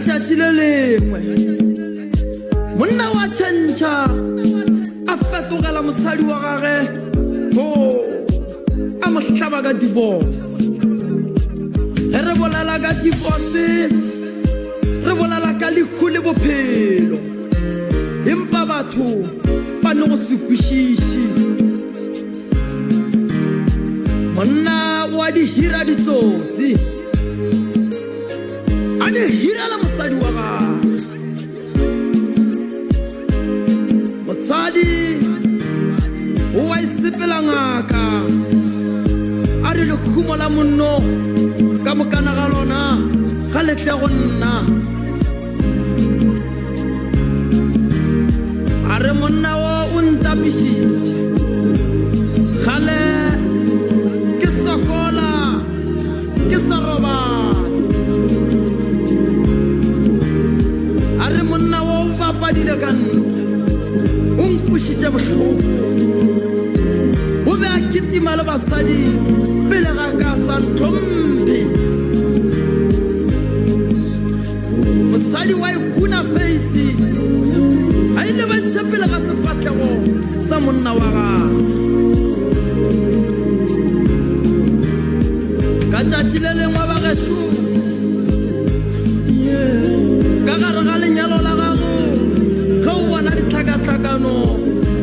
tšatši le lengwe monna wa tšhentšha a fetogela mosadi wa gage ho a mo hlaba ka divorce. Ge re bolela ka divorce re bolela ka lehu le bophelo, empa batho ba ne go se kwešiše. Monna wa di hira ditsotsi a di hirela mosadi wa gagwe. Mosadi o wa e sepela ngaka a re lehumo la monno ka mokana ga lona ga le tle go nna. A re monna wo o ntapišitše kgale ke sokola ke sa robale. A re monna wo o bapadile ka nna, o nkwešitše bohloko. O be a kitima le basadi pele ga ka sa ntlhomphe. Mosadi wa ikhuna feisi a e lebantšhe pele ga sefahlego sa monna wa gagwe. Ka tšatši le lengwe bagešo, ka gare ga lenyalo la gago, ge o bona ditlhakatlhakano,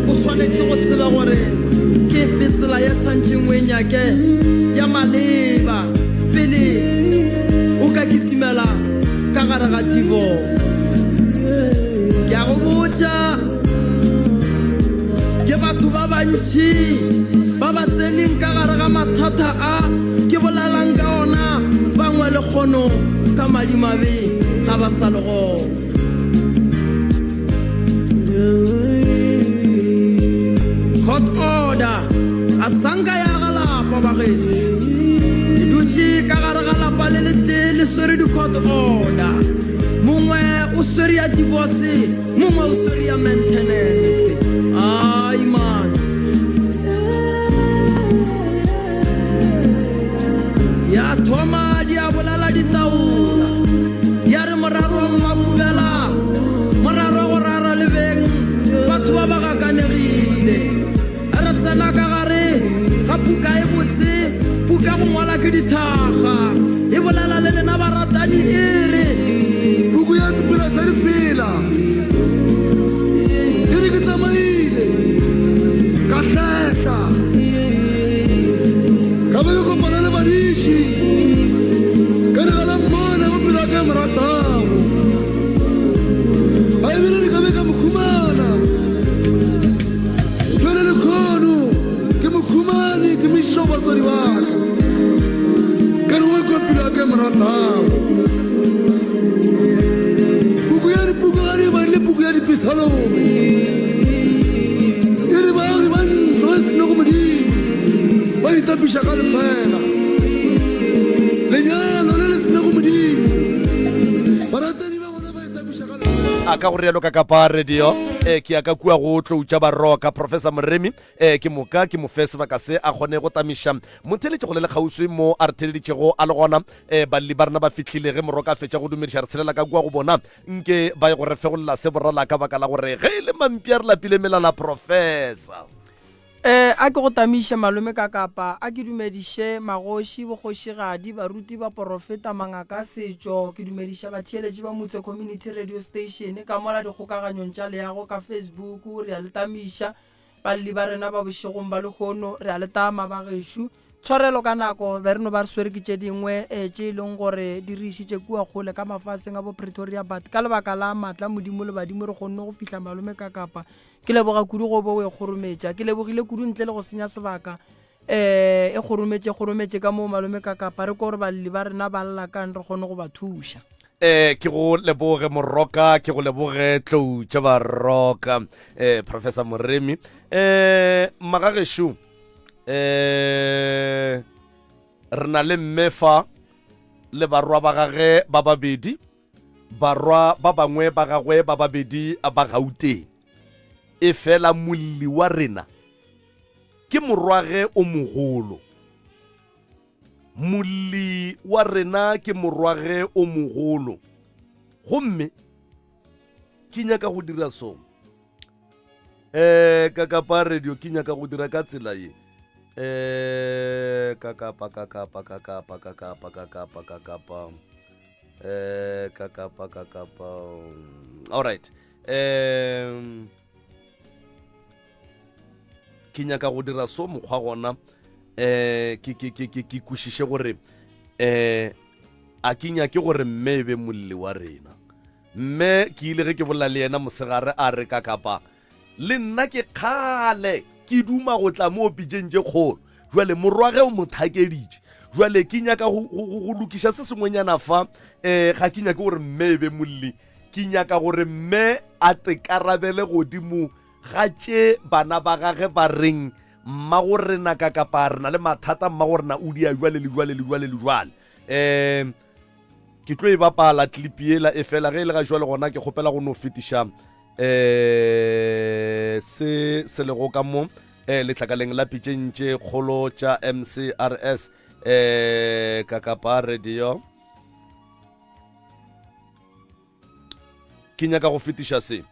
o swanetše go tseba gore ke efe tsela ye swantšeng o e nyake ya maleba pele o ka kitimela ka gare ga divorce. Ke a go botša, ke batho ba bantši ba ba tseneng ka gare ga mathata a ke bolelang ka ona, bangwe lekgono ka madimabe ga ba sa le gona. Court order a sanka ya ga lapa bagešo. Ke dutše ka gare ga lapa le letee le swere di-court order. Mongwe o swere ya divorce, mongwe o swere ya maintenance. Ai man. Ya thoma di a bolala ditaola. Ya re moraro wa mmakubela, moraro wa go rara le beng, batho ba ba gakanegile. Re tsena ka gare ga puka e botse, puka go ngwala ke dithaga. E bolela le lena baratani e re. Puku ya Sepela sa Difela e re ke tsamaile ka hlehla ka be ke kopana le badiši ka re ga la mmona go pelo ya ka e mo ratago a ebile re ka be ka mo humana Bjale lekgono ke mo humane ke mo iša go batswadi ba ka ka re o kwa pelo ya ka e mo ratago Puku ya dipuku ga di badile puku ya Dipesalome e re baagi ba ntlo e senego Modimo ba itapiša ka lefela. Lenyalo le le senego Modimo baratani ba gona ba itapiša ka lefela. A ka go rialo ka kapa radio e ke ya ka kua go tloutša baroka Professor Moremi e ke moka ke mo fe sebaka se a kgone go tamiša motheeletši go le le kgauswi mo a re theeleditšego a le gona e balli ba rena ba fihlile ge moroka a fetša go dumediša re tshelela ka kua go bona nke ba ye go re fegolela se borala ka baka la gore ge e le mampi a re lapile melala Professor E, a ke go tamiše malome ka kapa, a ke dumediše magoši, bokgošigadi, baruti, baporofeta, mangaka a setšo, ke dumediša batheeletši ba Mutse Community Radio Station ka mola dikgokaganyong tša leago ka Facebook, re a le tamiša, balli ba rena ba bošegong ba lehono, re a le tama bagešo. Tshwarelo ka nako, be re no ba re swere ke tše dingwe e, tše e leng gore di re išitše kua kgole ka mafaseng a bo Pretoria but ka lebaka la maatla Modimo le badimo re kgonne go fihla malome ka kapa. Ke leboga kudu go bo o e kgorometša. Ke lebogile kudu ntle le go senya sebaka. Eh, e kgorometše, kgorometše ka moo malome ka kapa re ko gore balli ba rena ba lla kang re kgone go ba thuša. Eh, ke go leboge Moroka, ke go leboge Tlou tša Baroka, eh, Professor Moremi. Eh, magagešo, eh, re na le mme fa le barwa ba gage ba babedi. Barwa ba bangwe ba gagwe ba babedi ba Gauteng. Efela molli wa rena ke morwage o mogolo. Molli wa rena ke morwage o mogolo. Gomme ke nyaka go dira so. Eh, kakapa radio ke nyaka go dira ka tsela ye. Eh, kakapa kakapa kakapa kakapa kakapa kakapa. Eh, kakapa kakapa. All right. Um ke nyaka go dira so mokgwa gona eh ke ke ke ke ke kwešiše gore eh a ke nyake gore mme e be molli wa rena mme ke ile ge ke bolela le yena mosegare a re ka kapa le nna ke kgale ke duma go tla mo pitšeng tše kgolo jwale morwa ge o mo thakeditše jwale ke nyaka go lokiša se sengwenyana fa um ga ke nyake gore mme e be molli ke nyaka gore mme a tekarabele godimo ga tše bana ba gage ba reng mmago rena ka kapa re na le mathata mmago rena o dia jwale le jwale le jwale le jwale um ke tlo e bapala clip yela e fela ge e le ga jwale gona ke kgopela go no fetiša um se se lego ka mo um letlakaleng la pitšeng tše kgolo tša mcrs um ka kapa radio ke nyaka go fetiša se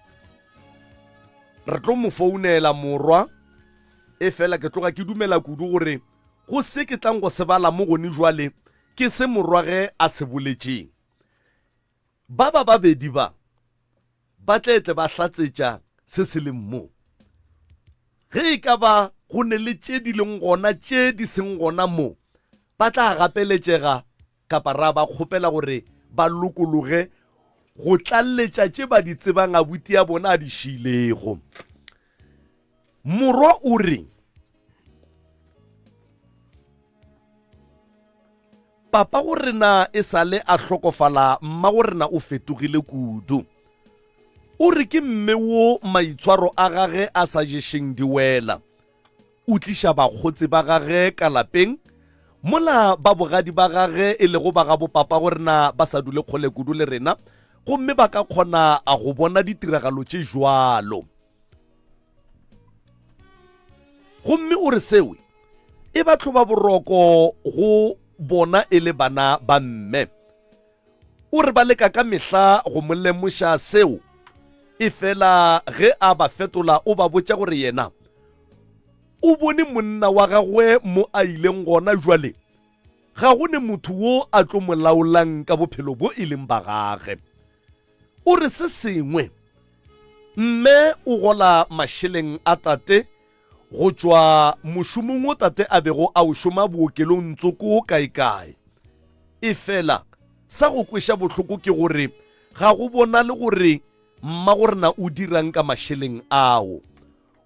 re tlo mo founela morwa e fela ke tloga ke dumela kudu gore go se ke tlang go se bala mo gone jwale ke se morwa ge a se boletšeng ba ba babedi ba ba tletle ba hlatsetša se se leng mo ge e ka ba go ne le tše di leng gona tše di seng gona mo ba tla gapeletšega kapa ra ba kgopela gore ba lokologe go tlalletša tše ba di tsebang abuti ya bona a di šiilego. Morwa o re, Papa go rena e sale a hlokofala mma go rena o fetogile kudu. O re ke mme wo maitshwaro a gage a sa ješeng di wela. O tliša bakgotse ba gage ka lapeng, mola ba bogadi ba gage e lego ba gabo papago rena ba sa dule kgole kudu le rena, gomme ba ka kgona go bona ditiragalo tše jwalo. Gomme o re seo e ba hloba boroko go bona e le bana ba mme. O re ba leka ka mehla go mo lemoša seo, efela ge a ba fetola o ba botša gore yena o bone monna wa gagwe mo a ileng gona jwale ga go ne motho wo a tlo mo laolang ka bophelo bo e leng ba gage. O re se sengwe, mme o gola mašeleng a tate go tšwa mošomong wo tate a bego a o šoma bookelong tsoko kaekae. Efela sa go kweša bohloko ke gore ga go bonale gore mmagorena o dirang ka mašeleng ao.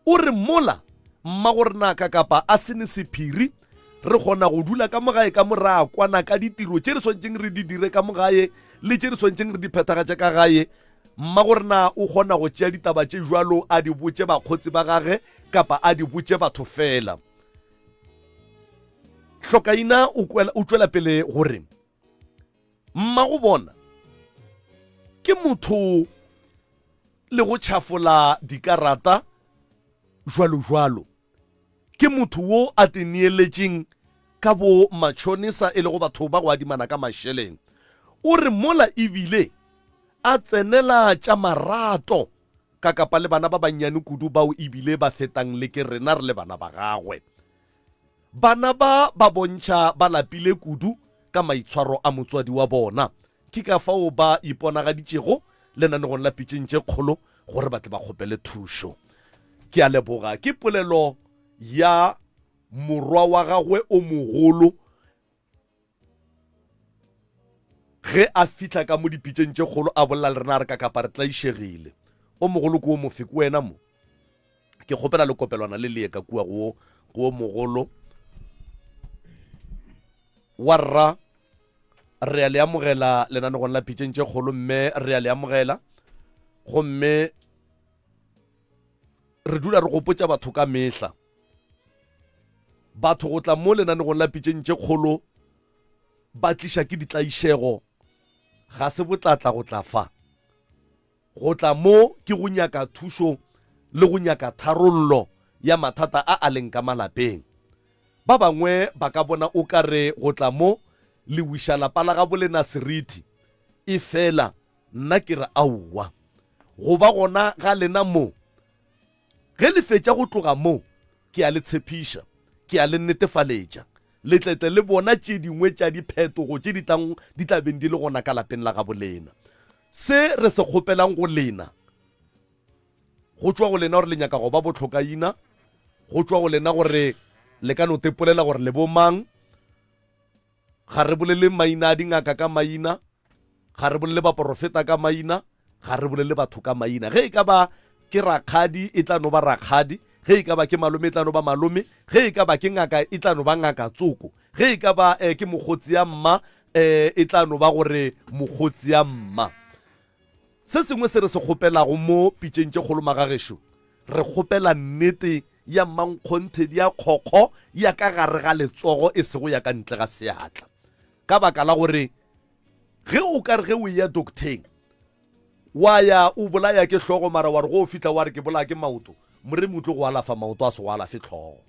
O re mola mmagorena ka kapa a se ne sephiri, re kgona go dula ka mo gae ka mo ra kwana ka ditiro tše re swanetšeng re di dire ka mo gae le tše re swanetšeng re di phethagatše ka gae. Mmagorena o kgona go tšea ditaba tše bjalo a di botše bakgotsi ba gage kapa a di botše batho fela. Hlokaina o o tšwela pele gore mmago bona ke motho le go tšhafola dikarata jwalo jwalo. Ke motho wo a teneeletšeng ka bo matšhonisa e lego batho ba go adimana ka mašeleng. O re mola ebile a tsenela tša marato ka kapa le bana ba bannyane kudu bao ebile ba fetang le ke rena re le bana ba gagwe. Bana ba ba bontšha ba lapile kudu ka maitshwaro a motswadi wa bona. Ke ka fao ba iponagaditšego lenanegong la Pitšeng tše Kgolo gore ba tle ba kgopele thušo. Ke a leboga. Ke polelo ya morwa wa gagwe o mogolo ge a fihla ka mo dipitšeng tše kgolo a bolela le rena a re ka kapa re tlaišegile. O mogolo ke o mofe? Ke wena mo. Ke kgopela le kopelwana le leye ka kua go go o mogolo wa rra. Re a le amogela lenanegong la pitšeng tše kgolo mme re a le amogela gomme re dula re gopotša batho ka mehla. Batho go tla mo lenanegong la pitšeng tše kgolo ba tliša ke ditlaišego, ga se botlatla go tla fa. Go tla mo ke go nyaka thušo le go nyaka tharollo ya mathata a a leng ka malapeng. Ba bangwe ba ka bona o ka re go tla mo le wiša lapa la gabolena seriti, efela. Nna ke re aowa. Go ba gona ga lena mo, ge le fetša go tloga mo, ke a le tshepiša, ke a le netefaletša, le tle tle le bona tše dingwe tša diphetogo tše di tlang di tla beng di le gona ka lapeng la gabo lena. Se re se kgopelang go lena, go tšwa go lena gore le nyaka go ba bohlokaina, go tšwa go lena gore le ka no tepolela gore le bo mang. Ga re bolele maina a dingaka ka maina, ga re bolele baporofeta ka maina, ga re bolele batho ka maina. Ge e ka ba ke rakgadi, e tla no ba rakgadi. Ge e ka ba ke malome, e tla no ba malome. Ge e ka ba ke ngaka, e tla no ba ngaka tsoko. Ge e ka ba eh, ke mokgotsi ya mma, eh, e tla no ba gore mokgotsi ya mma. Se sengwe se re se kgopelago mo pitšeng tše kgolo magagešo, re kgopela nnete ya mmankgonthe ya kgokgo ya ka gare ga letsogo e sego ya ka ntle ga seatla. Ka baka la gore ge o ka re ge o eya docteng wa ya o bolaya ke hlogo mara wa re go o fihla wa re ke bolaya ke maoto, Moremi o tlo go alafa maoto a se go alafe hlogo.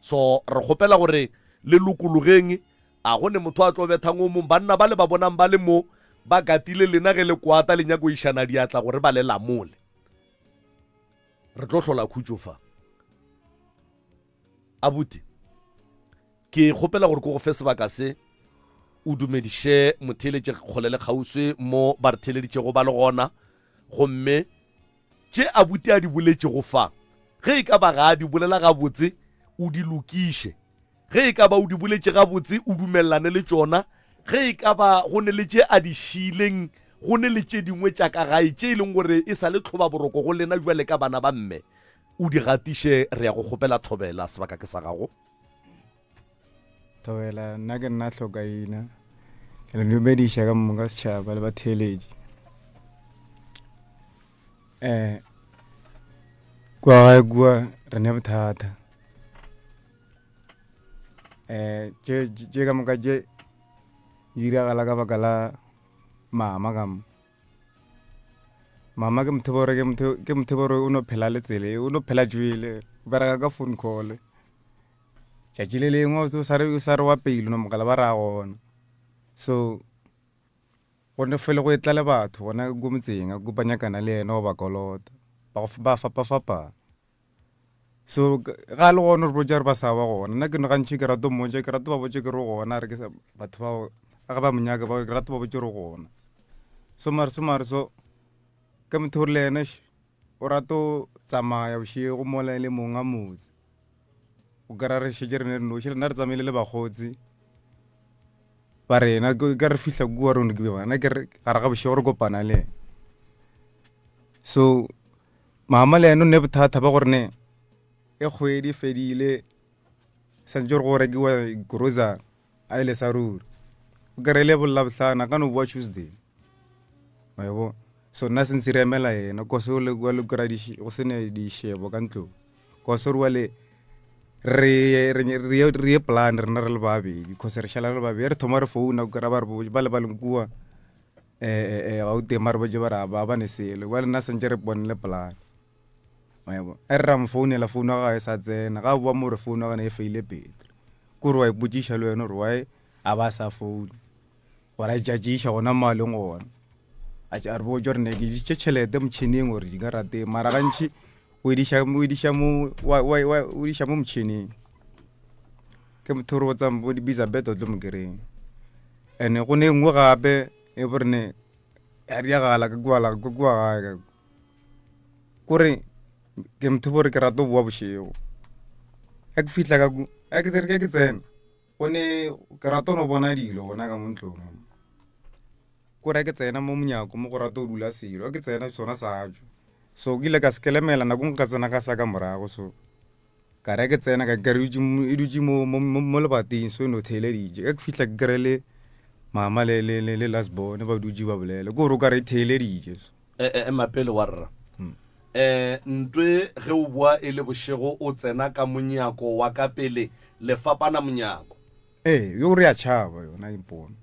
So re kgopela gore le lokologeng A go ne motho a tlo bethang o mong? Banna ba le ba bonang ba le mo, ba gatile lena ge le kwata le nyako išana diatla gore ba le lamole. Re tlo hlola khutšo fa. Abuti, ke kgopela gore ko go fe sebaka se o dumediše motheeletše kgole le kgauswi mo ba re theeleditšego ba le gona, gomme tše abuti a di boletšego fa, ge e ka ba ga a di bolela gabotse, o di lokiše. Ge e ka ba o di boletše gabotse, o dumelelane le tšona. Ge e ka ba go ne le tše a di šiileng, go ne le tše dingwe tša ka gae tše e leng gore e sa le tlhobaboroko go lena bjale ka bana ba mme, o di gatiše. Re ya go kgopela thobela, sebaka ke sa gago. Thobela, nna ke nna Hlokaina. Ke le dumediša ka moka setšhaba le batheeletši. Um kua gae kua re ne bothata. um tše tše ka moka tše di diragala ka baka la mama ka mo mama ke motho bore ke motho ke motho bore o no phela le tsele o no phela jwele o bereka ka phone call tšatši le lengwe o sa re o sa re wa pele no mogala ba ra gona so go ne fele go etla le batho gona ko motseng a kopa nyakana le yena go ba kolota ba ba fapafapana So ga a le gona re botša re ba sa ba gona nna ke no gantši ke rata mmotša ke rata ba botše ke re gona re ke batho bao ga ba monyaka ba ke rata ba botše re gona so mare so mare so ke motho gore le ene o rata o tsamaya bošego mola e le mong a motse o kry-a re šetše re ne re noši le nna re tsamaile le bakgotsi ba rena ka re fihla kua rone ke bana ke re gare ga bošego re kopana le ene so Mama le ene o ne bothata ba gore ne e kgwedi e fedile santse gore go rekiwa grocery a ile sa ruri o kry le bolla bohlano a ka no boa tuesday wa e bona so nna sentse re emela yena kose o le kwa le kry go sene dišebo ka ntlong kose re wa le re re ye plan rena re le babedi cause re šala re le babedi re thoma re founa kry ba re ba le ba leng kua eh, eh, gauteng ba re botse ba re ba ba ne selo bjale nna santse re bone le polane ebo e re ra mo founela founu ya gage e sa tsena ga boa mo re founu ya gane e feile petro kore wa ipotsiša le wena gore why a ba sa foune gore a itšatšiša gona mo a leng gona a re botse gore ne ke išitše tšhelete motšhineng gore di ka rateng mara gantši o ediša mo o ediša mo motšhineng ke motho re botsang bo di-bisa bet o tlo mo kry-eng and go ne nngwe gape e bo rene ya diagala ka kua ka kua gae ka kore ke motho bore ke rata go boa bošego ge ke fihla ka ku ge ke ke ke tsena go ne ke rata no bona dilo gona ka mo ntlong kore ke tsena mo monyako mo go rata go dula selo ke tsena sona sa tšwa so ke ile ka se kelemela nako nngwe ka tsena ka sa ka morago so Ka re ke tsena ka kry e dutše mo, mo, mo, mo lebating so e no theeleditše. Ge ke fihla ke kry le mama le, le, le, le last born ba dutše ba bolela. Ke gore o ka re e theeleditše so. E, e, ema pele wa rra. E, ntwe ge o boa e le bošego o tsena ka monyako wa ka pele le fapana monyako. Ee, yo re a tšhaba yona e mpone.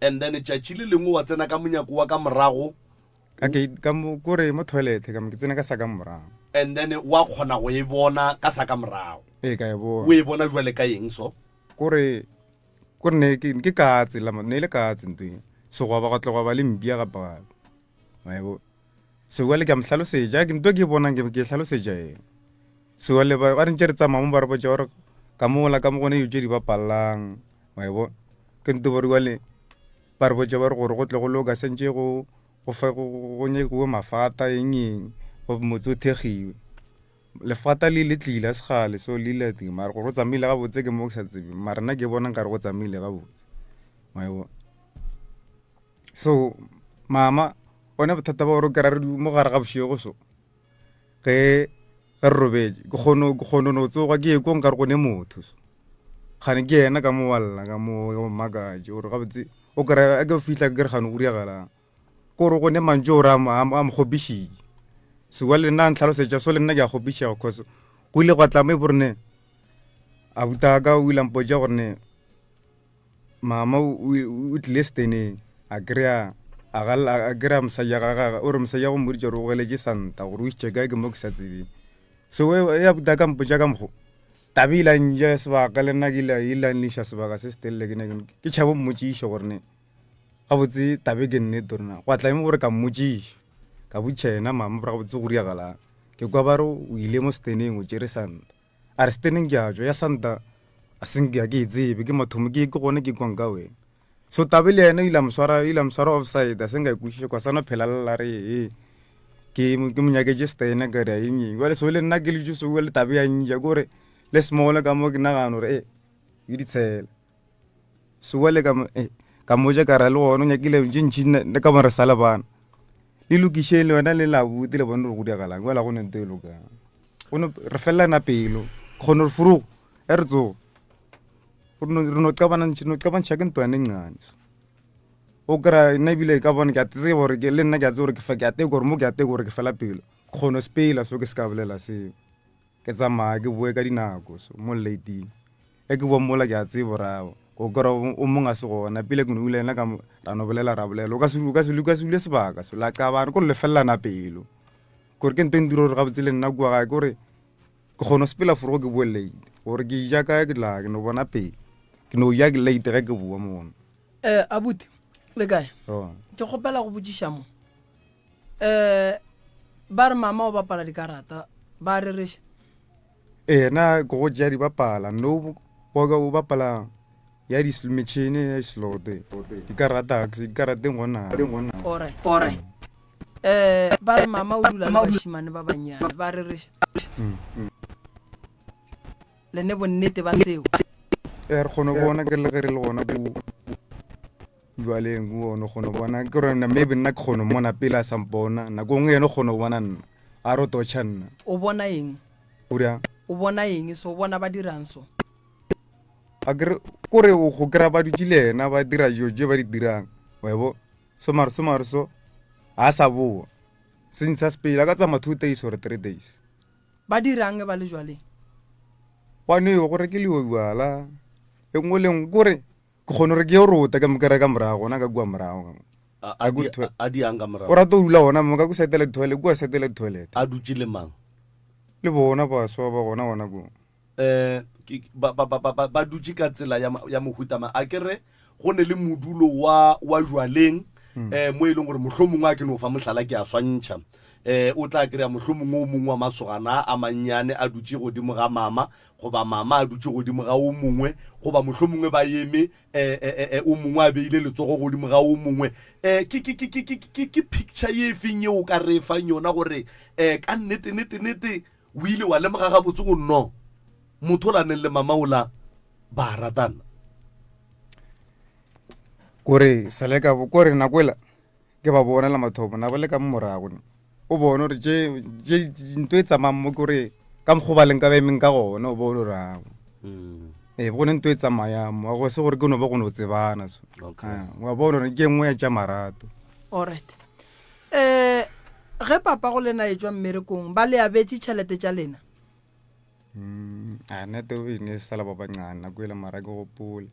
And then tšatši le lengwe wa tsena ka monyako wa ka morago Ka ke ka mo kore mo toilet ka mo ke tsena ka sa ka morago. And then wa kgona go e bona ka sa ka morago. Ee ka e bona. O e bona jwale ka eng so? Kore kore ne ke ke katse la ne le katse ntwe. So gwa ba gwa tla gwa ba le mpia gape gape. Wa e bona? So jwale ke a mo hlalosetša, ke nto ke e bonang ke ke hlalosetša yena. So jwale ba ba re ntše re tsamaya mo ba re botša gore ka mola ka mo gone dilo tše di bapallang, wa e bona? Ke nto gore jwale ba re botša ba re gore go tle go loka santše go go fa go go nyakiwe mafata eng eng go motse o thekgiwe. Lefata le le tlile a se kgale so le ile teng mara gore go tsamaile gabotse ke mo ke sa tsebeng mara nna ke bona nkare go tsamaile gabotse, wa e bona? So mama one bothata ba gore o kry-a re mo gare ga bošego so ge ge re robetše ke kgone ke kgone no tsoga ke ye ko nkare go ne motho so gane ke yena ka mo wa lla ka mo o mmakatše gore gabotse o kry-a a ke fihla ke re gane go diragalang kore go ne mantšu ore a mo kgopišitše so wa le nna a ntlhalosetša so le nna ke a kgopišega cause go ile gwa tla mo e bo rene abutaka o ile a mpotša gore ne Mama o tlile seteneng a kry-a a kry-a mosadi ya gagwe o re mosadi ya go mmoditše gore o geletše santa gore o išitše kae ke mo ke sa tsebeng. So ya buta ka mpotša ka mokgo taba e ile ya nja sebaka le nna ke ile ile ya nliša sebaka se se telele ke ne ke tšhaba go mmotšiša gore ne gabotse taba e ke nnete or na. Gwa tla eng gore ka mmotšiša ka botšiša yena mama gore gabotse go diragalang. Ke kwa ba re o ile mo seteneng o tšere santa. A re seteneng ke a tšwa, ya santa a se nke a ke e tsebe, ke mathomo ke ke gone ke kwang ka wena. So tabe le yena o ile a mo swara, o ile a mo swara offside, a se nka e kwešiša kwa sa no phela lla re ee ke ke mo nyaketše setene ka re eng eng. Jwale so le nna ke letše so le tabe ya nja ke gore le small ka mo ke nagana gore ee ke ditshela. So jwale ka mo eh ka mo ja ka ra le gona o nyakile tše ntši le ka mo re sa le bana. Le lokišeng le wena le la buti le bone gore go diragalang jwale ga go ne nto e lokang. Go no re felelana pelo kgone gore furugo e re tsoga re no qabana no qabantšha ke ntwane ncane so. O kry-a nna ebile ka bone ke a tseba gore ke le nna ke a tseba gore ke fa ke a teka gore mo ke a teka gore ke fela pelo. Ke kgone go sepela so ke se ka bolela seo. Ke tsamaya ke boe ka dinako so mo late-ing. Ge ke boa mola ke a tseba gore aowa o kry-a o mongwe a se gona pele ke no bula yena ka ra no bolela ra bolela o ka se o ka se o ka se dule sebaka so la qabana kore le felelana pelo. Kore ke ntho e ntira gore gabotse le nna kua gae kore ke kgona go sepela forogo ke boe late gore ke ja kae ke tla ke no bona pele ke no ja late ge ke boa mono. Eh abuti le kae? Ke kgopela go botšiša mo. Eh ba re mama o bapala dikarata ba rereša? Ee na ke go tšea di bapala no o bapala ya di metšhene ya di-slot dikarata dikarateng gona. Alright. Alright. Eh ba re mama o dula le bašimane ba bannyane ba rereša? Le ne bonnete ba seo? Ee re kgona go bona ke le ge re le gona ko Jwaleng o no kgona go bona ke gore maybe nna ke kgona go mmona pele a sa mpona nako nngwe yena o kgona go bona nna a re o totšha nna. O bona eng? O dirang? O bona eng so o bona ba dirang so? A kere kore o go kry-a ba dutše le yena ba dira dilo tše ba di dirang wa e bo so mare so mare so ga a sa boa since a sepele a ka tsamaya 2 days or 3 days. Ba dirang ge ba le jwaleng? Gwa newa go rekeliwa bjala e nngwe le nngwe kore Ke kgone gore ke yo rota ke mo kry ka morago gona ka kua morago. A, a di, a di yang ka morago? O rata go dula gona mo ka ku saetela di-toilet, kua saetela di-toilet. A dutše le mang? Le bona baswa ba gona gona koo. Eh, ke, ba, ba, ba, ba, ba dutše ka tsela ya, ya mohuta mang? A ke re go ne le modulo wa, wa jwaleng, eh, mo e leng gore mohlomongwe a ke no fa mohlala ke a swantšha. Eh, o tla kry-a mohlomongwe o mongwe wa masogana a mannyane a dutše godimo ga mama, goba mama a dutše godimo ga o mongwe, goba mohlomongwe ba eme, e, e, e, o mongwe a beile letsogo godimo ga o mongwe. E, ke, ke, ke, ke, ke, ke, ke picture ye e feng yeo o ka re fang yona gore, e, ka nnete, nnete, nnete o ile wa lemoga gabotse go no motho o la neng le mama o la ba ratana? Kore sale ka bo, kore nako ela ke ba bona la mathomo na ba le ka mo morago ne o bone gore tše tše ntho e tsamayang mo ke gore ka mokgwa ba leng ka ba emeng ka gona o bone gore ao ee go ne ntho e tsamayang mo go se gore ke no ba go no tsebana so Okay. Ah, wa bona gore ke e nngwe ya tša marato Alright. Eh ge papa go lena e tšwa mmerekong ba le abetše tšhelete tša lena? Mm, a nete o ne sa le ba bancane nako ele mara ke gopole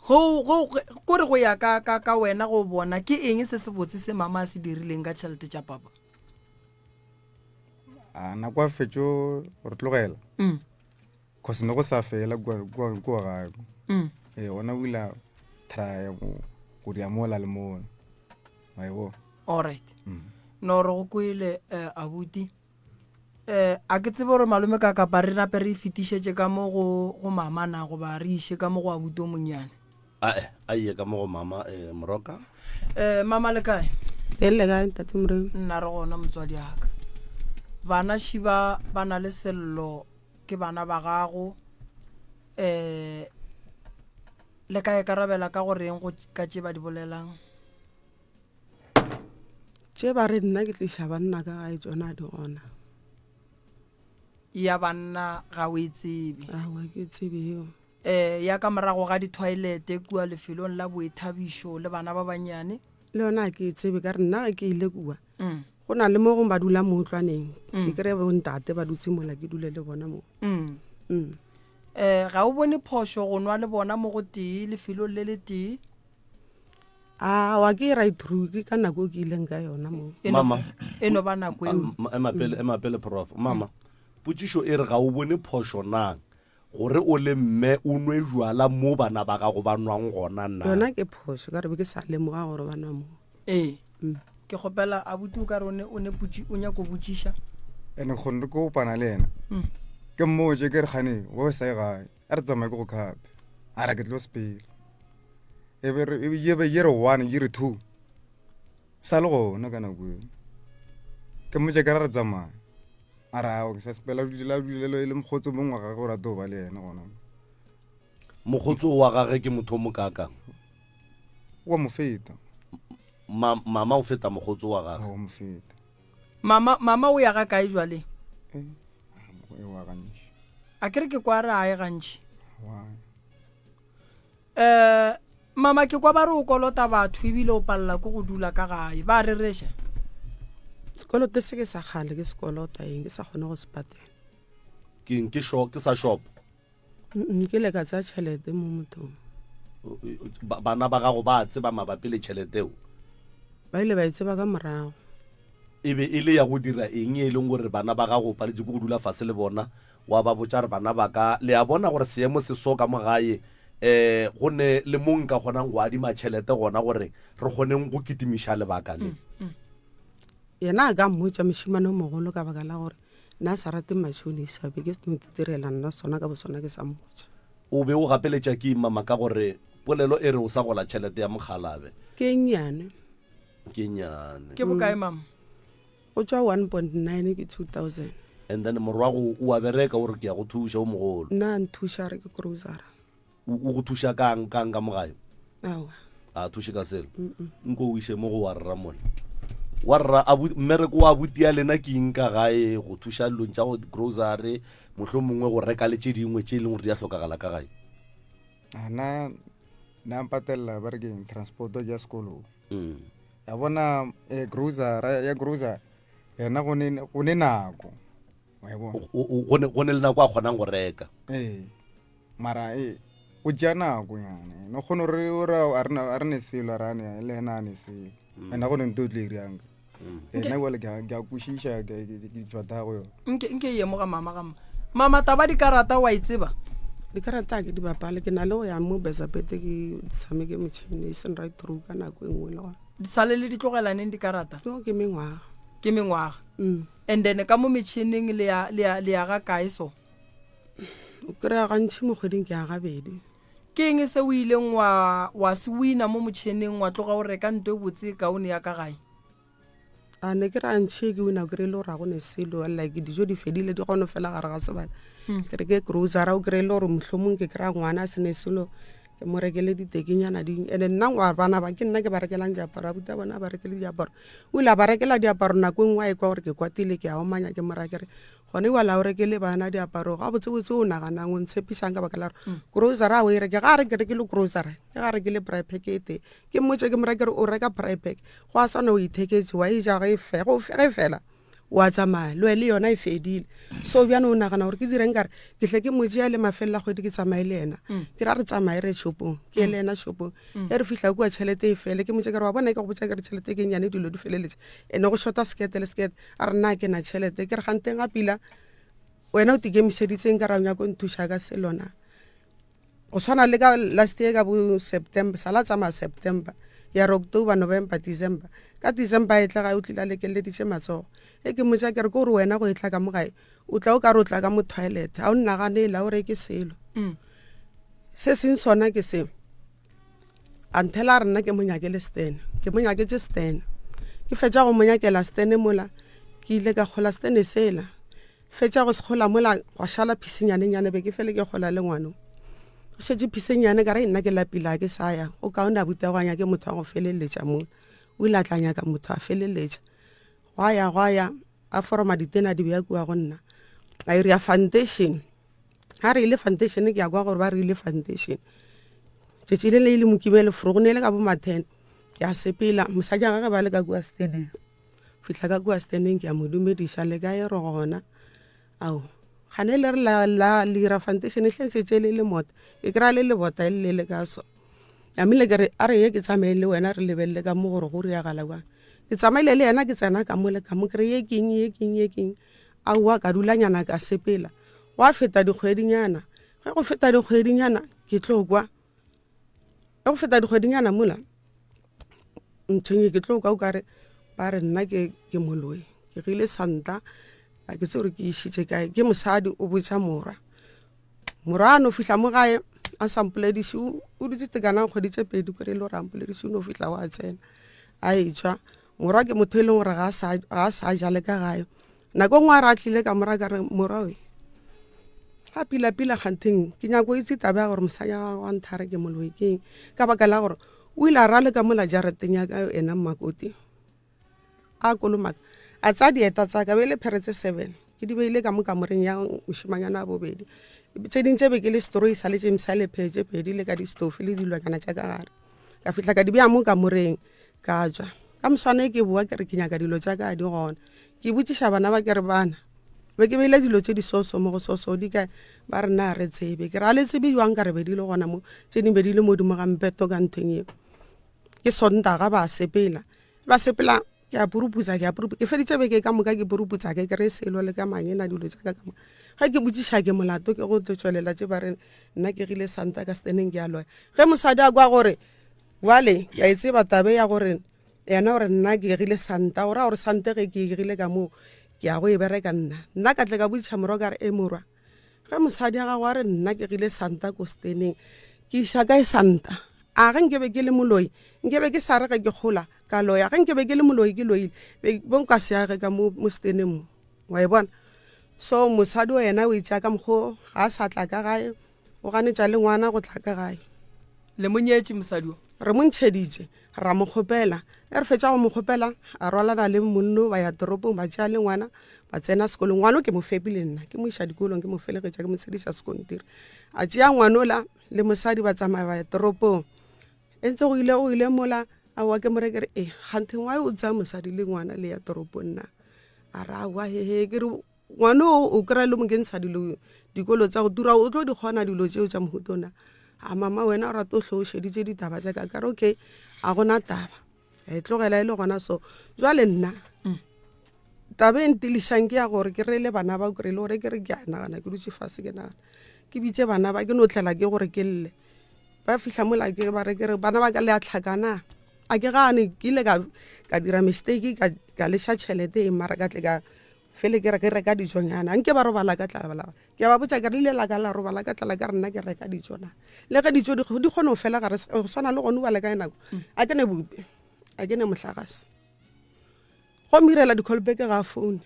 Go, go, kore go ya ka, ka, ka wena go bona, ke eng se sebotse se mama a se dirileng ka tšhelete tša papa? A nako a fetšo re tlogela. Mm. Cause ne go sa fela kua, kua, kua gae. Mm. Ee, gona o ile a try go, go dia mola le mola. Wa e bona? Alright. No re go kwele eh, abuti. Eh, a ke tsebe gore malome ka kapa re nape re e fetišetše ka mo go go mama na goba re iše ka mo go abuti o monnyane. Ae, a ye ka mo go mama eh, Moroka. Eh, mama le kae? Teng le kae ntate Moremi? Nna re gona motswadi aka. Bana šiba ba na le sello ke bana ba gago. Eh, le ka ikarabela ka go reng go ka tše ba di bolelang? Tše ba re nna ke tliša banna ka gae tšona di gona. Ya banna ga o e tsebe. Aowa ke tsebe yeo. Eh, ya ka morago ga dithoilete kua lefelong la boithabišo le bana ba bannyane. Le yona ga ke e tsebe ka re nna ge ke ile kua mm. go na le mo gongwe ba dula mo ntlwaneng mm. ke kry-e bontate ba dutse mola ke dule le bona mo. Mm. Mm. Eh, ga o bone phošo go nwa le bona mo go tee lefelong le le tee? A wa ke right through ke ka nako e ke ileng ka yona mo. E no- Mama. E no ba nako eo. Ma- ema pele ema pele prof mama potšišo e re ga o bone phošo na gore o le mme o nwe jwala mo bana ba gago ba nwang gona na Yona ke phošo ka re be ke sa lemoga gore ba nwa mo. Ee. Ke kgopela abuti o ka re o ne o ne potši o nyako botšiša. Ene kgone re kopana le yena ke mmotše ke re gane wa sa ye gae a re tsamaye ke go kgape a re ke tlo sepela e be re e be ye re one ye re two sa le gona ka nako eo ke mmotša ke ra re tsamaya a re ao ke sa sepela dula dulelo e le mokgotso mongwe wa gage o rata go ba le yena gona mokgotso wa gage ke motho o mokakang wa mo feta Ma, mama o feta mokgotso wa gage wa mo feta mama mama o ya ga kae jwale e e wa gantši a ke re ke kwa re a ye gantši wa Um mama ke kwa ba re o kolota batho ebile o palela ke go dula ka gae ba rereša Sekoloto se ke sa kgale ke sekolota eng ke sa kgone go se patela. Ke ke sho ke sa shop. Mm ke le ka tsaya tšhelete mo mothong. Bana ba gago ba tseba mabapi le tšhelete eo? Ba ile ba e tseba ka morago. E be e le ya go dira eng e leng gore bana ba gago o paletše ke go dula fase le bona Wa ba botša re, Bana ba ka, le a bona gore seemo se so ka mo gae, um go ne le mo nka kgonang go adima tšhelete gona gore re kgoneng go kitimiša lebaka le. Yena a ka mmotša mošemane o mogolo ka baka la gore nna a sa rate matšhonisa, be ke no itirela nna sona ka bosona ke sa mmotša. O be o gapeletša ke eng mama ka gore polelo e re o sa gola tšhelete ya mokgalabe? Ke e nnyane. Ke e nnyane. Ke bokae mama? Go tšwa 1.9 ke 2000. And then morwago o a bereka o re ke ya go thuša o mogolo. Nna a nthuša a re ke grocery. O go thuša kang kang ka mo gae? Aowa. A thuše ka selo. Nko o iše mo go wa rra mola. Wa rra mmereko wa abuti ya lena ke eng ka gae go thuša dilong tša go grocery mohlomongwe go reka le tše dingwe tše e leng gore di a hlokagala ka gae? A na na mpatelela ba re ke eng transport ya sekolong. Mm. Ya bona eh, grocery ya grocery yena go ne go ne nako. Wa e bona. Go ne le nako a kgonang go reka. Ee. Mara e o tšea nako nyana. No kgone re o ra a re a re ne selo a re ne le ena a ne selo. Mm. Ena go ne nto tlo iriang. Mm. Ena wale ke ke a kwešiša ke ke tšwa tha go yona. Nke nke ye mo ga mama ga mama taba dikarata wa e tseba? Dikarata ke di bapale ke na le go ya mo Bezapete ke tshameke motšhini e seng right through ka nako e nngwe le gona. Di sale le di tlogelaneng dikarata? No ke mengwaga. Ke mengwaga. Mm. And then ka mo metšhineng le ya le ya le ya ga kae so? O kry-a gantši mo kgweding ke ya gabedi. Ke eng se o ileng wa wa se wina mo motšhineng wa tloga o reka nto e botse e kaone ya ka gae? A ne ke re a ntšhe ke wina kry-e le gore ga go ne selo like dijo di fedile di kgone fela gare ga sebaka hmm. ke re ke grocery o kry-e le gore mohlomong ke kry-a ngwana a se ne selo ke mo rekele ditekenyana ding and nna wa bana ba ke nna ke ba rekelang diaparo a buta bona ba rekele diaparo o ile a ba rekela diaparo nako e nngwe a e kwa gore ke kwatile ke a omanya ke mo raya ke re gone wa la o rekele bana diaparo ga botsebotse o naganang o ntshepisang ka baka la gore hmm. grocery a o e reke ga a re ke rekile grocery ke ga rekile braai pack e tee ke mmotse ke mo raya ke re o reka braai pack Go a swana o itheketše wa e ja ge e ge e fela wa tsamaya le le yona e fedile so bjane o nagana gore ke direng kare ke hle ke mo tšea le mafelela kgwedi ke tsamaye le yena mm. ke ra re tsamaye re shopong ke ye le yena shopong mm. e re fihla kua tšhelete e fele ke motse ke re wa bona ke go botsa ke re tšhelete ke nyane dilo di feleletše ene go shota sekete le sekete a re nna ke na tšhelete ke re ganteng ga pila wena o tikemiseditseng ka ra o nyako nthuša ka selona go swana le ka last year ka bo september sala tsamaya september. Ya re October, November, December. Ka December a etla gae o tlile a lekeleditše matsogo. Ge ke mmotša ke re ke gore wena go etla ka mo gae o tla o ka re o tla ka mo toilet ga o nnaganele ga o reke selo. Se seng sona ke se a nthela a re nna ke mo nyakele stene ke mo nyaketše stene ke fetša go mo nyakela stene mola ke ile ka kgola stene sela Fetša go se kgola mola gwa šala phisenyanenyane be ke fele ke kgola le ngwano. Go šetše phisenyane ka re nna ke lapile ga ke sa ya. Go kaone abuti wa go a nyake motho wa go feleletša mola. O ile a tla nyaka motho a feleletša. Gwa ya gwa ya a foroma ditena a di beya kua go nna. A ira foundation. Ga re ile foundation ke a kwa gore ba re ile foundation. Tšatši le le ile Mokibelo fro go ne le ka bo ma ten. Ke a sepela mosadi wa gagwe ba le ka kua steneng. Fihla ka kua steneng ke a mo dumediša, le kae re gona. Ao, gane le re la, la le ira foundation hleng šetše le le mota. Ke kry-a le lebota e le le ka so. Namile ke re a re ye ke tsamaye le wena re lebelele ka mo gore go riagala bjang. Ke tsamaile le yena ke tsena ka mo le ka mo ke re ye keng ye keng ye keng. Aowa ka dulanyana ka sepela. Gwa feta dikgwedinyana. Ge go feta dikgwedinyana ke tlo kwa Ge go feta dikgwedinyana mola nthong e ke tlo kwa o kare ba re nna ke ke moloi ke rile santa ga ke tse gore ke išitše kae ke mosadi o botša morwa morwa a no fihla mo gae a sa mpolediše o dutse tekanang kgwedi tše pedi kore e le gore a mpolediše o no fihla wa tsena a etšwa Morwa ke motho e leng gore ga a sa ja le ka gae. Nako e nngwe a re a tlile ka mora ka re morwa we ga pila pila kgantheng ke nyako itse taba ya gore mosadi wa gago wa nthare ke moloi keng ka baka la gore o ile a ra le ka mola jarateng ya ka ena mmakoti a kolomaka a tsaya dieta tsa ka be le phere tse seven ke di beile ka mo kamoreng ya mošemanyana wa bobedi tse ding tse be ke le setoroi sa le tše msa le phee tse pedi le ka distofi le dilwanyana tša ka gare ka fihla ka di beya mo kamoreng Ka tšwa. Ka moswane ke boa ke re ke nyaka dilo tša ka di gona. Ke botšiša bana ba ke re bana be ke beile dilo tše di soso mo go soso di kae? Ba re na re tsebe. Ke re a le tsebe jwang ka re be di le gona mo tše dingwe be di le modimo ga mpeto ka nthong eo. Ke Sontaga ba sepela. Ba sepela ke a puruputsa ke a puruputsa ke feditše beke ka moka ke puruputsa ke kry selo le ka mangena dilo tša ka ka moka. Ge ke botšiša ke molato ke go tlo tšwelela tše ba re nna ke rile santa ka steneng ke a loya. Ge mosadi a kwa gore Bjale, ke a e tseba taba ya gore yena o re nna ke egile santa, o ra gore santa ge ke egile ka moo ke ya go e bereka nna. Nna ka tle ka botšiša morwa ka re, e morwa, ge mosadi ya gago a re nna ke gile santa ko steneng, ke iša kae santa? A ge nke be ke le moloi, nke be ke sa re ge ke gola ka loya, ge nke be ke le moloi ke loile, be bo nka se age ka mo mo steneng mo. Wa e bona? So mosadi o yena o e tšea ka mokgo ga a sa tla ka gae, O ganetša le ngwana go tla ka gae. Le mo nyetše mosadi o? Re mo ntšheditše, ra mo kgopela. Ge re fetša go mo kgopela, a rwalana le monno ba ya toropong ba tšea le ngwana ba tsena sekolong. Ngwano ke mo fepile nna, ke mo iša dikolong, ke mo felegetša, ke mo tshediša sekontiri. A tšea ngwanola le mosadi ba tsamaya ba ya toropong. E ntse go ile go ile mola, aowa ke mo re ke re, e kganthe why o tsaya mosadi le ngwana le ya toropong na? A re aowa hehe, ke re Ngwana o o kry-a le mo kentsha dilo dikolo tsa go tura o tlo di kgona dilo tšeo tša mohuta ona a mama wena o rata o hle o šeditše ditaba tša ka ka re okay a gona taba e tlogela e le gona so jwale nna mm. taba e ntilišang ke ya gore ke reele bana ba kry le gore ke re ke a nagana ke dutše fase ke nagana ke bitse bana ba ke no tlela ke gore ke lle ba fihla mola ke ba re ke re bana ba ka le a tlhakana a ke gane ke ile ka dira mistake ka leša tšhelete e mara ka tle ka Fele ke re ke reka dijonyana, nke ba robala ka tlala ba ke a ba botša ke re le ile la ka la robala ka tlala ka re nna ke reka dijo na le ge dijo di kgone go fela gare go swana le gone bale ka nako mm. a ke ne bupe a ke ne mohlagase go mirela di-callback ga a phone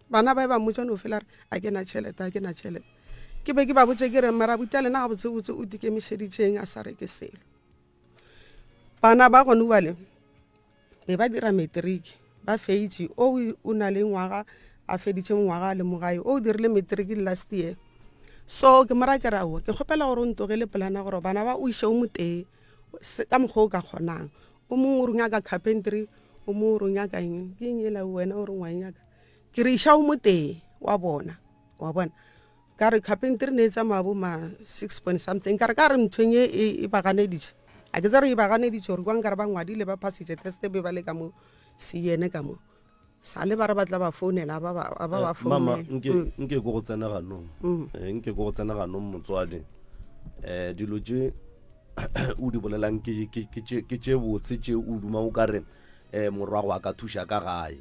bana ba e ba mmotsa no fela re a ke na tšhelete a ke na tšhelete ke be ke ba botse ke re mara buta lena gabotsebotse o dikemišeditšeng a sa reke selo Bana ba gone bale be ba dira matric ba feitše o o na le ngwaga a feditše ngwaga a le mo gae o dirile matric last year so ke mo ra ke re aowa ke kgopela gore o ntogele polana gore bana ba o iše o motee ka mokgwa o ka kgonang o mongwe o re nyaka carpentry o mongwe o re nyaka eng ke eng ela wena o re ngwa nyaka ke re iša o motee wa bona wa bona Ka re carpentry ne e tsamaya bo ma six point something ka re ka re nthong e e, e ba ganeditše a ke tsa re e ba ganeditše gore kwa nkare ba ngwadile ba phasitše test be ba le ka mo seyene ka mo sa le ba re ba tla ba founela ba ba ba ba eh, mama founela nke mm. nke ko go tsena ganong mm. eh, nke ko go tsena ganong motswadi eh dilo tše o di bolelang ke ke ke tše ke tše botse tše o duma o ka re eh morwago a ka thuša ka gae.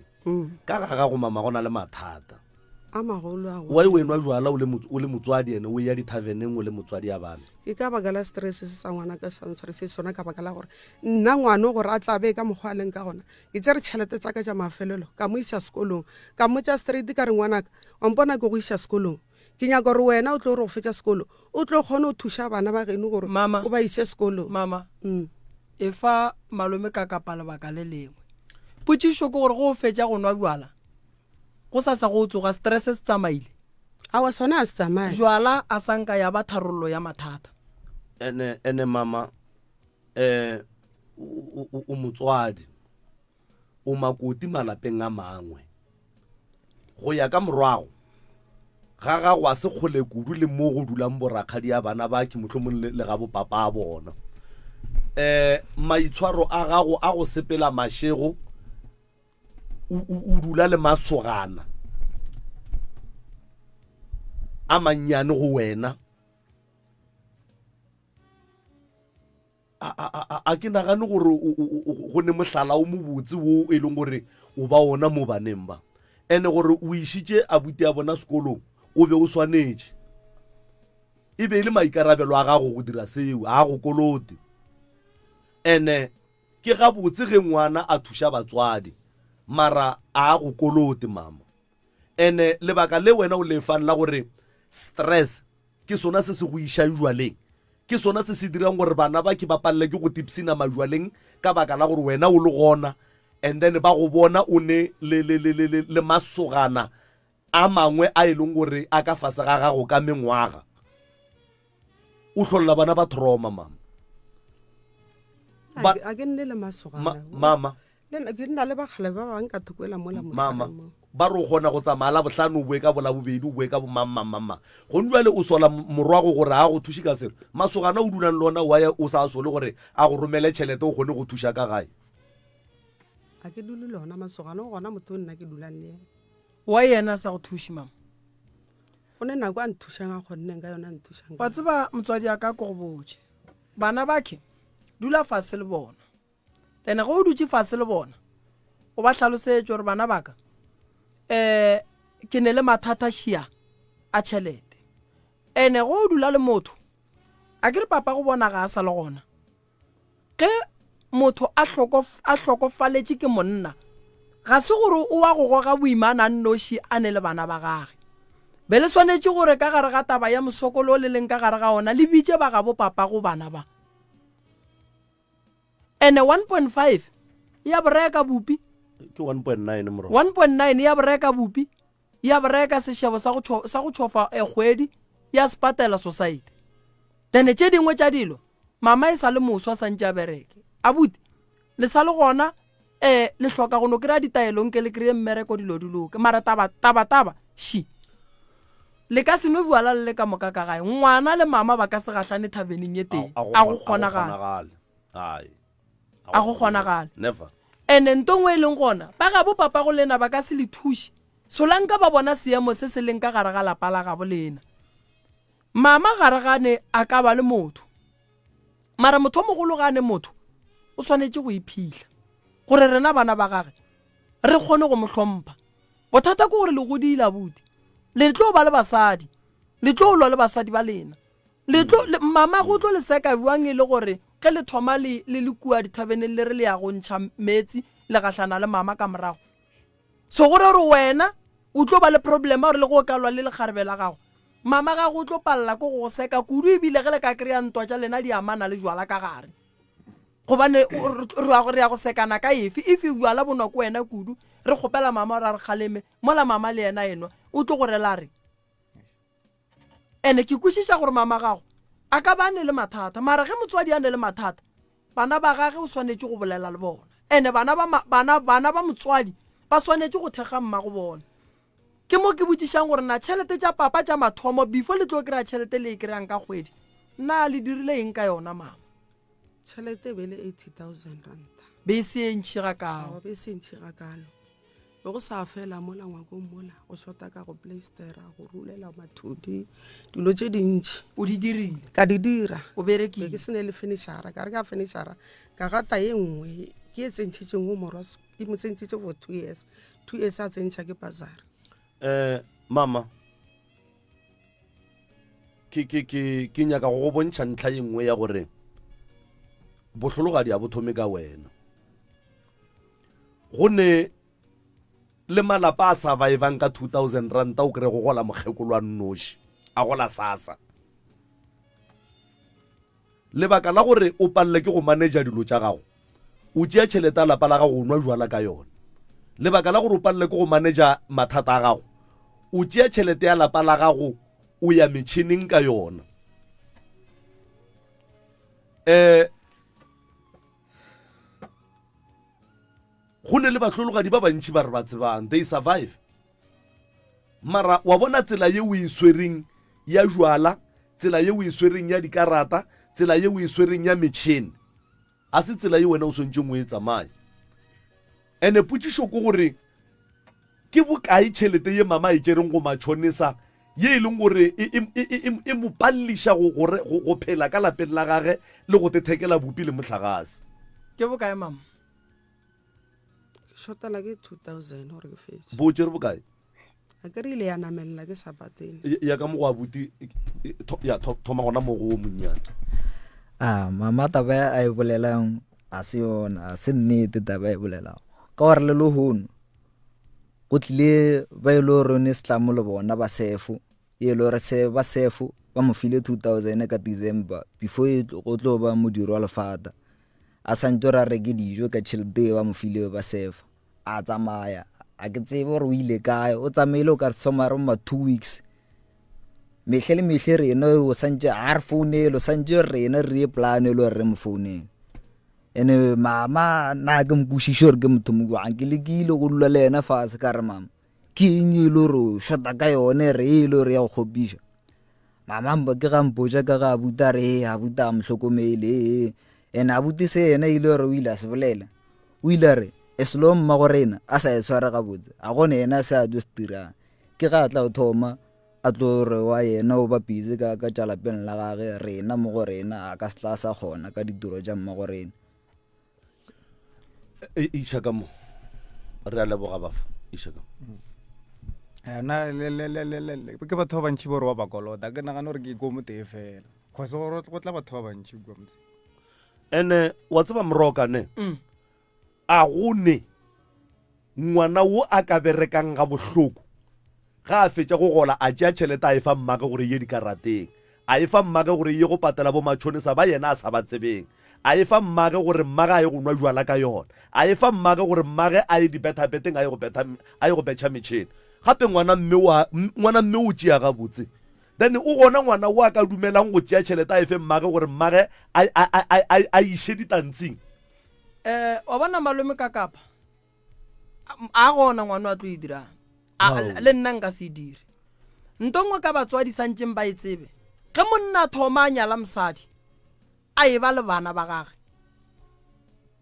Ka ga gago mama go na le mathata. A magolo a Why o enwa jwala o le o le motswadi ene o ya dithaveneng o le motswadi ya bana? Ke ka baka la stress se sa ngwana ka sa ntshwarise sona ka baka la gore nna ngwano gore a tla be ka mokgwa a leng ka gona ke tsere tšhelete tsa ka tša mafelelo ka mo isa sekolong ka mmotša straight ka re ngwanaka wa mpona ke go isa sekolong Ke nyaka gore wena o tlo re go fetša sekolo o tlo kgone go thuša bana ba geno gore Mama. o ba ise sekolong. Mama, Mm. efa malome ka kapa lebaka le lengwe. Potšišo ke gore go o fetša go nwa bjala, go sasa go o tsoga stress se tsamaile. Aowa sona a se tsamaye. Jwala a sa nka ya ba tharollo ya mathata. Ene ene mama eh o o- o motswadi o makoti malapeng a mangwe. Go ya ka morwago ga gago a se kgole kudu le mo go dulang borakgadi a bana ba ke mohlomong le, le ga bopapa a bona. Um maitshwaro a gago a go sepela mašego o, o, o dula le masogana a mannyane go wena. A ke nagane gore go ne mohlala o mobotse wo e leng gore o ba ona mo baneng ba. Ene gore o išitše abuti ya bona sekolong, o be o swanetše. E be e le maikarabelo a gago go dira seo, a go kolote. Ene ke gabotse ge ngwana a thuša batswadi, mara a go kolote mama. Ene lebaka le wena o lefang la gore stress Ke sona se se go išang jwaleng. Ke sona se se dirang gore bana ba ke ba palele ke go tipsina majwaleng ka baka la gore wena o le gona and then ba go bona o ne le, le, le, le, le, le masogana a mangwe a e leng gore a ka fase ga gago ka mengwaga. O hlolla bana ba trauma, mama. Ba, a ke nne le masogana. Ma, mama. Le nna ke nna le bakgale ba bang ka thoko ela mola Mama, mohlareng mo. ba re o kgona go tsamaya Labohlano o boe ka bolabobedi o boe ka bomang mang mang mang. Gone jwale o sola morwago gore a go thuše ka selo. Masogana o dulang le ona why o sa a sole gore a go romele tšhelete o kgone go thuša ka gae? A ke dule le ona masogana o gona motho o nna ke dulang le yena. Why yena a sa go thuše mama? Go ne nako a nthušang a kgonneng ka yona a nthušang ka Wa tseba motswadi a ka ko go botše. Bana bakhe dula fase le bona. Then ge o dutše fase le bona o ba hlalosetše gore bana baka um ke ne le mathata šia a tšhelete. Ene ge o dula le motho a ke re papa go bona ga a sa le gona. Ge motho a a hlokofaletše ke monna ga se gore o wa go goga boimana a nnoši a ne le bana ba gage. Be le swanetše gore ka gare ga taba ya mosokolo o le leng ka gare ga ona le bitše ba gabo papa go bana ba. Ene 1.5 ya boreka bupi. Ke 1.9 moro. 1.9 ya boreka bupi ya boreka sešebo sa go sa go tšhofa eh, kgwedi ya sepatela society. Then tše dingwe tša dilo mama e sa le moswa santše a bereke. Abuti le sa le gona eh le hloka go no kry-a ditaelo nke le kry-e mmereko dilo di loke mara taba taba taba shi le ka se nwe bjala le le ka moka ka gae ngwana le mama ba ka se gahlane thaveneng ye tee a go kgonagale a go kgonagale ene nto ngwe e leng gona ba gabo papa go lena ba ka se le thuše solanka ba bona seemo se se leng ka gare ga lapa la gabo lena mama gare gane a ka ba le motho Mara motho o mogolo ga a ne motho, o swanetše go iphihla gore rena bana ba gage re kgone go mo hlompha. Bothata ke gore le godile abuti, le tlo ba le basadi, le tlo lwa le basadi ba lena. Le tlo le, mama go tlo le seka bjang e le gore ge le thoma le le le kua dithabeneng le re le ya go ntšha meetse le gahlana le mama ka morago. So go ra gore wena o tlo ba le problem ya gore le ge o ka lwa le lekgarebe la gago, mama gago o tlo palela ke go go seka kudu ebile ge le ka kry-a ntwa tša lena di amana le jwala ka gare. Gobane re ya go sekana ka efe if jwala bo nwa ke wena kudu, re kgopela mama gore a re kgaleme, mola mama le yena enwa o tlo go rela reng? Ene ke kwešiša gore mama gago a ka ba a ne le mathata, mara ge motswadi a ne le mathata, bana ba gage o swanetše go bolela le bona. Ene bana ba, bana, bana ba motswadi ba swanetše go thekga mmago bona. Ke mo ke botšišang gore na tšhelete tša papa tša mathomo before le tlo kry-a tšhelete le e kry-ang ka kgwedi, na le dirile eng ka yona mama? Tšhelete e be le 80,000 ranta. Be e se e ntši gakaalo. Be e se ntši gakaalo. Be go sa fela mola ngwakong mola, go shota ka go playstera, go rulela mathudi, dilo tše dintši. O di dirile? Ka di dira. O berekile? Be ke se ne le finishara, ka re ka finishara ka gata ye nngwe ke e tsentšhitšeng go morwa, ke mo tsentšhitše for 2 years, 2 years a tsentšha ke bazara. Eh, mama, ke, ke, ke, ke nyaka go go bontšha ntlha ye nngwe ya gore bohlologadi a bo thome ka wena. Go ne le malapa a survivang ka 2000 ranta o kry go gola mokgekolo a nnoši a gola sasa. Lebaka la gore o palele ke go manager dilo tša gago, o tšea tšhelete ya lapa la gago o nwa jwala ka yona. Lebaka la gore o palele ke go manager mathata a gago, o tšea tšhelete ya lapa la gago o ya metšhineng ka yona. Um go ne le bahlologadi ba bantši ba re ba tsebang, they survive. Mara wa bona tsela ye o e swereng ya jwala, tsela ye o e swereng ya dikarata, tsela ye o e swereng ya metšhene, a se tsela ye wena o swantšeng o e tsamaye. Ene potšišo ke gore ke bokae tšhelete ye mama a e tšereng go matšhonisa ye e leng gore e, e, e, e, e mo palliša go, go, go, go phela ka lapeng la gage le go tethekela bupi le mohlagase. Ke bokae mama? Ke shotela ke 2000 gore ke fetše. Bo tšere bokae? A ke re ile ya namelela ke sa patele. Ya ka mo go abuti ya thoma gona mo go o monnyane. A mama taba a e bolelang a se yona, a se nnete taba e bolelago. Ka gore le lehono go tlile ba e le gore ne setlamo le bona ba sefo e le gore se ba sefo ba mo file 2000 ka December before e go tlo ba modiro wa lefata. A santse gore a reke dijo ka tšhelete e ba mo file ba sefa. A tsamaya, a ke tsebe gore o ile kae, o tsamaile o ka re somare ma 2 weeks. Mehle le mehle rena o santse a re founele, o santse rena re ye plan e le gore re mo founele. Ene mama na ke mo kwešiše gore ke motho mo jwang, ke lekile go dula le yena fase ka re mama ke eng e le gore o shota ka yone re e le gore ya go kgopiša. Mama mba ke ga mpotša ka ga abuti a re ee abuti a mo hlokomele ee ene abuti se yena ile gore o ile a se bolela o ile a re as long mmago rena a sa e tshware gabotse a gone yena se a tlo se dirang ke ga a tla o thoma a tlo re wa yena o ba busy ka ka tša lapeng la gage rena mo go rena a ka se tla sa kgona ka ditiro tša mmago rena. Iša ka mo. Re a leboga bafa. Iša ka mo. Nna le le le le le ke batho ba bantši ba gore wa ba kolota ke nagana gore ke ko motee fela cause go go tla batho ba bantši kua motseng. Ene wa tseba moroka ne? A go ne ngwana wo a ka berekang ga bohloko ga a fetša go gola a tšea tšhelete a e fa mmage gore e ye dikarateng, a e fa mmage gore e ye go patela bo matšhonisa ba yena a sa ba tsebeng, a e fa mmage gore mmage a ye go nwa jwala ka yona, a e fa mmage gore mmage a ye dibethabeteng a ye go betha a ye go betšha metšhene. Gape ngwana mme wa ngwana mme o tšea gabotse. Then o gona ngwana wo a ka dumelang go tšea tšhelete a e fe mmage gore mmage a a a a a iše ditantsing. Eh, wa bona malome ka kapa a gona ngwana a tlo e dirang le nna nka se e dire nto nngwe ka batswadi santseng ba e tsebe ge monna a thoma a nyala mosadi a e ba le bana ba gage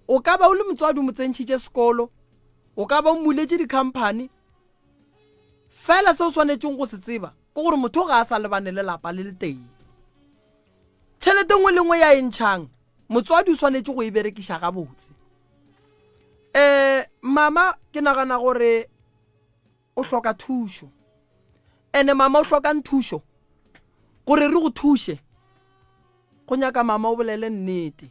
o ka ba o le motswadi o mo tsentšhitše sekolo o ka ba o mmuletše di-company fela se o swanetšeng go se tseba ke gore motho ga a sa lebane le lapa le letee tšhelete nngwe le nngwe ya e ntšhang motswadi o swanetše go e berekiša gabotse um mama ke nagana gore o hloka thušo ene mama o hlokang thušo gore re go thuše go nyaka mama o bolele nnete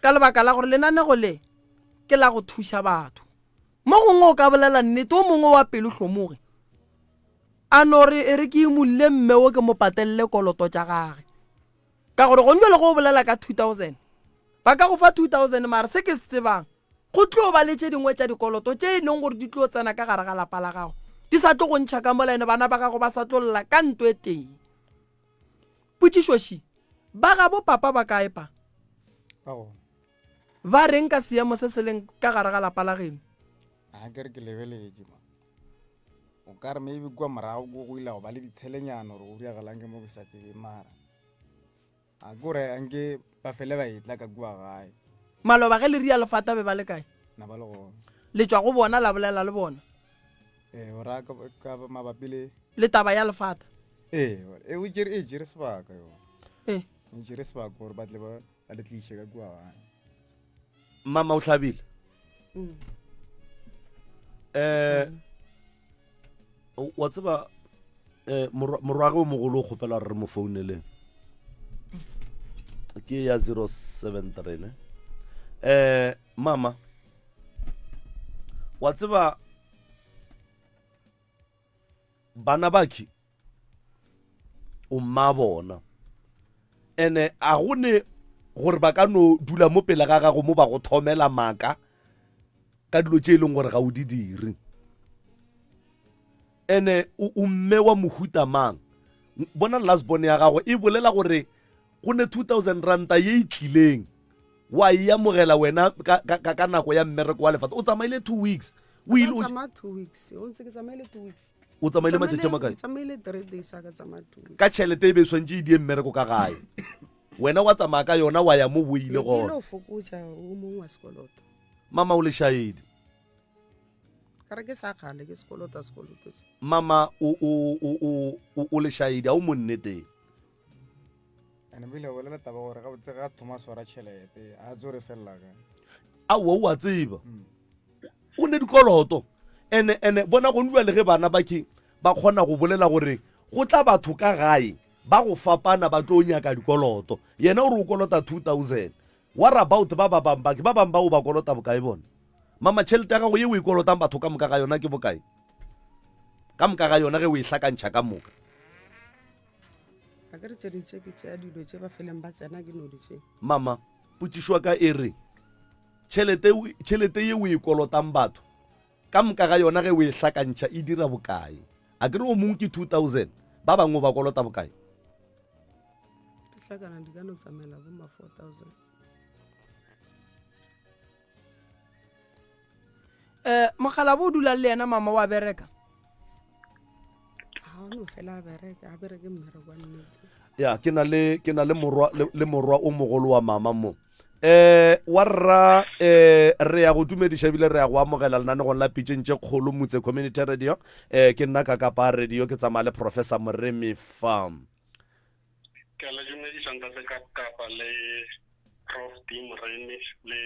ka lebaka la gore lenanego le ke la go thuša batho mo gongwe o ka bolela nnete o mongwe wa pelo hlomoge a no re e re ke imulle mme o ke mo patelele koloto tša gage Ka gore gong jwale go o bolela ka 2000, ba ka go fa 2000 mara se ke se tsebang, go tlo ba le tše dingwe tša dikoloto tše e leng gore di tlo tsena ka gare ga lapa la gago, di sa tlo go ntšha ka mola ene bana ba gago ba sa tlo lla ka nto e tee. Potšišo ši, Ba gabo papa ba kae pa? Ba gona. Ba reng ka seemo se se leng ka gare ga lapa la geno? A ke re ke lebeletše ma. O ka re maybe kua morago ko go ile go ba le ditshelenyana gore go diragalang ke mo ke sa tsebeng mara. A ke gore anke ba fele ba etla ka kua gae. Maloba ge le ria lefata be ba le kae? Na ba le gona. Le tšwa go bona la bolela le bona? Ee, o ra ka, ka mabapi le. Le taba ya lefata? Ee, e, o tšere, e tšere sebaka yona. Ee. E tšere sebaka gore ba tle ba, ba le tliše ka kua gae. Mama o hlabile? Mm. Eh, wa tseba eh morwage o mogolo o kgopela gore re mo founeleng ke ya 073 ne eh mama wa tseba bana bakhi o mma bona ene a go ne gore ba ka no dula mo pele ga gago mo ba go thomela maaka ka dilo tše e leng gore ga o di dire ene o mme wa mohuta mang bona last born ya gago e bolela gore go ne 2000 ranta ye e tlileng wa e amogela wena ka, ka, ka, ka nako ya mmereko wa lefata o tsamaile two weeks o ile o tsamaya two weeks o ntse ke tsamaile two weeks o tsamaile matšatši a makae ke tsamaile three days a ka tsamaya two weeks ka tšhelete e be e swantše e die mmereko ka gae wena wa tsamaya ka yona wa ya mo bo ile ke ile gona go fokotša o mongwe wa sekoloto mama o lešaedi ka re ke sa kgale ke sekolota sekoloto se mama o o o o o- o lešaedi a o mo nneteng And o ile a bolela taba gore gabotse ga thoma swara tšhelete a tso re felela kae. Aowa o a tseba. O ne dikoloto. Ene ene bona go jwale ge bana ba ke ba kgona go bolela gore go tla batho ka gae ba go fapana ba tlo nyaka dikoloto. Yena o re o kolota 2000. What about ba ba bang ba ke ba bang ba o ba kolota bokae bona? Mama tšhelete ya gago ye o e kolotang batho ka moka ga yona ke bokae? Ka moka ga yona ge o e hlakantšha ka moka. A ke re tše ding tše ke tšea dilo tše ba feleng ba tsena ke no di tše. Mama, potšišo ya ka e re, tšhelete, tšhelete ye o e kolotang batho, ka moka ga yona ge o e hlakantšha e dira bokae? A ke re o mongwe ke 2000, ba bangwe o ba kolota bokae? Di hlakana di ka no tsamaela bo ma 4000. Eh, mokgalabo o dulang le yena mama wa bereka? Ga o no fela a bereka, a bereke mmereko wa nnete. Ya, ke na le ke na le morwa le, le morwa o mogolo wa mama mo. Eh, wa rra eh re ya go dumediša ebile re ya go amogela lenanegong la pitšeng tše kgolo Motse Community Radio. Eh, ke nna ka Kapa Radio ke tsamaya le Professor Moremi fa. Ke a le dumedisa ntate Kapkapa le Prof D Moremi le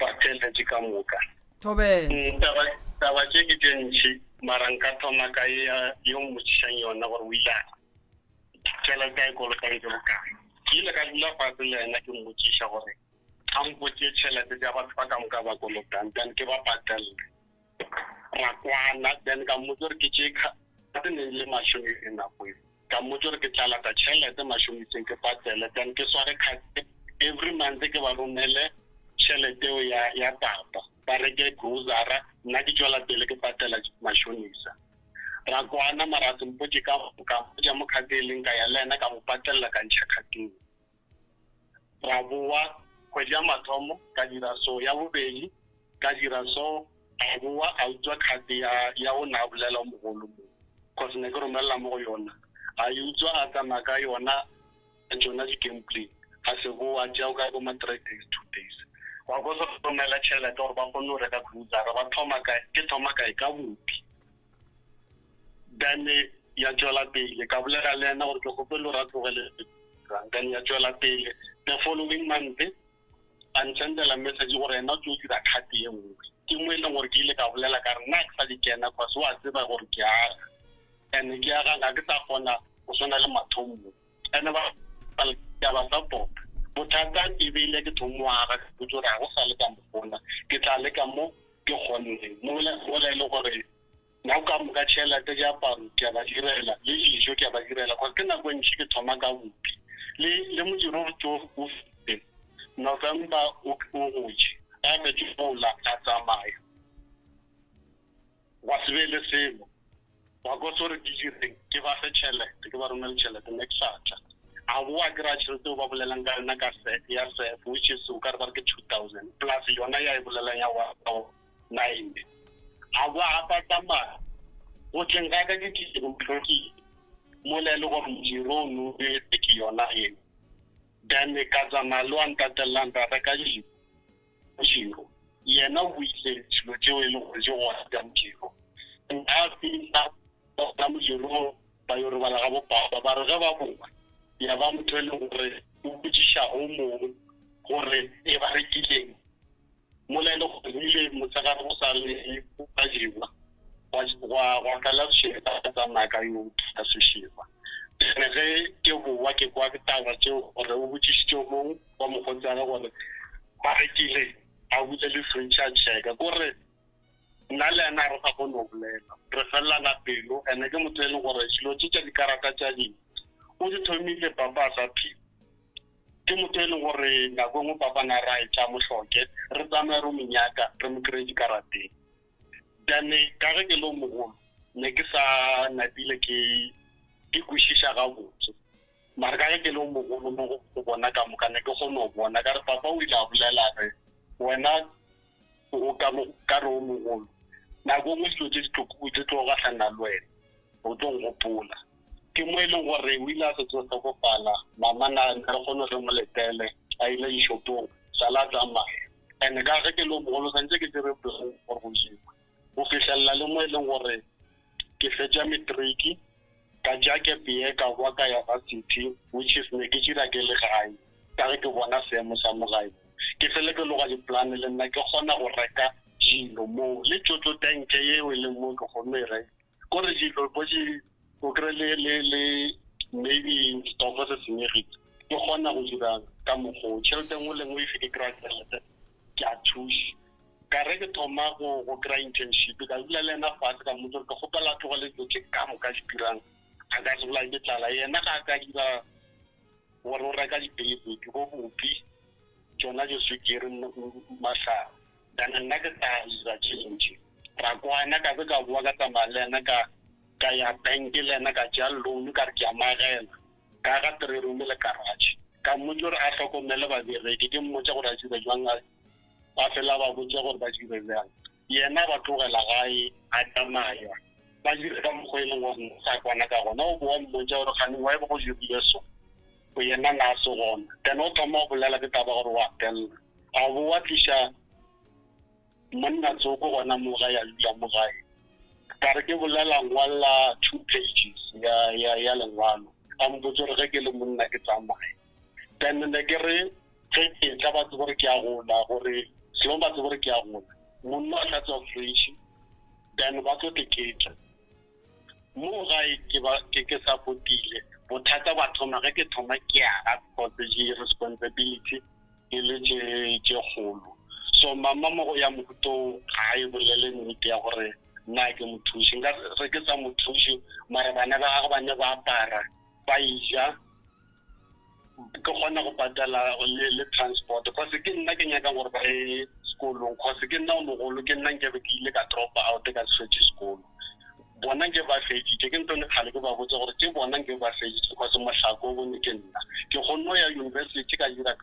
batheeletši ka moka. Thobela. Mm, taba taba tše ke tše ntši mara nka thoma ka ye ya yo mmotšišang yona gore o ile a tšhelete a e kolotang ke bokae. Ke ile ka dula fatshe le yena ke mmotšiša gore a mpotše tšhelete tša batho ba ka moka ba kolotang then ke ba patelle. Ra kwana then ka mmotša gore ke tšee card ne e le mashonisa nako eo. Ka mmotša gore ke tla lata tšhelete mashoniseng ke patele then ke sware card every month ke ba romele tšhelete eo ya ya papa ba reke grocery nna ke tšwela pele ke patela mashonisa. Ra kwana mara a se mpotše ka ka mpotša mo card e leng ka ya le yena ka mo patelela ka ntšha card eo. Ra bowa kgwedi ya mathomo ka dira so, ya bobedi ka dira so, a bowa a utswa card ya ya o na a bolela o mogolo mo cause ne ke romelela mo go yona, a e utswa a tsamaya ka yona tšona di gambling, a se bowa a tšea o ka bo ma three days two days wa ko se romela tšhelete gore ba kgone go reka grocery ba thoma kae ke thoma kae ka bupi. Then ya tšwela pele, ka bolela le yena gore ke kgopela gore a tlogele then ya tšwela pele. The following month a nsendela message gore yena o tlo dira card ye nngwe. Ke mo e leng gore ke ile ka bolela ka re nna ke sa di kena cause wa tseba gore ke aga and ke aga ga ke sa kgona go swana le mathomo and ba ke a ba support. Bothata e bile ke thomo aga ke botse gore ga go sa le ka mokgona ke tla leka mo ke kgonneng mola e le gore Nako ka moka tšhelete, diaparo ke a ba direla, le dijo ke a ba direla, cause ke nako e ntši ke thoma ka bupi. Le, le modiro o tšo o fete, November o, o gotše, a fetše gola a tsamaya, gwa se be le selo. Gwa ko se gore ke direng, ke ba fe tšhelete, ke ba romele tšhelete, ne ke sa tla. A boa kry-a tšhelete eo ba bolelang ka yona ka se, ya SEF, which is o ka re ba re ke 2000 plus yona ya e bolelang ya one. Nine. A boa gape a tsamaya. Go tleng ga ka ke tlile go tlhokile mola e le gore modiro o no etse ke yona eo. Then ka tsamaya le wa ntatellang ra reka modiro. Yena o buile dilo tšeo e leng gore di gona tša modiro. Nna fihla gona modirong ba yo robala ga bopapa ba re ge ba boa ya ba motho e leng gore o botšiša o mongwe gore e ba rekileng mola e le gore ile motshegare go sa le go jewa gwa tlala sešeba ka tsamaya ka yo ka sešeba. Ene ge ke boa ke kwa taba tšeo gore o botšišitše o mongwe wa mokgotsi wa gagwe gore ba rekile a bule le fridge a checka kore nna le yena re sa kgone go bolela re felelana pelo ene ke motho e leng gore dilo tše tša dikarata tša ding o di thomile papa a sa phela ke motho e leng gore nako e nngwe papa na ra e tša mohloke re tsamaye re mo nyaka re mo kry-e dikarateng then ka ge ke le o mogolo ne ke sa napile ke ke kwešiša gabotse Mara ka ge ke le o mogolo mo go bona ka moka, ne ke kgone go bona. Ka re, Papa o ile a bolela a re, Wena o ka mo ka re o mogolo. Nako e nngwe dilo tše di tlo di tlo gahlana le wena, o tlo nkgopola. Ke mo e leng gore o ile a se tlo hlokofala, mama na ne re kgone re mo letele a ile dishopong, sala a tsamaya. And ka ge ke le o mogolo santse ke dire plan gore go jewe. Go fihlelela le mo e leng gore ke fetša matric, ka tšea gap year ka boa ka ya varsity which is ne ke dira ke le gae ka ge ke bona seemo sa mo gae ke fele ke loga dipolane le nna ke kgona go reka dilo moo le tšotšo tanke yeo e leng mo ke kgonne e reka kore dilo bo di o kry le le le maybe stofo se senyegile ke kgona go dira ka mokgoo tšhelete nngwe le nngwe efe ke kry-a tšhelete ke a thuša Ka re ke thoma go go kry-a internship, ka dula le yena fase ka mmotsa gore ke kgopela a tlogele dilo tše ka moka di dirang, a ka se bolawe ke tlala. Yena ga a ka dira gore o reka di-basic bo bupi tšona diswikiri mahlare, then nna ke tla dira tše dintši. Ra kwana ka be ka boa ka tsamaya le yena ka ka ya bank le yena ka tšea loan ka re ke a magela ka aga three room le garage. Ka mmotsa gore a hlokomele babereki, ke mmotsa gore a dire jwang a Ba fela ba botša gore ba dire bjang. Yena a ba tlogela gae a tsamaya. Ba dire ka mokgwa e leng gore ne sa kwana ka gona. O boa mmotša gore kgane why go dirile so, yena na a se gona. Then o thoma go bolela ke taba gore wa tella. A boa tliša monna tsoko gona mo gae a dula mo gae. Ka re ke bolela ngwalla 2 pages ya ya ya lengwalo. A mpotša gore ge ke le monna ke tsamaye. Then ne ke re Ge ke etla ba tsebe gore ke a gola, gore selong ba tsebe gore ke a gola. Monna a hlatswa fridge, then ba tlo teketla. Mo gae ke ba ke ke supportile. Bothata ba thoma ge ke thoma ke aga because di responsibility e le tše tše kgolo. So mama mo go ya mohuto ga e bolele nnete ya gore nna ke mo thuše. Nka re ke sa mo thuše mara bana ba gagwe ba ne ba apara ba eja. Ke kgona go patela le, le transport cause ke nna ke nyakang gore ba ye sekolong cause ke nna o mogolo ke nna nkabe ke ile ka drop out ka se fetše sekolo. Bona nke ba feditše ke ntone kgale ke ba botse gore ke bona nke ba feditše cause mohlako o bone ke nna. Ke kgonne go ya university ka dira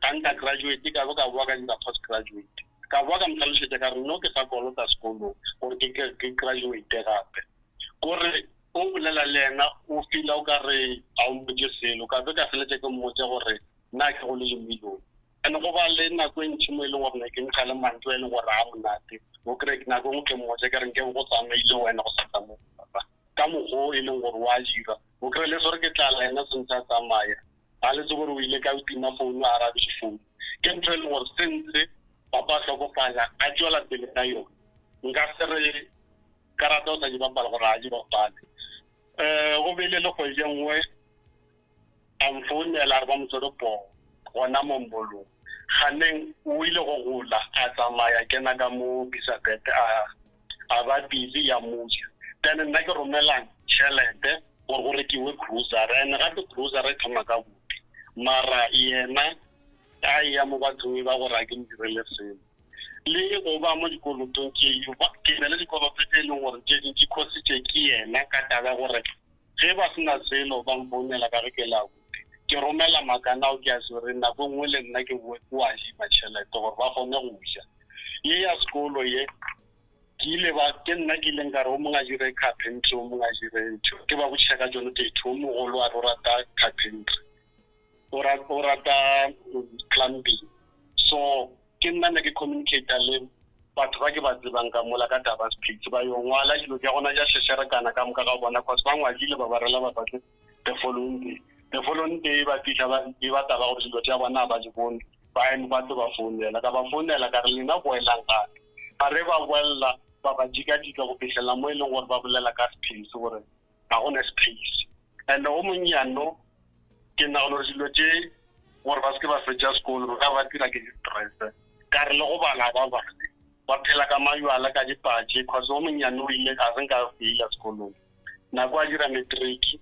undergraduate ka be ka boa ka dira postgraduate. Ka boa ka mo hlalošetša ka re no ke sa kolota sekolong gore ke ke graduate gape. Kore O bolela le yena o feel-a o ka re ga o mmotše selo. Ka be ka feletša ke mmotša gore nna ke go le lemilong. And go ba le nako e ntši mo e leng gore ne ke ntsha le mantšu a e leng gore a monate. O kry-e nako e nngwe ke mmotša ke re nke go tsamaile wena go sa tsamaye papa. Ka mokgwa o e leng gore wa dira. O kry-e le swere ke tlala yena sentse a tsamaya. Ga le tsebe gore o ile kae o tima founu a arabe difounu. Ke ntho e leng gore sentse papa a hlokofala a tšwela pele ka yona. Nka se re Karata o sa di bapala gore a di bapale. Um go bile le kgwedi e nngwe a mfounela a re ba mo tshwere poo gona mo mbolong. Kganeng o ile go gola a tsamaya kena ka mo Bisabet a a ba busy ya moja. Then nna ke romelang tšhelete gore go rekiwe grocery and gape grocery e thoma ka bupi. Mara yena a eya mo bathong e ba gore a ke mo direle selo. Le go ba mo dikolotong tše, ke na le dikoloto tše e leng gore tše dintši khositše ke yena ka taba ya gore ge ba se na selo ba mfounela ka ge ke le abuti. Ke romela makana ao ke a swereng nako e nngwe le nna ke boe ke o adima tšhelete gore ba kgone go ja. Ye ya sekolo ye ke ile ba ke nna ke ileng ka re o mongwe a dire carpentry o mongwe a dire ntho ke ba botšiša ka tšone tše two o mogolo a re o rata carpentry o rata plumbing so. Ke nna ne ke communicate le batho ba ke ba tsebang ka mola ka taba space ba yo ngwala dilo tša gona tša šešerekana ka moka ga bona cause ba ngwadile ba ba rela ba batle the following day. The following day ba fihla ba e ba taba gore dilo tša bona ba di bone ba eme ba tlo ba founela ka ba founela ka re lena boelang gape ba re ba boella ba ba jikajika go fihlela mo e leng gore ba bolela ka space gore ga go na space and o monnyano ke nagana gore dilo tše gore ba se ke ba fetša sekolo ba ba dira ke di-stress ka re le go bala ba bale ba phela ka majwala ka dipatše cause o monnyane o ile a se nka feila sekolong nako a dira matric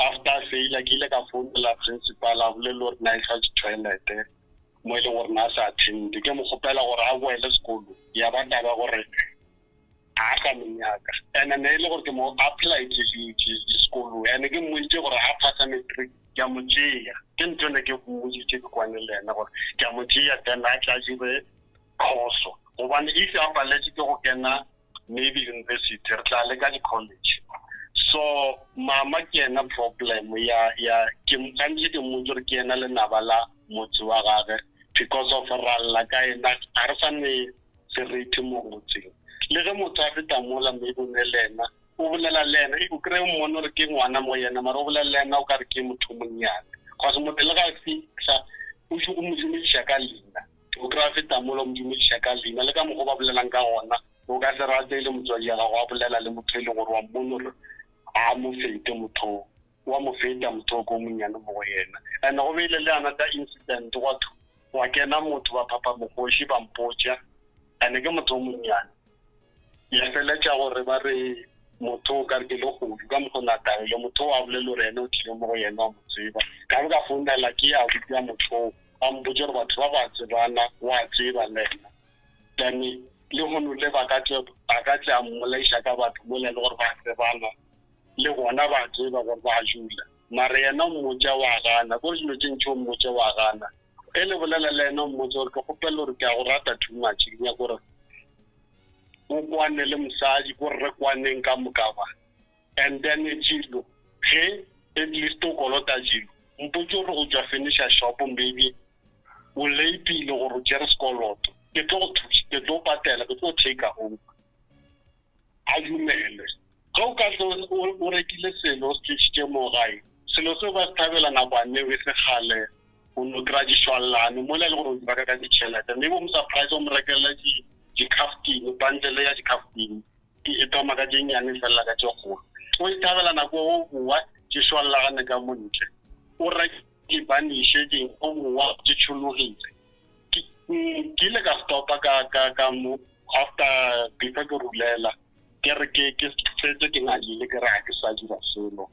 after a feila ke ile ka founela principal a bolele gore na e tlhatse toilete mo e leng gore na a sa attende ke mo kgopela gore a boele sekolo ya ba taba gore ga a sa mo nyaka and ne e le gore ke mo applyetse sekolo and ke mmoditse gore a phasa matric ke a mo tšea ke ntho ne ke mmoditse ke kwane le ena gore ke a mo tšea then a tla dire course gobane if a paletse ke go kena maybe university re tla leka di-college so mama ke ena problem ya ya ke gantši ke mmotse gore ke ena lenaba la motse wa gage because of ralla ka ena ga re sa ne seriti mo motseng le ge motho a feta mola maybe o ne le ena o bolela le ena o kry-e mmone gore ke ngwana mo yena mara o bolela le ena o ka re ke motho monnyane cause motho le ga a fitlha o mo dumediša ka leina o kry-a feta mola o mo dumediša ka leina le ka mokgwa ba bolelang ka gona o ka se rate e le motswadi ya gago a bolela le motho e leng gore wa mmone gore a mo fete motho wa mo feta motho o ko monnyane mo go yena and go beile le another incident gwa gwa kena motho ba phapha mokgoši ba mpotša and ke motho o monnyane ya feletša gore ba re motho o ka re ke le godu ka mokgo na taelo motho o a bolele gore ene o tlile mo go yena wa mo tseba ka be ka founela ke ya botša motho o a mpotša gore batho ba ba tsebana wa tseba le ena then le hono le ba ka tle a ka tle a mmolaiša ka batho mola e le gore ba tsebana le gona ba tseba gore ba jula mara yena o mmotša wa gana kore dilo tše ntši o mmotša wa gana ge le bolela le yena o mmotša gore ke kgopela gore ke a go rata too much ke nyaka gore o kwane le mosadi ko re kwaneng ka moka ba and then jilo ge at least o kolota jilo mpotse gore o tšwa finisha shop maybe o lapile gore o tšere sekoloto ke tlo go thuša ke tlo patela ke tlo take over a dumele. Ge o ka tlo o rekile selo o se tlišitše mo gae, selo seo ba se thabela nakwaneo e se kgale o no kry-a dišwallane mola e le gore o di reka ka ditšhelete. Maybe o mo surprise o mo rekele dikhaftine, bundle ya dikhaftine e thoma ka tše nnyane e felela ka tše kgolo. O e thabela nako o boa di šwallagane ka mo ntle. O reke dibaniše dingwe o boa di tšhologile. Ke ke ile ka stopa ka ka ka mo after before ke rulela ke re ke ke setse ke ngadile ke re ga ke sa dira selo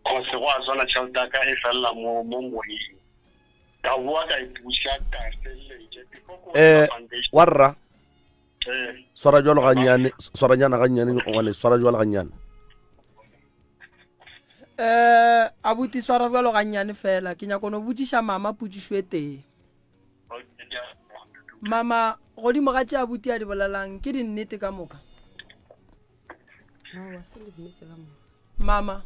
cause go a swana tšhelete ya ka e felela mo mo moyeng ka boa ka e buša ka feleletše before ko eh foundation wa rra eh swara jalo gannyane swaranyana gannyane ngwane swara jalo gannyane um abuti swara bjalo gannyane fela ke nyako no botšiša mama potšišo e tee Mama, godimo ga tše abuti a di bolelang, ke dinnete ka moka? Aowa, se le nnete ka moka. Mama.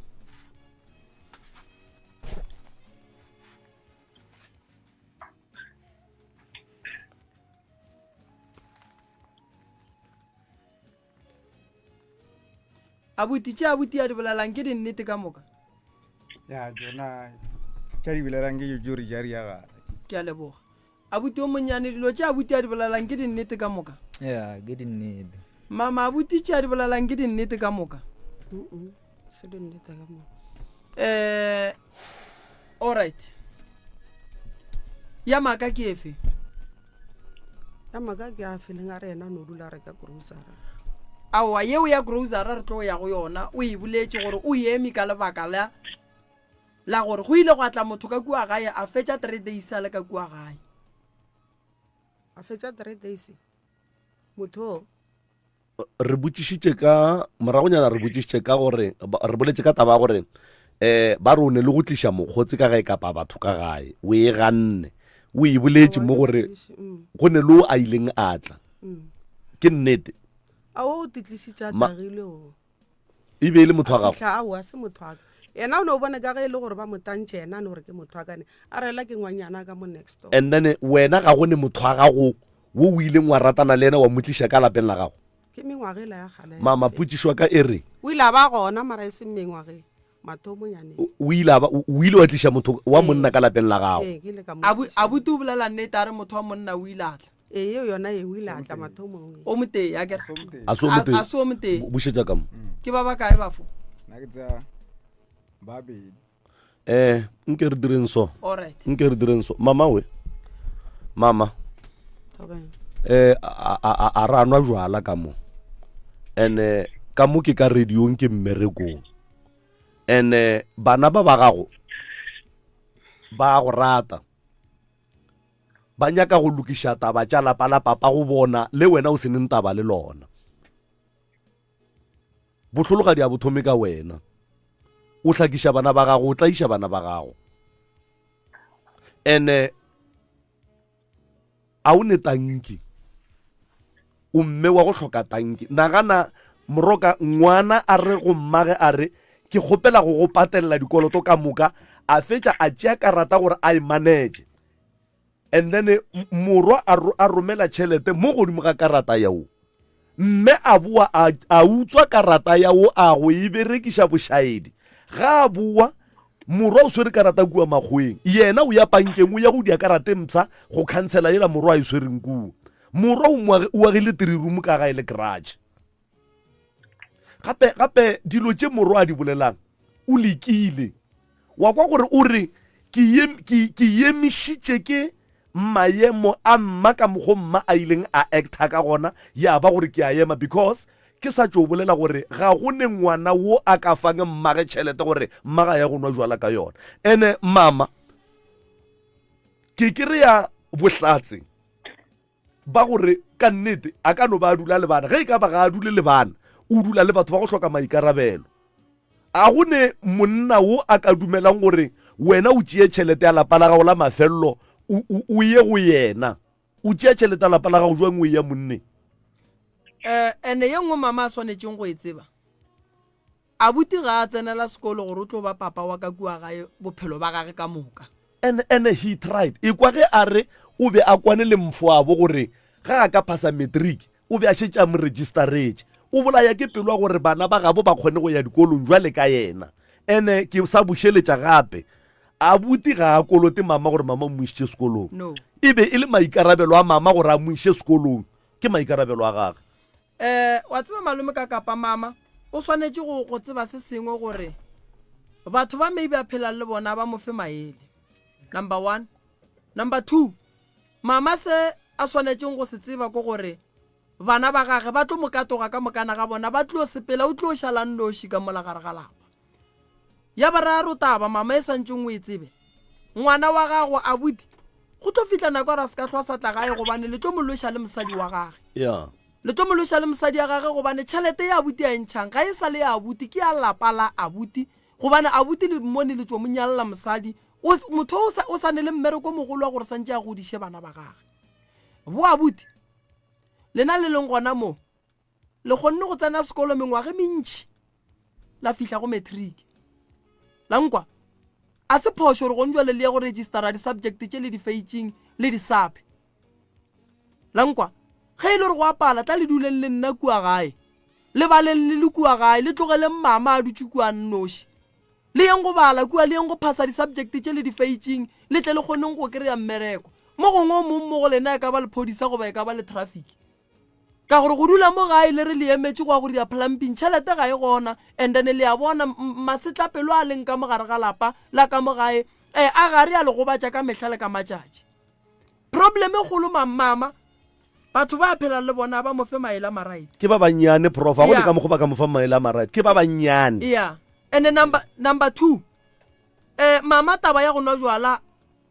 Abuti, tše abuti a di bolelang ke dinnete ka moka? Ya tsona tša di bolelang ke tšo re ja ria gare. Ke a leboga. Abuti o monnyane, dilo tše abuti a di bolelang ke dinnete ka moka? Ya, ke dinnete. Mama, abuti tše a di bolelang ke dinnete ka moka? Mm-mm, se dinnete ka moka. Eh, all right. Ya maaka ke efe? Ya maaka ke a feleng a re yena no dula a reka grocery. Aowa, yeo ya grocery re tlo ya go yona. O e boletše gore o eme ka lebaka la la gore go ile gwa tla motho ka kua gae a fetša three days a le ka kua gae. A fetša three days motho Re botšišitše ka moragonyana re botšišitše ka gore re boletše ka taba ya gore um ba re o ne le go tliša mokgotsi ka gae kapa batho ka gae o e ganne o e boletše mo gore mm. go ne le o a ileng a tla mm. ke nnete a o titlišitše a tagile o e be e le motho wa gago aowa se motho wa ka yena o ne o bone ka ge e le gore ba mo tantše yena a ne gore ke motho wa kane a rela ke ngwanyana ka mo next door and then wena ga go ne motho wa gago. wo o ileng wa ratana le yena wa mo tliša ka lapeng la gago? Ke mengwaga ela ya kgale. Mama, potšišo ya ka e re. O ile a ba gona mara e seng mengwageng, mathomonyane. O ile a ba, o ile wa tliša motho wa monna ka lapeng la gago? Ee, ke ile ka mo Abu, tliša. abuti o bolela nnete a re motho wa monna o ile a tla. Ee, yeo yona ye o ile a tla mathomong. O motee, a kere? A se o motee? A se o motee. Bušetša ka mo. Ke ba bakae bafo? Nna ke tsaya babedi. Eh, nke re direng so. Alright. Nke re direng so. Mama we. Mama. Eh, a a a ra nwa jwala ka mo. Ene ka mo ke ka radiong ke mmerekong. Ene bana ba ba gago ba go rata. Ba nyaka go lokiša taba tša lapa la papa go bona le wena o se neng taba le lona. Bohlologadi a bo thome ka wena. O hlakiša bana ba gago, o tlaiša bana ba gago. Ene a o ne tanki. O mme wa go hloka tanki. Nagana moroka ngwana a re go mmage a re ke kgopela go go patelela dikoloto ka moka, a fetša a tšea karata gore a e manage. And then morwa a, a romela tšhelete mo godimo ga karata yeo. Mme a boa a, a utswa karata yao a go e berekiša bošaedi. Ga a boa, morwa o swere karata kua makgoweng. Yena o ya pankeng o ya go dia karata e mpsha go khansela yela morwa a e swereng kua. Morwa o mo o agile three room ka gae le garage. Gape gape dilo tše morwa a di bolelang o lekile. Wa kwa gore o re ke ke ke yemišitše ke maemo a mma ka mokgo mma a ileng a acta ka gona ya ba gore ke a ema because ke sa tšo bolela gore ga go ne ngwana wo a ka fang mmage tšhelete gore mmaga ya go nwa jwala ka yona. Ene mama ke kry-a bohlatse ba gore ka nnete a ka no ba a dula le bana. Ge e ka ba ga a dule le bana, o dula le batho ba go hloka maikarabelo. A go ne monna wo a ka dumelang gore wena o tšee tšhelete ya lapa la gago la mafello o, o, o ye go yena? O tšea tšhelete ya lapa la gago jwang o eya monneng? Um ene ye nngwe mama a swanetšeng go e tseba, Abuti ga a tsenela sekolo gore o tlo ba papa wa ka kua gae bophelo ba gage ka moka. And, and he tried. Ekwa ge a re o be a kwane le mfoabo gore ga a ka phasa matric o be a šetše a mo registeretše. O bolaya ke pelo ya gore bana ba gabo ba kgone go ya dikolong jwale ka yena. Ene ke sa bušeletša gape, abuti ga a kolote mama gore mama o mo išitše sekolong. No. E be e le maikarabelo a mama gore a mo iše sekolong. Ke maikarabelo a gage. Eh, wa tseba malome ka kapa mama o swanetše go, go tseba se sengwe gore batho ba maybe a phelang le bona ba mo fe maele. Number one. Number two, mama se a swanetšeng go se tseba ke gore bana ba gage ba tlo mo katoga ka mokana ga bona, ba tlo sepela, o tlo šala nnoši ka mola gare ga lapa. Ya boraro taba, mama e santšeng o e tsebe, ngwana wa gago abuti go tlo fihla nako ya gore a se ka hlwa sa tla gae gobane le tlo mo lweša le mosadi wa gage. Yeah. Le tlo mo lweša le mosadi ya gage gobane tšhelete ya abuti a e ntšhang ga e sa le ya abuti, ke ya lapa la abuti gobane abuti le mmone le tšo mo nyalela mosadi. O, motho o sa, o sa ne le mmereko o mogolo wa gore santše a godiše bana ba gage. Bo abuti, lena le leng gona mo, Le kgonne go tsena sekolo mengwaga e mentši, la fihla go matric. La nkwa? A se phošo gore gong jwale le ye go registera di-subject tše le di feitšeng le di sape. La nkwa? Ge e le gore go a pala, tla le duleng le nna kua gae. Le baleng le le kua gae, le tlogeleng mama a dutše kua a nnoši. Le yeng go bala kua, le yeng go phasa di-subject tše le di feitšeng, le tle le kgoneng go kry-a mmereko. Mo gongwe o mong mo go lena e ka ba lephodisa goba e ka ba le traffic. Ka gore go dula mo gae le re le emetše go ya go dira plumping, tšhelete ga e gona, and then le a bona masetlapelo a leng ka mo gare ga lapa la ka mo gae, eh, a gare a le gobatša ka mehla le ka matšatši. Problem e kgolo ma mama, batho ba phelang le bona ba mo fe maele a maright. Ke ba bannyane prof, ga go ne Yeah. ka mokgwa ba ka mo fa maele a maright, ke ba bannyane. Yeah. And then number, number two, eh, mama taba ya go nwa jwala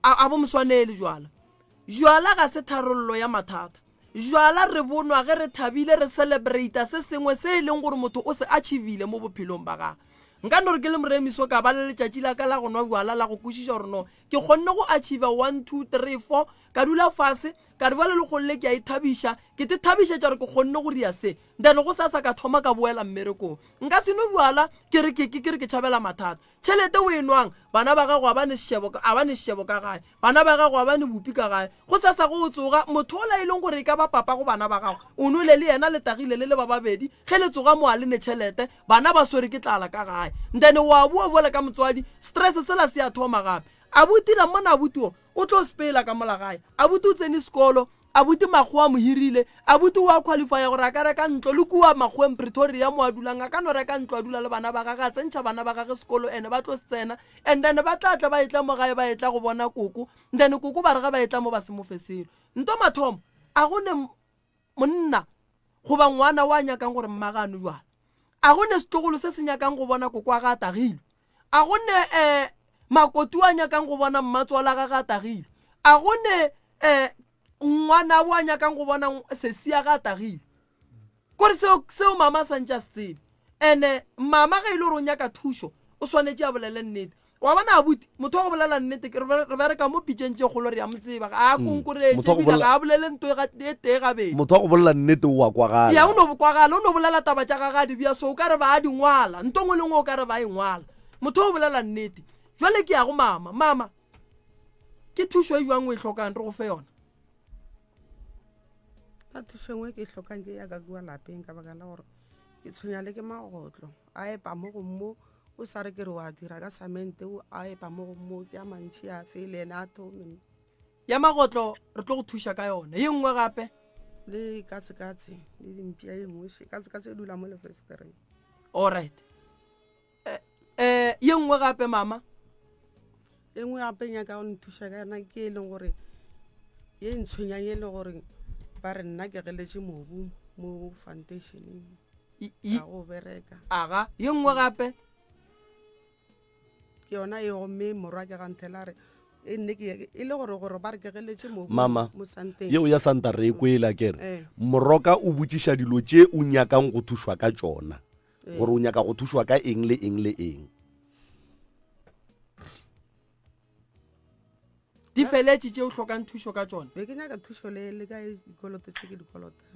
a, a bo moswanele jwala. Jwala ga se tharollo ya mathata. Jwala re bo nwa ge re thabile, re celebrata se sengwe se e leng gore motho o se achievile mo bophelong ba gagwe. Nka no re ke le Moremiso ka ba le letšatši la ka la go nwa jwala la go kwešiša gore no ke kgonne go achieva 1, 2, 3, 4. Ka dula fase, ka re bjale lekgolo le ke a ithabiša, ke te thabišetša gore ke kgonne go ria se. Then gosasa ka thoma ka boela mmerekong. Nka se nwe bjala ke re ke, ke, ke re ke tšhabela mathata. Tšhelete o e nwang, bana ba gago ga ba ne sešebo, ga ba ne sešebo ka gae. Bana ba gago ga ba ne bupi ka gae. Gosasa ge o tsoga, motho ola e leng gore e ka ba papa go bana ba gago, o nwele le yena le tagile le le ba babedi, ge le tsoga mo a le ne tšhelete, bana ba swere ke tlala ka gae. Then wa boa bjale ka motswadi, stress sela se a thoma gape. Abuti la mmona abuti o, o tlo sepela ka mola gae. Abuti o tsene sekolo, Abuti makgowa a mo hirile. Abuti o a qualifya gore a ka reka ntlo le kua makgoweng Pretoria mo a dulang a ka no reka ntlo a dula le bana ba gage a tsentšha bana ba gage sekolo ene ba tlo se tsena and then ba tla tla ba etla mo gae ba etla go bona koko then koko ba re ge ba etla mo ba se mo fe selo. Nto mathomo a go ne monna goba ngwana wa nyakang gore mmage a nwe jwala. A go ne setlogolo se se nyakang go bona koko wa ga a tagilwe. A go ne um makoti wa nyakang go bona mmatswala ga ga a tagilwe. A go ne um ngwana wa nyakang go bona sesi ya ga a tagilwe. Kore seo, seo mama a santše a se tsebe. Ene mama ge e le gore o nyaka thušo o swanetše a bolele nnete. Wa bona abuti, motho wa go bolela nnete ke re bereka mo pitšeng tše kgolo re ya mo tseba, ga a mm. konkoretse ebile ga a bolele nto e, e tee gabedi. Motho wa go bolela nnete o a kwagala. Ya o no kwagala, o no bolela taba tša gagwe a di bja so o ka re ba a di ngwala, nto nngwe le nngwe o ka re ba e ngwala. Motho o bolela nnete. Jwale ke ya go mama, mama ke thušo e jwang o e hlokang re go fe yona? Ka thušo e nngwe ke e hlokang ke ya ka kua lapeng ka baka la gore ke tshwenya le ke magotlo a epa mo go mo o sa re ke re wa dira ka samente o a epa mo go mo ke a mantšhi a fe le ene a thome. Ya magotlo re tlo go thuša ka yona. Ye nngwe gape? Le katsekatse le dimpša ye nngwe še katsekatse e dula mo lefestereng. Alright. Eh, eh, ye nngwe gape mama? E nngwe gape nyaka go nthuša ka yona ke e leng gore ye ntshwenyang e le gore ba re nna ke geletše mobu mo foundationeng ga go bereka. Aga, ye nngwe gape? Ke yona e gomme morwa ke ganthela re e nne ke e le gore gore ba re ke geletše mobu mama mo santeng. Yeo ya santa re e kwele akere. Eh. Moroka o botšiša dilo tše o nyakang go thušwa ka tšona. Gore o nyaka go thušwa ka eng le eng le eng. Di feletše tše o hlokang thušo ka tšona. Be ke nyaka thušo le le ka dikoloto tše ke di kolotang.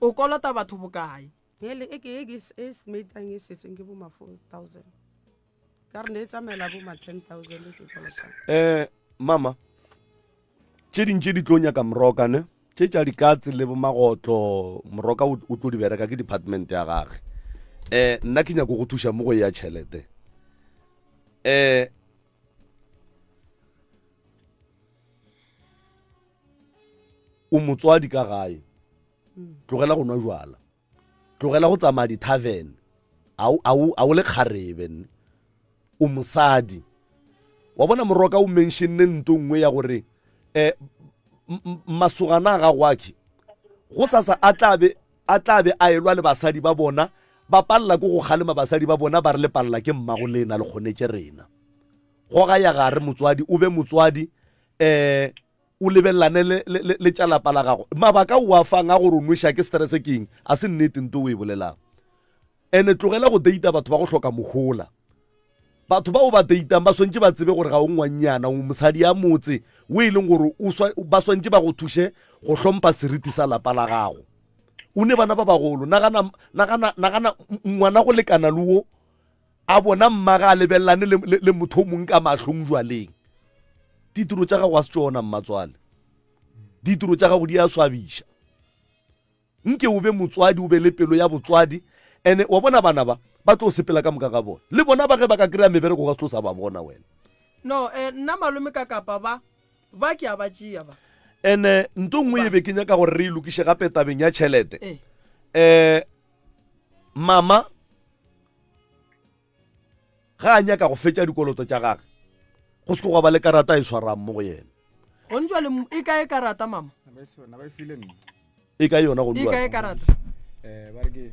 O kolota batho bokae? Ele e ke e ke e smetang e setseng ke bo ma 4000. Ka re ne e tsamaela bo ma 10000 e ke kolotang. Eh mama tše ding tše di tlo nyaka moroka ne tše tša dikatse le bomagotlo moroka o tlo di bereka ke department ya gage eh nna ke nyako go thuša mo go ya tšhelete eh o motswadi ka gae tlogela go nwa jwala tlogela go tsamaya di-tavern a o le kgarebe nne o mosadi wa bona moroka o mentionne nto nngwe ya gore um masogana a gago akhe go sasa a tlabe a tlabe a elwa le basadi ba bona ba palela ke go kgalema basadi ba bona ba re le palela ke mmago lena le kgonetše rena goga ya gare motswadi o be motswadi um o lebelelane le, le, le, le tša lapa la gago. Mabaka o a fang a gore o nweša ke stress ke eng? A se nnete nto o e bolelang. Ene tlogela go data batho ba go hloka mohola. Batho ba o ba datang ba swantše ba tsebe gore ga o ngwannyana, o mosadi ya motse o e leng gore o swa, ba swantše ba go thuše go hlompha seriti sa lapa la gago. O ne bana ba bagolo, nagana, nagana, nagana ngwana go lekana le wo A bona mma ga a lebelelane le, le, le motho o mongwe ka mahlong jwaleng. Ditiro tša gago ga se tšona, mmatswale. Ditiro tša gago di a swabiša. Nke o be motswadi, o be le pelo ya botswadi. Ene wa bona bana ba, ba tlo sepela ka moka ga bona. Le bona ba ge ba ka kry-a mebereko ka se tlo sa ba bona wena. No, eh, nna malome ka kapa ba, ba ke a ba tšea ba. Ene nto nngwe e be ke nyaka gore re e lokiše gape tabeng ya tšhelete. Eh. Eh, mama ga a nyaka go fetša dikoloto tša gage go se gwa ba le karata e swarang mo go yena gone jwale e kae karata mama e kae yona gone e kae karata eh ba re ke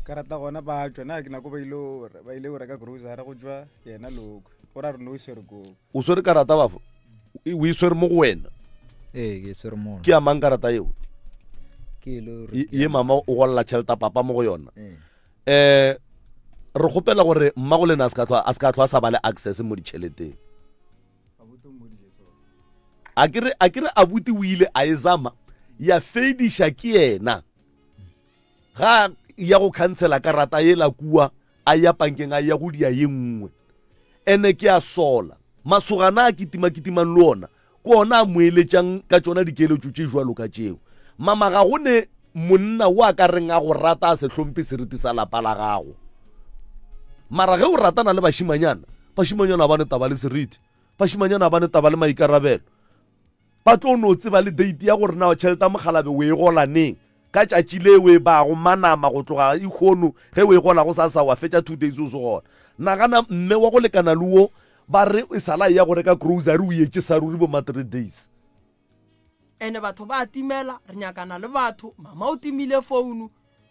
karata gona ba tšwa na ke nako ba ile ba ile go reka grocery go tšwa yena loko go ra re no e swere koo o swere karata bafo o e swere mo go wena ee ke e swere mo ke amang karata eo ke e le gore ye mama o golela tšhelete papa mo go yona ee eh re kgopela gore mma go lena a se ka tlhwa a se ka tlhwa a sa ba le access mo ditšheleteng. A ke re a ke re abuti o ile a e zama ya fediša ke yena. Ga ya go khansela karata yela kua a ya pankeng a ya go dia ye nngwe. Ene ke a sola. Masogana a kitima kitimang le ona ke ona a mo eletšang ka tšona dikeletšo tše jwalo ka tšeo. Mama ga go ne monna o a ka reng a go rata a se hlomphe seriti sa lapa la gago. Mara ge o ratana le bašimanyana, bašimanyana ba ne taba le seriti, bašimanyana ba ne taba le maikarabelo. Ba tlo no tseba le date ya gore na tšhelete ya mokgalabe o e gola neng. Ka tšatši le o e bago manama go tloga ikhono ge o e gola go sasa wa fetša 2 days o se gona. Nagana mme wa go lekana le wo ba re e sala e ya go reka grocery o etše sa ruri bo ma 3 days. Ene batho ba a timela, re nyakana le batho, mama o timile founu,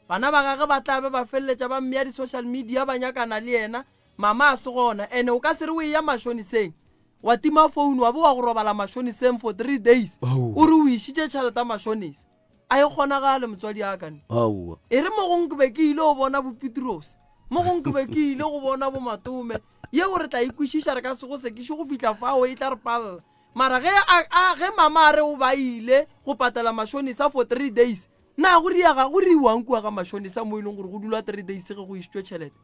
bana ba gage ba tla be ba feleletša ba mmea di-social media ba nyakana le yena, mama a se gona. Ene o ka se re o eya mashoniseng wa tima founu wa bo wa go robala mashoniseng for 3 days o re o išitše tšhelete ya mashonisa. A e kgonagale motswadi a ka ne. Aowa. E re mo gongwe ke be ke ile go bona bo Petrose, mo gongwe ke be ke ile go bona bo Matome. Yeo re tla e kwešiša, re ka se go sekiše go fihla fao, e tla re palela. Mara ge a, a, ge mama a re o ba ile go patela mashonisa for 3 days, na go riaga, go riwang kua ga mashonisa mo e leng gore go dulwa 3 days ge go išitšwe tšhelete?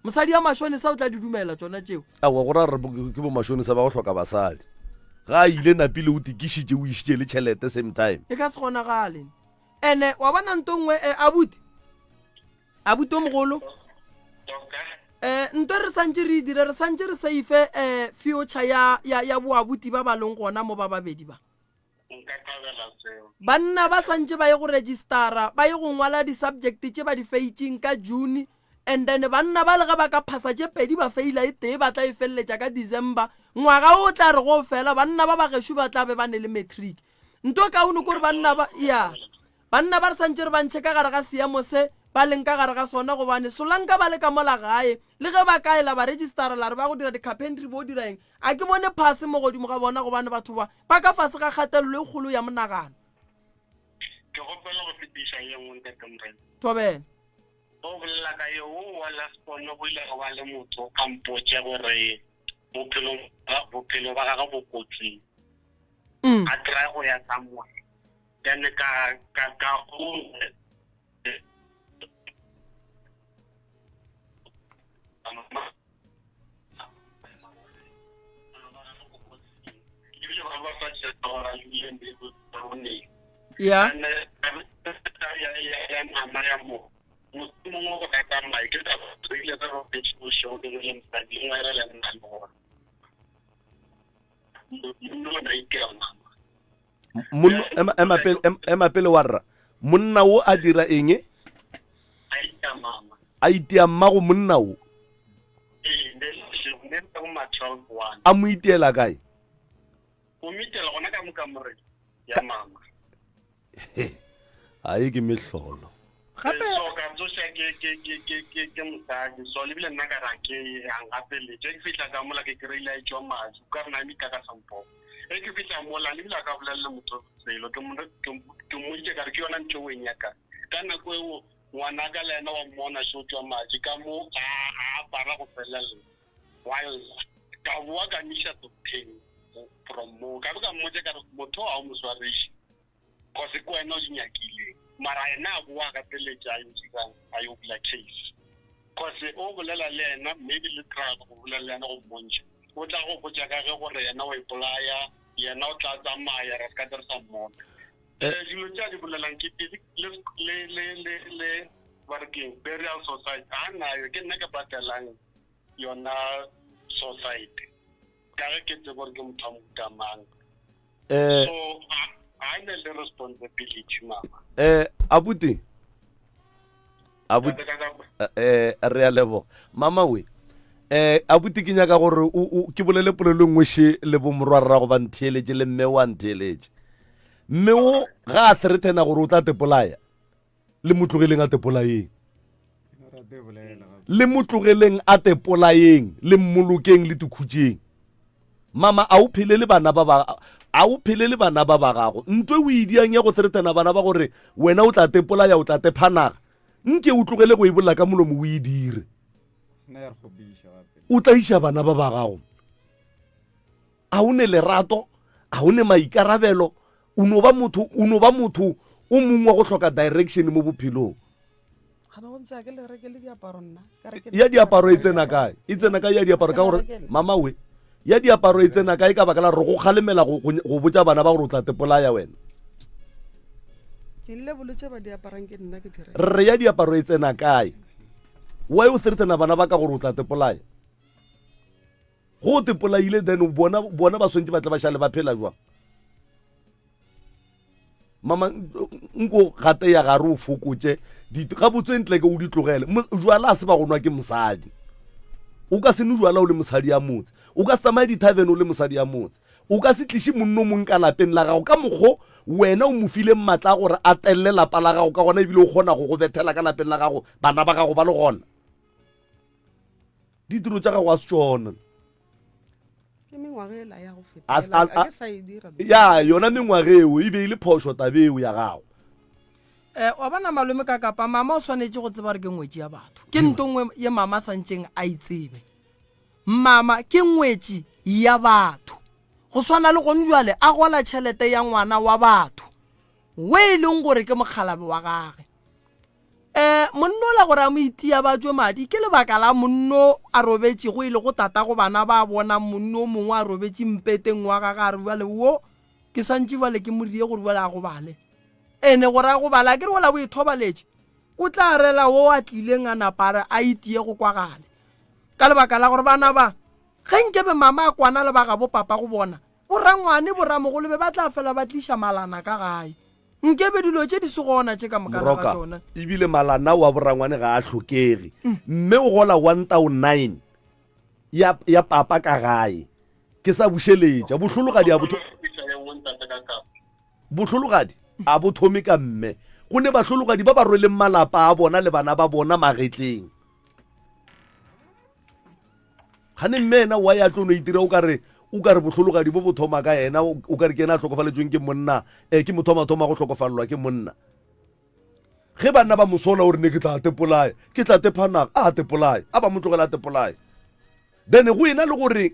Mosadi ya mashonisa o tla di dumela tšona tšeo? Aowa, go ra gore ke bo mashonisa ba go hloka basadi. Ga a ile napile o tikišitše o išitše le tšhelete same time. E ka se kgonagale. Ene wa bona nto nngwe eh, abuti, abuti o mogolo, eh, nto re santše re e dire, re santše re seife eh, future ya, ya, ya boabuti ba ba leng gona mo ba babedi ba. Nka thabela seo. Banna ba santše ba ye go registara, ba ye go ngwala di-subject tše ba di feitšeng ka June, and then banna ba le ge ba ka phasa tše pedi ba feila e tee ba tla e feleletša ka December. Ngwaga o tla re go fela banna ba ba gešo ba tla be ba ne le matric. Nto kaone kore banna ba, ya, banna ba re santše re ba ntšhe ka gare ga seemo se ba leng ka gare ga sona gobane solanka ba le ka mola gae le ge ba ka ela ba registara la re ba go dira di-carpentry bo dira eng A ke bone phase mo godimo ga bona, gobane batho ba ba ka fase ga kgatelelo e kgolo ya monagano. Ke kgopela go fetiša ye nngwe, Ntate Morena. Thobela. O bolela ka yo o wa last born, go ile gwa ba le motho a mpotše gore bophelo bophelo ba gagwe bo kotsing. A try go ya somewhere. Then ka ka ka ya Monna, ema, ema pele, ema, ema pele wa rra. Monna wo a dira eng? A itia mmago monna wo. A mo itiela kae? O mo itiela gona ka mo kamoreng ya mama. Ae ke mehlolo. Gape so ka tsoša ke ke ke ke ke ke mosadi so le bile nna ka ra ke yang gape le ke fihla ka mola ke kry-ile a etšwa madi o ka re na mita ka sampo e ke fihla mola le bile a ka bolelela motho selo ke mo ke mmoditše ka re ke yona ntho o e nyakang ka nako eo ngwana ka le yena wa mmona šo tšwa madi ka mo a a apara go felelela wa lla ka boa ka miša docteng from mo ka be ka mmotša ka re motho ga o mo swariše Cause ke wena o di nyakileng. Mara yena a boa a gapeletša a yo dirang, a yo bula case. Cause o bolela le yena maybe le try go bolela le yena go mmontšha. O tla go botša ka ge gore yena o ipolaya, yena o tla tsamaya ra se ka re sa mmona. Eh, dilo tše a di bolelang ke le le le le le ba re keng burial society ga nayo ke nna ke patelang yona society. Ka ge ke tseba gore ke motho wa mohuta mang. Eh, So a ne le responsibility mama. eh, abuti. Abuti. Eh, re a leboga. Mama we. Eh, abuti ke nyaka gore o o ke bolele polelo nngwe še le bo morwarrago ba ntheeletše le mme wa ntheeletše. Mme o ga a threatena gore o tla tepolaya. Le mo tlogeleng a tepolayeng. Le mo tlogeleng a tepolayeng, le mmolokeng le tikhutšeng. Mama a o phele le bana ba ba a o phele le bana ba ba gago. Ntwe o e diang ya go threatena bana ba gore wena o tla tepolaya o tla tephanaga. Nke o tlogele go e bolela ka molomo o e dire. O tla iša bana ba ba gago. A o ne lerato? A o ne maikarabelo, o no ba motho, o no ba motho o mongwe wa go hloka direction mo bophelong. Ya diaparo e tsena kae? E tsena kae ya diaparo ka gore mama we ya diaparo e tsena kae ka baka la gore go kgalemela go, go, go botša bana ba gore o tla tepolaya wena. Re ya diaparo e tsena kae? Why o threatena bana ba ka gore o tla tepolaya? Go te polaile then bona bona ba swantse ba tle ba šale ba phela jwang? Mama nko gate ya gare o fokotše gabotse ntle ke o di tlogele. Jwala a se ba go nwa ke mosadi. O ka se nwe jwala o le mosadi ya motse. O ka se tsamaye di-tavern o le mosadi ya motse. O ka se tliše monno mong ka lapeng la gago ka mokgo wena o mo fileng matla a gore a telle lapa la gago ka gona ebile o kgona go go bethela ka lapeng la gago bana ba gago ba le gona. Ditiro tša gago a se tšona. Ke mengwaga ela ya go feta. A- a- A ke sa e dira. Ya yona mengwaga eo e be e le phošo taba eo ya gago. Eh, wa bona malome ka kapa mama o swanetše go tseba gore ke ngwetši ya batho ke nto nngwe ye mama a santšeng a e tsebe mama ke ngwetši ya batho go swana le gone jwale a gola tšhelete ya ngwana wa batho we e leng gore ke mokgalabe wa gage Um monno ola gore a mo itia ba tšwe madi ke lebaka la monno a robetšego e lego tatago bana ba bonang monno o mongwe a robetše mpeteng wa gage a re bjale wo ke santše bjale ke mo rie gore bjale a gobale ene gore a gobale a ke re ola o ithobaletše o tla rela wo a tlileng a napa a re a itie go kwagale ka lebaka la gore bana ba ge nkebe mama a kwana le ba gabo papa go bona borangwane boramogolo be ba tla fela ba tliša malana ka gae Nkebe dilo tše di se gona tše ka mokana ga Moroka, tšona. ebile malana wa borangwane ga a hlokege. Mme o gola 1009 ya, ya papa ka gae. Ke sa bušeletša. Bohlologadi a bo tho-, bohlologadi a bo thome ka mme. Go ne bahlologadi ba ba rweleng malapa a bona le bana ba bona magetleng. Gane mme ena wa ya tlo no itira o ka re o ka re bohlologadi bo bo thoma ka yena o ka re ke yena a hlokofaletšweng ke monna eh, ke motho wa mathomo a go hlokofalelwa ke monna ge banna ba mosola o re ne ke tla tepolaya ke tla tephanaga a tepolaya a ba mo tlogela a tepolaya then go ena le gore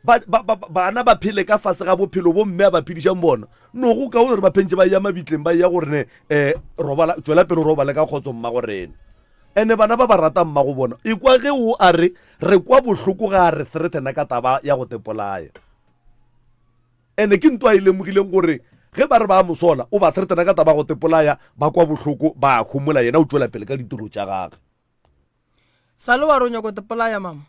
ba, ba, ba, bana ba phele ka fase ga bophelo bo mme a ba phedišang bona no go kaone gore ba phentše ba ya mabitleng ba ya gore ne um robala tšwela pele o robale ka kgotso mma go rena ene bana ba ba rata mma go bona e kwa ge o a re re kwa bohloko ga a re threatena ka taba ya go tepolaya ene ke nto a e lemogileng gore ge ba re ba mosola o ba threatena ka taba ya go tepolaya ba kwa bohloko ba homola yena o tšwela pele ka ditiro tša gage Sa le wa re o nyako tepolaya mama?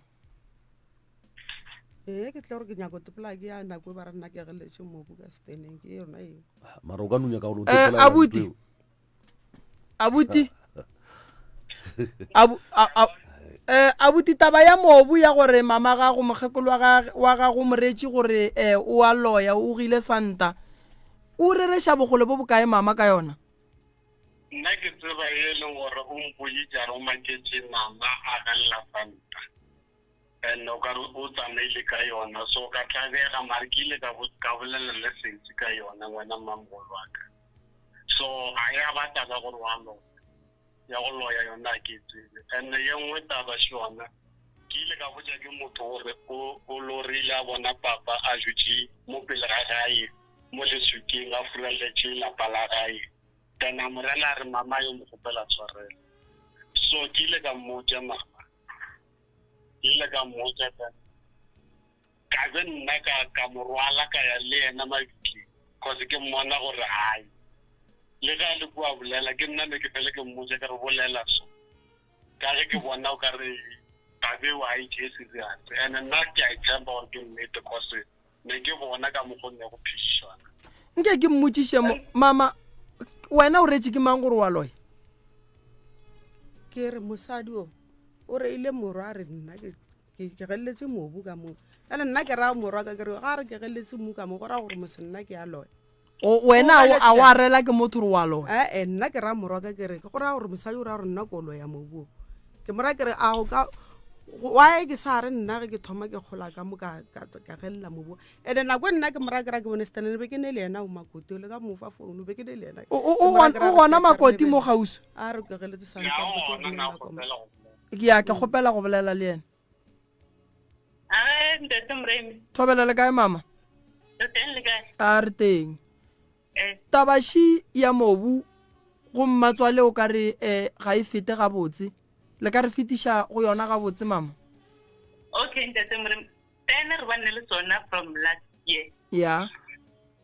Ee, ke tlo gore ke nyako tepolaya ke ya nako e ba re nna ke ageletše mobu ka seteneng ke yona eo. Mara o ka no nyaka gore o Eh, tepolaya abuti. ntho eo. Abuti. Abu, a, a, eh, abuti taba ya mobu ya gore mama gago mokgekolo wa gage- wa gago moretši gore eh, o a loya o gile santa o rereša bogole bo bokae mama ka yona Nna ke tseba ye e leng gore o mpoditše a re o maketše mama a gelela santa and o ka re o tsamaile ka yona so ka tlabega mare ke ile ka ka bolela le sesi ka yona ngwana mmamogolo wa ka so ga ya ba taba gore wa loya ya go loya yona a ke e tsebe and ye nngwe taba še yona ke ile ka botša ke motho gore o o lorile a bona papa a dutše mo pele ga gae mo leswikeng a furaletše lapa la gae Then a mo rela a re mama yo mo kgopela tshwarelo. So ke ile ka mmotša mama. Ke ile ka mmotša then ka be nna ka ka mo rwala ka ya le yena mabitleng cause ke mmona gore hai le ge a le kua bolela ke nna ne ke fele ke mmotša ke re bolela so ka ge ke bona o ka re tabeo ga e tšee serious and nna ke a itshepa gore ke nnete cause Ne ke bona ka mokgo ne go phedišana. Nke ke mmotšiše mo, mama, wena o retše ke mang gore wa loya? Ke re mosadi o o reile morwa a re nna ke ke geletse mobu ka mo. Jale nna ke raya morwa ka ke re ga re ke geletse mobu ka mo go raya gore mose nna ke a loya. Wena a wa rela ke motho gore wa loya? Ee, nna ke raya morwa ka ke re go raya gore mosadi o raya gore nna ko loya mobu o. Ke mo raya ke re a o ka why ke sa re nna ge ke thoma ke gola ka mo ka ka gelela mobu. Ene nako e nna ke mo raya ke raya ke bone stanene be ke ne le yena o makoti le ka mo fa founu be ke ne le yena. O gona makoti mo kgauswi? A re ke geletse santa. Ke ya ke kgopela go bolela le yena. Age ntate Moremi. Thobela le kae mama? Re teng le kae? A re teng. Eh. Tabaši ya mobu go mmatswale o ka re eh, ga e fete gabotse. Le ka re fetiša go yona gabotse mama? Okay ntate Moremi. Pene re bane le sona from last year. Ya.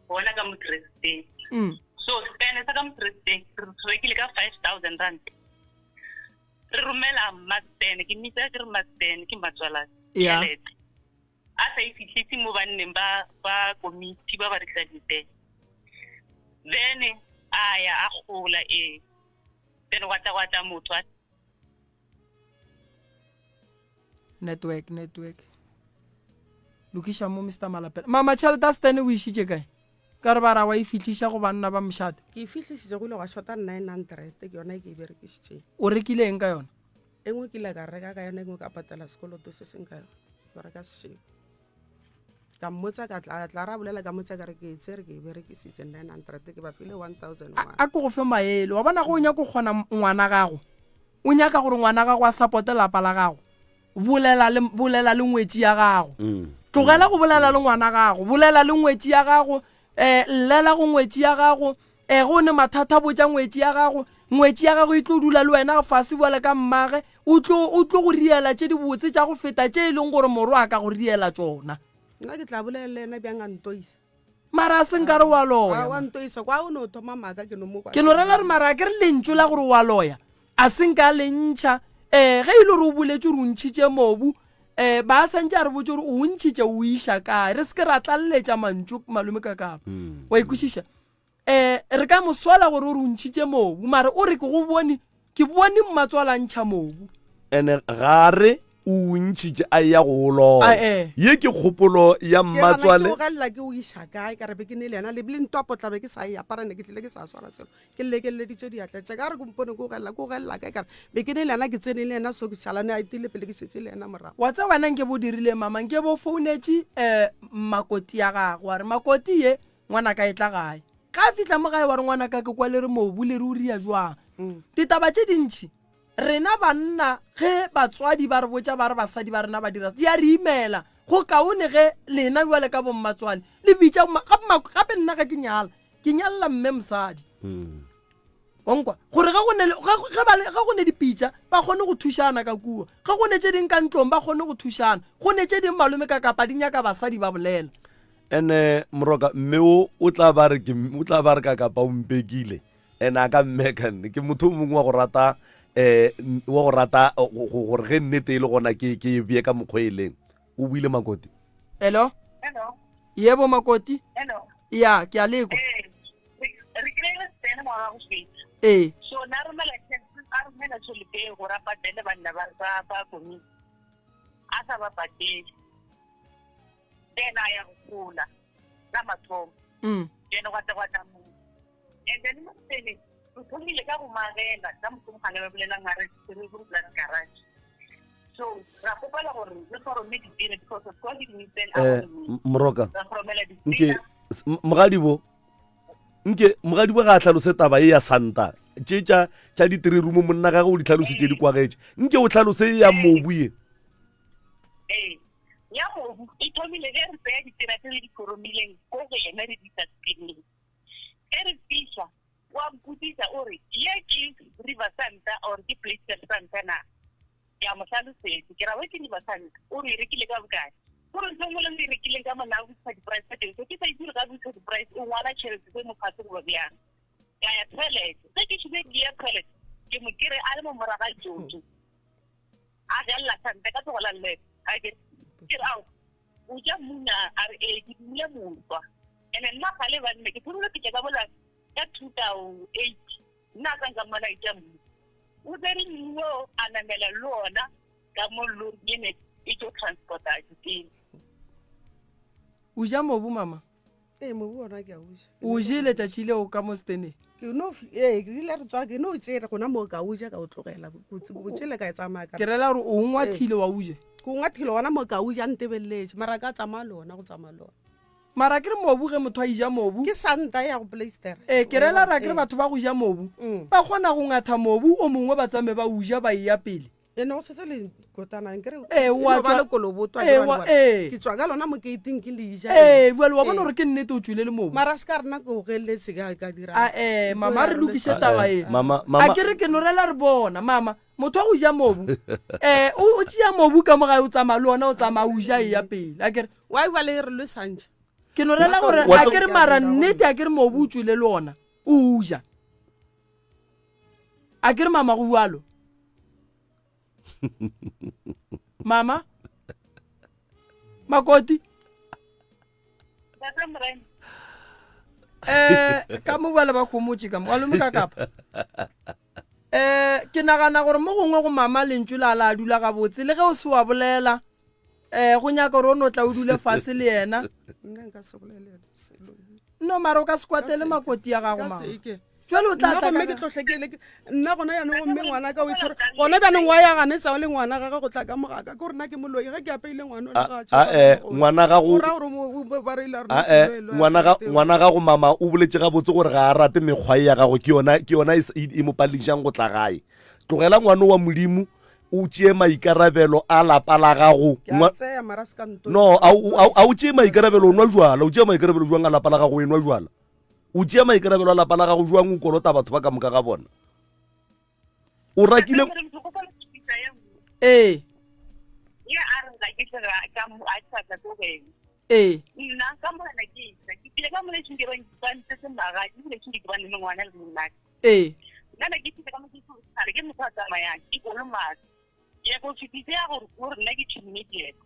Gona ka Mokresteng. Mm. So pene sa ka Mokresteng re se rekile ka 5000 rand. Re romela Mastene, ke mmitsa ke re Mastene ke mmatswala. Ya. Tšhelete. A sa e fihlise mo banneng ba ba komiti ba ba rekisa ditene. Then a ya a gola ee. Then gwa tla gwa tla motho a Network, network. Lokiša mo Mr. Malapela. Mama tšhelete ya Stene o išitše kae? Ka re ba ra wa e fihliša go banna ba mošate. Ke e fihlišitše go ile gwa shota 900 ke yona e ke e berekišitšeng. O rekile eng ka yona? E nngwe ke ile ka reka ka yona, e nngwe ka patela sekoloto se seng ka yona. Ke reka sešebo. Ka mmotsa ka tla tla ra bolela ka mmotsa ka re ke e tsere ke e berekisitse 900 ke ba file 1001. A ke go fe maele wa bona go o nyaka go kgona ngwana gago o nyaka gore ngwana gago a supporte lapa la gago bolela le bolela le ngwetši ya gago mm. tlogela go bolela le ngwana gago bolela le ngwetši ya gago eh llela go ngwetši ya gago eh go ne mathata botša ngwetši ya gago ngwetši ya gago e tlo dula le wena fase bjale ka mmage o tlo o tlo go riela tše dibotse tša go feta tše e leng gore morwa a ka go riela tšona nna ke tla bolela le ena bjang a ntoisa mara a se nkare wa loya wa ntoisa kwa o no thoma maaka ke no mo ke no rela re mara a ke re lentšu la gore wa loya a se nka le ntšha um ge e le gore o boletse gore o ntšhitše mobu um ba santse a re botse gore o ntšhitše o iša kae re se ke ra tlaleletša mantšu malome ka kapa mm. wa ikwešiša um re ka mo sola gore o re o ntšhitše mobu mara o re ke go bone ke bone mmatswala a ntšha mobu ene ga re o ntšhitše a ya go loya eh. ye ke kgopolo ya mmatswale gelela ke o iša kae ka re be ke ne le yena lebile ntwapo tla be ke sa e apara ne ke tlile ke sa swara selo ke lekeleditše diatla tša ka re kompone ke o gelela ke o gelela kae ka re be ke ne le yena ke tsene le yena so ke šalane a etile pele ke šetse le yena morago wa tsa wena nke bo dirile mama nke bo founetše um makoti ya gago wa re makoti ye Ngwanaka etla gae. Ga a fihla mo gae wa re ngwanaka ke kwa le re mobu le re o ria jwang. Mm. Ditaba tše dintši rena banna ge batswadi ba re botša ba re basadi ba rena ba dira di a re imela go kaone ge lena jwale ka bommatswale le bitša gape nna ge ke nyala ke nyalela mme mosadi mm. Wankwa gore ge go ne ge ba ge go ne dipitša ba kgone go thušana ka kua ge go ne tše ding ka ntlong ba kgone go thušana go ne tše ding malome ka kapa di nyaka basadi ba bolela ene moroka mme o o tla ba re ke o tla ba re ka kapa o mpekile ene a ka mmeka nne ke motho o mongwe wa go rata eh wa go rata gore ge nnete e le gona ke ke e bee ka mokgwa e leng o buile makoti hello hello yebo makoti hello ya ke a lekwa eh re kry-ile sene ngwaga go feta ee so na romela a romela tšhelete eo gore a patele banna ba ba ba komiti a sa ba patele then a ya go gola la mathomo mm. then gwa tla gwa tla mo and then mo pele re thomile ka go magela ka mohlomogale ba bolelang a re re go plus garage so ra gopela gore re forome ditene because of course di eh, moroka ra foromela nke ditene mogadibo nke mogadibo ga a tlhalose taba e ya santa tše tša tša ditirirumo monna gage o di tlhalositše di kwagetše nke o tlhalose e ya mobu ye ee ya mobu e thomile ge re tsaya ditsela tse re di foromileng ko go yena re di sa tseneng ge re fiša wa mpotisa o re ye ke river santa or ke placer santa na Ke a mo hlalosetša, ke ra we ke River Santa, o re e rekile ka bokae? O re ntho e nngwe le nngwe e rekileng ka mona a botšiša di-price tsa teng, so ke sa itse gore ga a botšiša di-price o ngwala tšhelete tse mo fase goba bjang. Ka ya toilet, ge ke šile ke ya toilet ke mo kere a le mo morago ga jojo a gelela santa ka tlogo la left, a ke ke re ao o ja mmu na? A re ee ke dumile motswa. And-e nna gale banna ke thomile go fihla ka mola ka 2008 nna a sa nka mmona a eja mmu. O tsere mmu o a namela le ona ka mo lori ye ne e tlo transporta ditene. O ja mobu mama? Ee, mobu ona ke a o ja. O jele tšatši leo ka mo steneng? Ke no ee, ke ile re tswa ke no tsere gona moo ka o ja ka o tlogela. Botšhele ka e tsamaya ka. Ke rela gore o ngwathile wa o je. Ke o ngwathile gona moo ka o ja ntebelletše mara ka tsamaya le ona go tsamaya le ona. Mara ke re mobu ge motho a ija mobu. Ke santa ya go plaistera. Ee, ke rela ra ke re batho ba go ja mobu ba kgona go ngatha mobu o mongwe ba tsame ba o ja ba eya pele. Ene go setse le kotana nkere Ee, wa e no ba tšwa- le kolobotwa Ee, jwale wa- wa- ee. ke tswa ka lona mo keiting ke le ja ee bjale wa bona Ee. gore ke nnete o tswile le mobu mara se ka rena ke o geletse ka ka dira a ee mama a re lokiše taba e Mama- a mama- ke re ke norela re bona mama motho wa go ja mobu um o tšea mobu ka mo gae o tsamaya le ona o tsamaya o ja e ya pele a kere wa e ba le re le santšha ke no rela gore Wa a tlo- ke re mara nnete a ke re mobu o tswile le ona o ja a ke re mama go jalo mama makoti Ntate Morena. eh ka mo bale ba khomotše ka mo alome ka kapa eh ke nagana gore mo gongwe go mama lentšu la la dula gabotse le ge o se wa bolela eh go nyaka gore o no tla o dule fase le yena nna nka se bolele selo no mara o ka se kwatele makoti ya gago Ka mama se ke. jwale o tla nna tla gomme ka- ke tlohle ke le nna gona yanong gomme ngwana ka o itshware gona bjanong wa ya ganetsa le ngwana gage go tla ka mogaka ke gore nna ke moloi ge ke apeile ngwana o le ga a A- a- eh, ngwana gago- o ra gore mo- o- ba reile a re A, eh, ngwana ga- ngwana gago mama o boletše gabotse gore ga a rate mekgwa e ya gago ke yona ke yona e s- e e mo paledišang go tla gae tlogela ngwana wa modimo o tšee maikarabelo a lapa la gago Ke a Ngwa- tseya mara se ka nto no a o- a a o tšee maikarabelo o nwa jwala o tšea maikarabelo jwang a lapa la gago o enwa jwala o tšea maikarabelo a lapa la gago jwang o kolota batho ba ka moka ga bona o rakile ee ya a re ga ke se ka mo a sa tla ko wena ee nna ka morena ke isa ke tlile ka mole tšhinke ba ntse maga ke bile tšhinke ke ba le ngwana le monna ee nna ne ke tlile ka mo ke re ke motho a tsamayang ke kolomaka ya go fetise ya gore gore nna ke tšhimile ke ena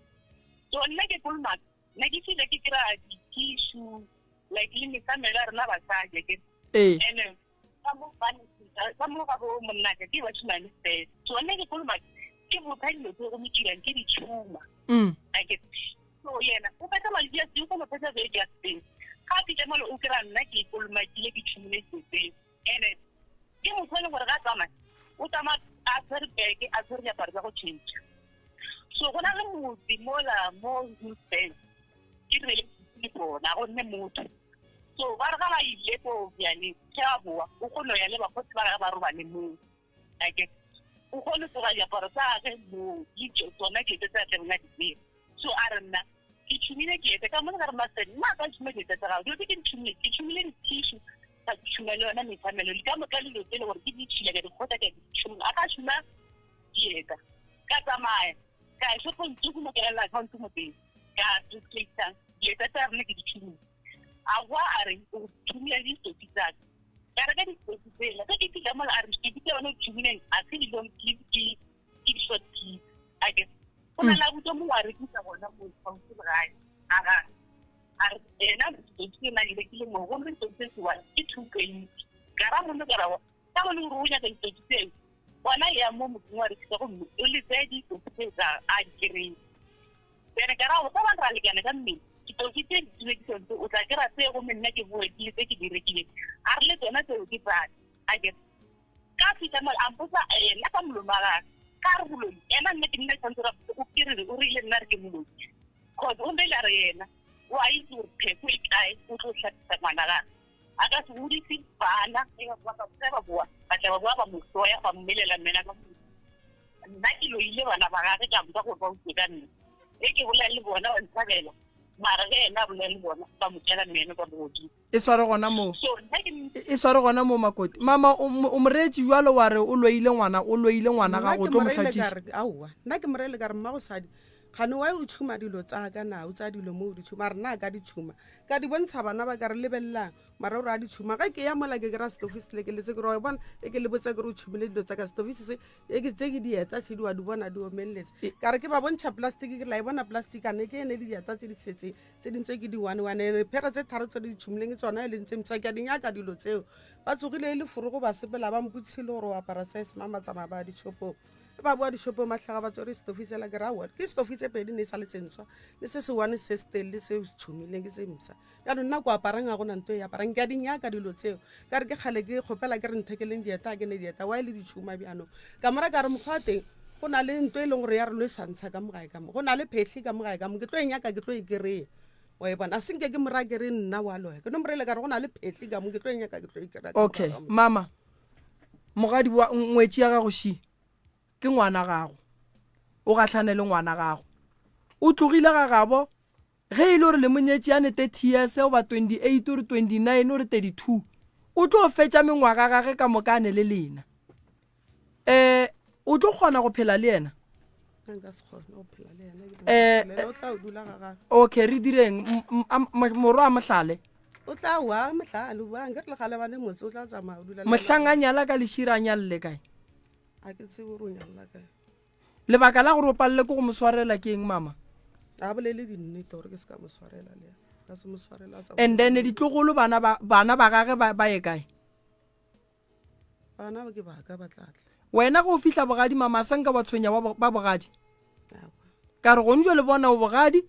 so nna ke kolomaka nna ke file ke kry-a di-tissue like le mesamelo ya rena basadi ke ee ene ka mo ka mo ga bo monnaka ke bashimane fela so nna ke kolomaka ke botha dilo tse go mo dirang ke di tšhuma ake so yena o fetsa malatsi a teng o kgona go fetsa beke ya teng ga a fitlha mole o kry-a nna ke kolomakile ke tšhumile dilo tseo and-e ke motho e leng gore ga a tsamaya o tsamaya a tshwere beke a tshwere diaparo tsa go change so go na le motse mola mo Hillsdale ke rile le bona go nne motho so ba re ga ba ile ko bjaneng ge a boa o kgone go ya le bakgotsi ba gage ba robale moo ake o kgone tloga diaparo tsa gage moo le tsona ke tse tsa tlabeng a di tsere so a re nna ke tšhumile dieta ka mo gare masene nna ka tšhuma dieta tsa gago dilo tse ke di tšhumile ke tšhumile di-tissue ka tšhuma le yona methamelo le ka moka dilo tse le gore ke ditšhila ka dikgotsa ka di tšhuma a ka tšhuma dieta ka tsamaya ka ya shopong tse mo kelela account mo teng ka replacer dieta tsa rona ke di tšhumile a boa a re o tšhumile ditsotsi tsa ka ka reka ditsotsi tsela ge ke fitlha mola a re ditsotsi tse yone o tšhumileng a se di-long sleeve ke ke di-short sleeve a ke go na le abuti o mongwe a rekisa gona mo gaufi le gae a ga a re ena ditsotsi tse na di rekile mo gomme ditsotsi tse sewa ke 220 ka ra monna ka ra ka bone gore o nyaka ditsotsi tseo gona ya mo motseng wa rekisa gomme o le tseye ditsotsi tse tsa a di kry-e ene ka ra go ka bang ra lekana ka mmele ditsotsi tse di tsebedisong tse o tla kry-a tse gomme nna ke boe ke tse ke di rekileng a re le tsona tseo ke tsaka a ke ka fitlha mo a mpotsa ena ka molomo wa gagwe ka re boloi ena nna ke nna tshwanetse ra o ke re o rile nna re ke moloi cause o rile a re yena o a itse gore pheko e kae o tlo tlhapisa ngwana gage a ka se godise bana ge ba boa ba tla ba boa ba mo hloya ba mmelela mmena ka nna ke loile bana ba gage ka botsa gore ba utlwe ka nna e ke bolela le bona ba ntshabela mara ge ena a bolela le bona ba mo tšela meno ka bogodimo e sware gona moo e sware gona moo makoti mama o mo reetše jalo wa re o loile ngwana o loile ngwana gago o tlo mo hlatšiša aowa nna ke mo reele ka re mma gosadi gane wa o tšhuma dilo tsa ka na o tsaya dilo mo o di tšhuma a re na ka di tšhuma ka di bontsha bana ba ka re lebelelang mara o re a di tšhuma ge ke ya mola ke kry-a setofi se lekeletse ke re wa bona e ke le botsa ke re o tšhumile dilo tsa ka setofi se se e ke tse ke dieta tše di wa di bona di omeletse ka re ke ba bontšha plastic ke la e bona plastic ane ke ene le dieta tse di setseng tse ding tse ke di one one ene phera tse tharo tse di tšhumileng ke tsona e leng tse mpsa ke a di nyaka dilo tseo ba tsogile e le forogo ba sepela ba mpotsile gore o apara size mang ba tsamaya ba ya dishopong ba boa dishopong ba tlhaga ba tswere setofi tsela ke ra ke setofi tse pedi ne e sa le sentshwa le se se one se se telele se tšhumileng ke se mpsa jaanong nna ko aparang ga gona nto e aparang ke a di nyaka dilo tseo ka re ke kgale ke kgopela ke re nthekeleng dieta a ke ne dieta wa e le ditšhuma bjanong ka mora ka re mokgwa wa teng go na le nto e leng gore ya re lo e sa ntsha ka mogae ka mo go na le phehli ka mogae ka mo ke tlo e nyaka ke tlo e kry-a wa e bona a senke ke mora ke re nna wa loya ke no morele ka re go na le phehli ka mo ke tlo e nyaka ke tlo e kry-a okay mama mogadi wa ngwetši ya gago shi ke ngwana gago. O gahlane le ngwana gago. O tlogile ga gabo ge e le gore le mo nyetše a ne 30 years goba 28 or 29 or 32. O tlo fetša mengwaga gage ka moka a ne le lena. Eh, o tlo kgona go phela le yena? Nka se kgone go phela le yena. Eh, Le yena o tla dula ga gagwe. Okay, re direng morwa a mohlale. O tla wa mohlale, wa nkere le gale ba ne motse o tla tsamaya o dula le Mohlang a nyala ka lešira a nyalle kae? A ke tsebe gore o nyalla kae. Lebaka la gore o palele ke go mo swarela ke eng mama? A bolele dinnete gore ke se ka mo swarela le yena. Ka se mo swarela a sa And then ditlogolo bana ba bana ba gage ba ba ye kae? Bana ba ke ba ka ba tla tla. Wena ge o fihla bogadi mama a sa nka wa tshwenya wa ba bogadi. Aowa. Ka re gonjwe le bona o bogadi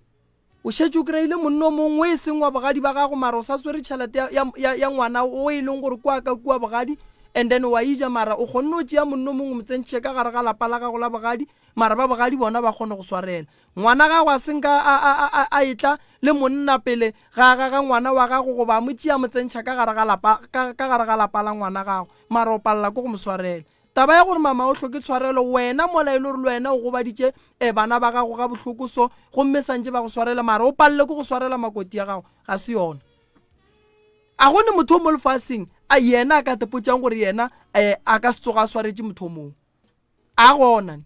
o šetše o kry-ile monno mongwe e seng wa bogadi ba gago mara o sa swere tšhelete ya, ya, ya, ya ngwana o e leng gore kwa ka kua bogadi and then wa ija mara o kgonne o tšea monno mongwe o mo tsentšhe ka gare ga lapa la gago la bogadi mara ba bogadi bona ba kgone go swarela ngwana gago a senka a, a, a, a, a etla le monna pele ga ga ga ngwana wa gago goba a mo tšea mo tsentšha ka gare ga lapa ka, ka gare ga lapa la ngwana gago mara o palela ke go mo swarela Taba ya gore mama o hloke tshwarelo wena mola e le gore le wena o gobaditše eh, bana ba gago ga bohloko so gomme santše ba go swarela mara o palele ke go swarela makoti ya gago ga se yona. A go ne motho o mo lefaseng a yena a ka tepotšang gore yena eh, a ka se tsoga a swaretše motho o mongwe. A gona ne.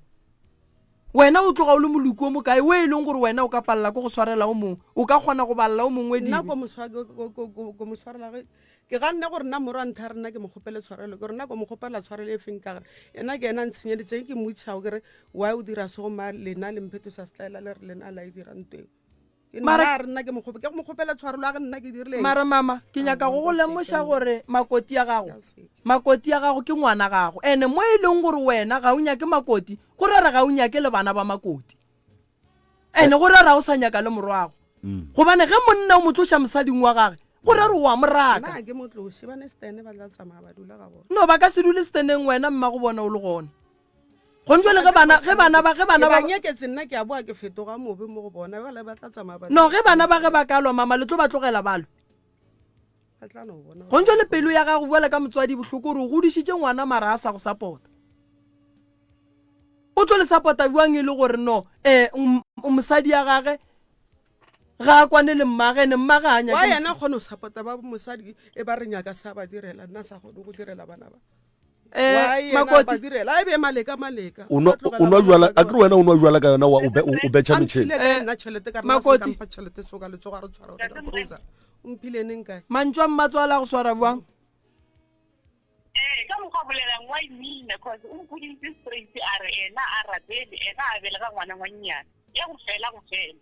Wena o tloga o le moloki o mokae o e leng gore wena o ka palela ke go swarela o mongwe o ka kgona go balela o mongwe nna dibe. ko moswa ko mo swarela ge ke ganne gore nna morwa ntha re nna ke mo kgopele tshwarelo ke re nna ko mo kgopela tshwarelo e feng ka gore ena ke ena ntshenyeditseng ke mmotšhago ke re why o dira so ma lena le mphetosa setlaela le re lena la e dira ntweo ke nna re nna ke mo ke mo kgopela tshwarelo ya ge nna ke dirile mara mama ke nyaka go go lemoša gore makoti ya gago makoti ya gago ke ngwana gago ene mo e leng gore wena ga o nyake makoti go rera ga o nyake le bana ba makoti ene go rera o sa nyaka le morwago mm. gobane ge monna o mo tloša mosading wa gage go rere o a moraka no ba ka se dule steneng wena mma go bona o le gona gone jale ge bana ge bana ba ge bana ba nyeketse nna ke a boa ke fetoga mobe mo go bona jale ba tla tsamaya ba no ge bana ba ge ba ka lwa mama le tlo ba tlogela ba lwe gone jale pelo ya gago bjale ka motswadi bohloko gore o godišitše ngwana mara a sa go support o tlo le support-a bjang e le gore no um mosadi ya gage ga a kwane le mmage ene mmage a nyake wa yena kgone go support-a ba mosadi e ba re nyaka sa ba direla nna sa kgone go direla bana ba eh, makoti direla e be maleka maleka o nwa jwala a kere wena o nwa jwala ka yona wa o betšha metšhene eh, nna tšhelete ka makoti mpha tšhelete so ka letsogo re tshwara go o mphile neng kae mantšu a mmatswala go swara bjang Ee, ka mokgwa a bolelang wa imina cause o mpoditse straight a re ena a rapele ena a belega ngwana ngwannyane ya go fela go fela.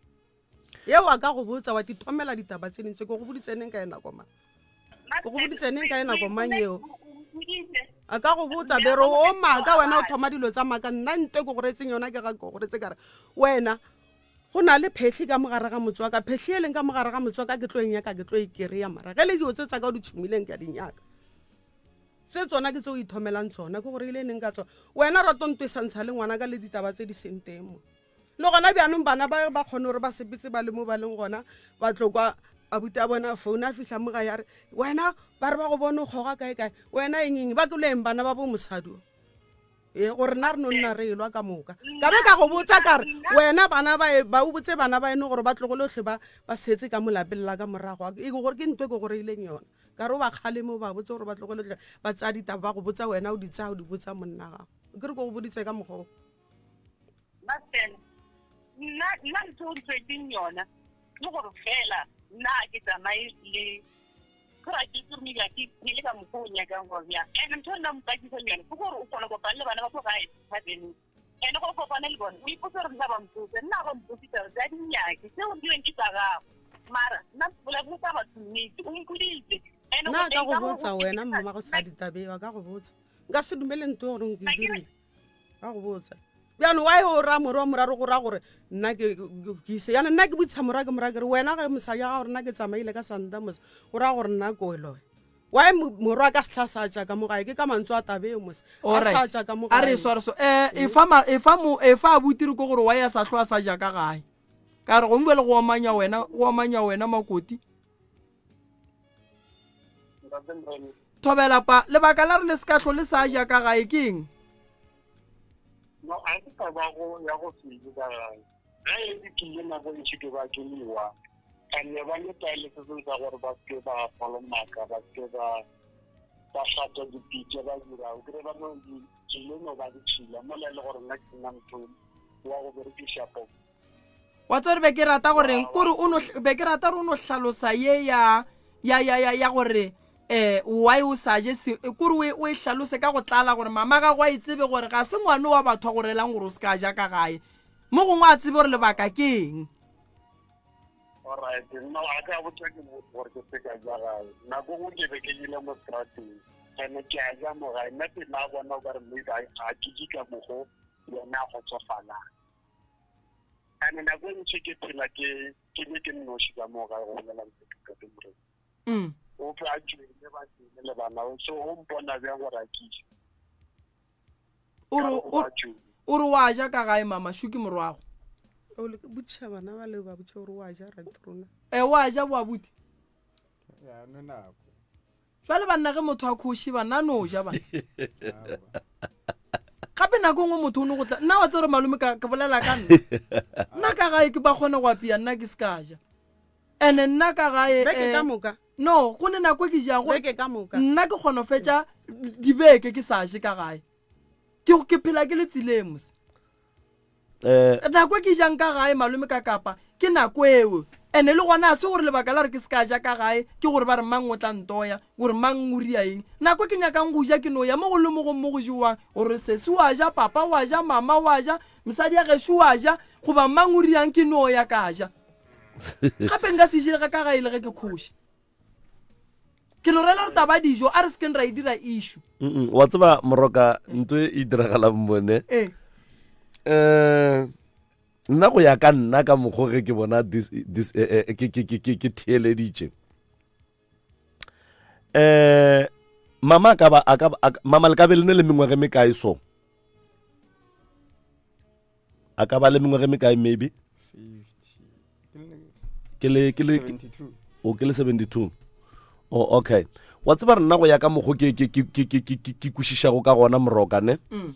Yeo a ka go botsa wa tithomela ditaba tse ding tse ke go boditse neng ka e nako mang ke go boditse neng ka e nako mang eo a ka go botsa bere o maaka wena o thoma dilo tsa maaka nna nte ke go retseng yona ke ga ke go retse kare wena go na le phehli ka mogare ga motse wa ka phehli e leng ka mogare ga motse wa ka ke tlo e nyaka ke tlo e kry-a mara ge le dilo tse tsa ka o di tšhomileng ke a di nyaka tse tsona ke tse o ithomelang tsona ke gore ile neng ka tsona wena rato nto e sa ntsha le ngwana ka le ditaba tse di seng teng mo le gona bjanong bana ba ba kgone gore ba sepetse ba le mo ba leng gona ba tlo kwa abuti a bona foune a fitlha mo ga ya re wena ba re ba go bone o kgoga kae kae wena eng eng ba ke lo eng bana ba bo mosadi ee gore nna re no nna re elwa ka moka ka be ka go botsa ka re wena bana ba e, ba o botse bana ba ene gore ba tlogolotlhe ba ba setse ka mo lapeng la ka morago e gore ke ntho e ke go reileng yona ka re o ba kgaleme o ba botse gore ba tlogolotlhe ba tsaya ditaba ba go botsa wena o di tsaya o di botsa monna gago ke re ko go boditse ka mokgwa o Mastena, nna nna ntho o ntswetseng yona ke gore fela nna a ke tsamaye le gore a ke itse gore maybe a ke phele ka mokgwa o nyakang gore bjang and ntho e nna mpakisang yone ke gore o kgona kopana le bana ba ko gae thabeneng and go kopane le bone o ipotse gore nna ba mpotse nna ba mpotse taba tsa dinyake tseo di ke tsa gago mara nna bola batho nnete o mpoditse nna a ka go botsa wena mma go sa ditabeo a ka go botsa nka se dumele nto gore ke dirile ka go botsa bjano wa o ra more wa moraro go ra gore nna ke ise yana nna ke botsha mora ke mora ke re wena ge mosadi ya gago nna ke tsamaile ka santa mose go ra gore nna koeloe wa morwa ka setlha sa tša ka mo gae ke ka mantswe a tabe mose a sa tša ka mo gae a re sware so eh e fa ma e fa mo e fa butiri ko gore wa ya sa hlwa sa ja ka gae ka re gongwe le go omanya wena go omanya wena makoti Thobela pa, lebaka la re le se ka hlo le sa ja ka gae ke eng? No, a se taba go ya go se je ka gae. Ge e ke tlile nako e ntši ke ba ke lewa. Ka ne ba le taele se seng sa gore ba seke ba kolomaka, ba seke ba ba hlatswa dipitša ba dira. O kry ba no di tšile no ba ditšhila mola e le gore nna ke sena motho wa go berekiša pop. Wa tseba gore be ke rata goreng kore o no be ke rata gore o no hlalosa ye ya ya ya ya ya gore eh why o sa je se kore o e, o e hlalose ka go tlala gore mama gago a e tsebe gore ga se ngwane wa batho a go relang gore o se ka ja ka gae mo gongwe a tsebe gore lebaka ke eng. Alright, no a ka botsa ke motho gore ke se ka ja gae. Nako nngwe ke be ke jele mo strateng ene ke a ja mo gae nna pele a bona o ka re maybe ga ke je ka mokgo yena a kgotsofalang. Ene nako e ntši ke phela ke ke be ke nnoši ka mo gae go bolela nnete Ntate Morena. Mm. O tlo a tšwele ba tšwele le bana so o mpona bjang gore a ke je. O re o o re wa ja ka gae mama shu ke morwago. O le botšiša bana ba le ba botše gore wa ja right rona. E wa ja bo abuti. Ya no nako. Jwale banna ge motho a khoši banna a no ja banna. Gape nako nngwe motho o no go tla nna wa tsere malome ka ke bolela ka nna. Nna ka gae ke ba kgona go apea nna ke se ka ja. Ene nna ka gae Beke eh, ka moka. No, go ne nako e ke jago. Beke ka moka. Nna ke kgona go fetša dibeke ke sa je ka gae. Ke ke phela ke le tseleng mos. Eh, Nako e ke jang ka gae malome ka kapa ke nako eo. Ene le gona a se gore lebaka la re ke se ka ja ka gae ke gore ba re mang o tla ntoya, gore mang o ria eng. Nako e ke nyakang go ja ke no ya mo go le mo go mo go jewang gore sesi wa ja, papa wa ja, mama wa ja, mosadi ya gešo wa ja, goba mang o riang ke no ya ka ja. Gape nka se je le ka gae le ge ke khoše. Ke no rela gore taba dijo a re se keng ra e dira issue. Mm, wa tseba moroka ntho e e diragalang mone Ee. um nna go ya ka nna ka mokgo ge ke bona this, this, eh, eh, ke, ke, ke, ke, ke theeleditše um mama a ka ba a ka ba- a ka- mama le ka be le ne le mengwaga e mekae so a ka ba le mengwaga e mekae maybe ke le ke le o ke le 72 oh okay wa tseba rena go ya ka mokgo ke ke ke ke ke ke ke kwešišago ka gona moroka ne mm.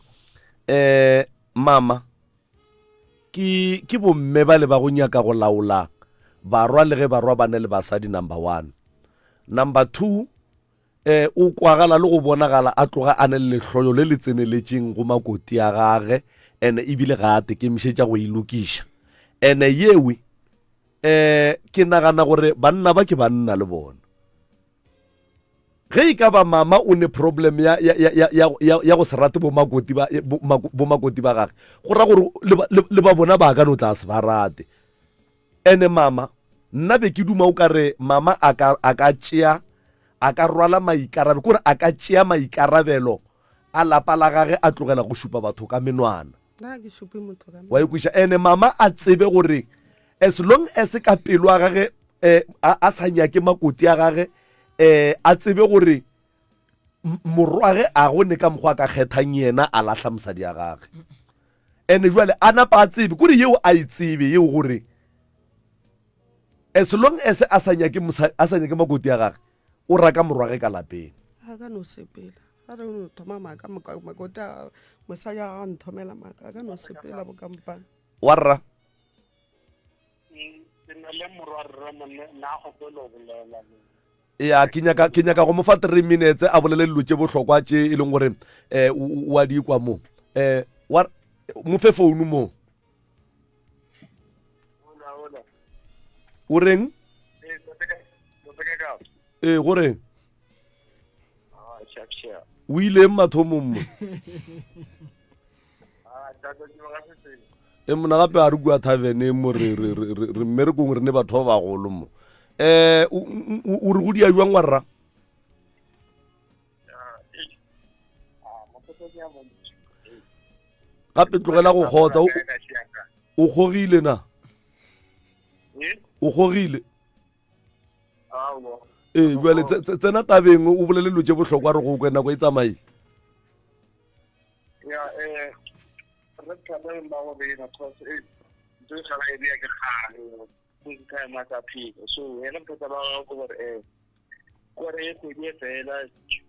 eh mama ke ke bomme ba le ba go nyaka go laola barwa le ge barwa ba ne le basadi number 1 number 2 eh o kwagala le go bonagala a tloga a ne le lehloyo le le tseneletšeng go makoti a gage ene ebile ga a tekemišetša go e lokiša ene yewe eh ke nagana gore banna ba ke banna le bona ge e ka ba mama o ne problem ya ya ya ya ya ya go se rate bo makoti ba bo makoti ba gage go ra gore le ba bona ba ka no tla se ba rate Ene mama, nna be ke duma o ka re mama a ka, a ka tšea, a ka rwala maikarabelo, kore a ka tšea maikarabelo a lapa la gage a tlogela go šupa batho ka menwana. Nna ke šupe motho ka Wa e kweša? Ene mama a tsebe gore as long as ka pelo ya gage eh, a, a sa nyake makoti a gage eh, a tsebe gore morwage a go ne ka mokgwa a ka kgethang yena a lahla mosadi ya gage ene jwale a napa a tsebe kore yeo a e tsebe yeo gore as long as a sa nyake a sa nyake makoti ya gage o raka morwage ka lapeng a ka no sepela a re no thoma maaka makoti a mosadi a nthomela maaka a ka no sepela bokampane wa rra Ke na le morwa rre monne na go pelo bolela le. Ya ke nyaka ke nyaka go mo fa 3 minutes a bolele dilo tše bohlokwa tše e leng gore eh o a di kwa mo. Eh wa mo fe phone mo. Hola hola. O reng? Eh ka Eh go reng? Ah sharp sharp. O ileng mathomong mo? Ah tata ke ba se E mona gape a re kua taverneng mo re re re re mmerekong re ne batho ba bagolo mo. Eh o re go dia jwang wa rra? Gape tlogela go kgotsa o kgogile na? O kgogile? Ee, jwale tsena tabeng o bolele dilo tše bohlokwa re go kwe nako e tsamaile. Ya eh re thabeng ba go bena cause e ntse e gala e bea ke kgale full time a sa phela so yena bothata ba gagwe ke gore um kore e kgwedi e fela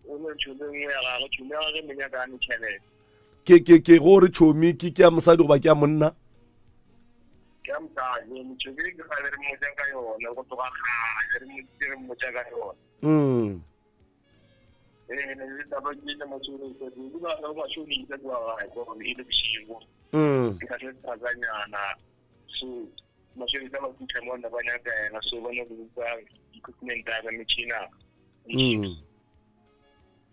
o no tšhomo e nngwe ya gagwe tšhomo ya gagwe monyakane tšhelete. Ke ke ke go re tšhomi ke ke ya mosadi goba ke ya monna? Ke ya mosadi, motšhomi ke kgale re mmotša ka yona go tloga kgale re mmotšitše re mmotša ka yona. Mm. Ee, ne le taba ke ile matšhonisa, ke dula le matšhonisa kua gae gore e le bošego. Mm. Ke ka se thakanyana so matšhonisa ba fitlha mo nna ba nyaka yena so ba nyaka go utlwa equipment ya ka metšhina. Mm.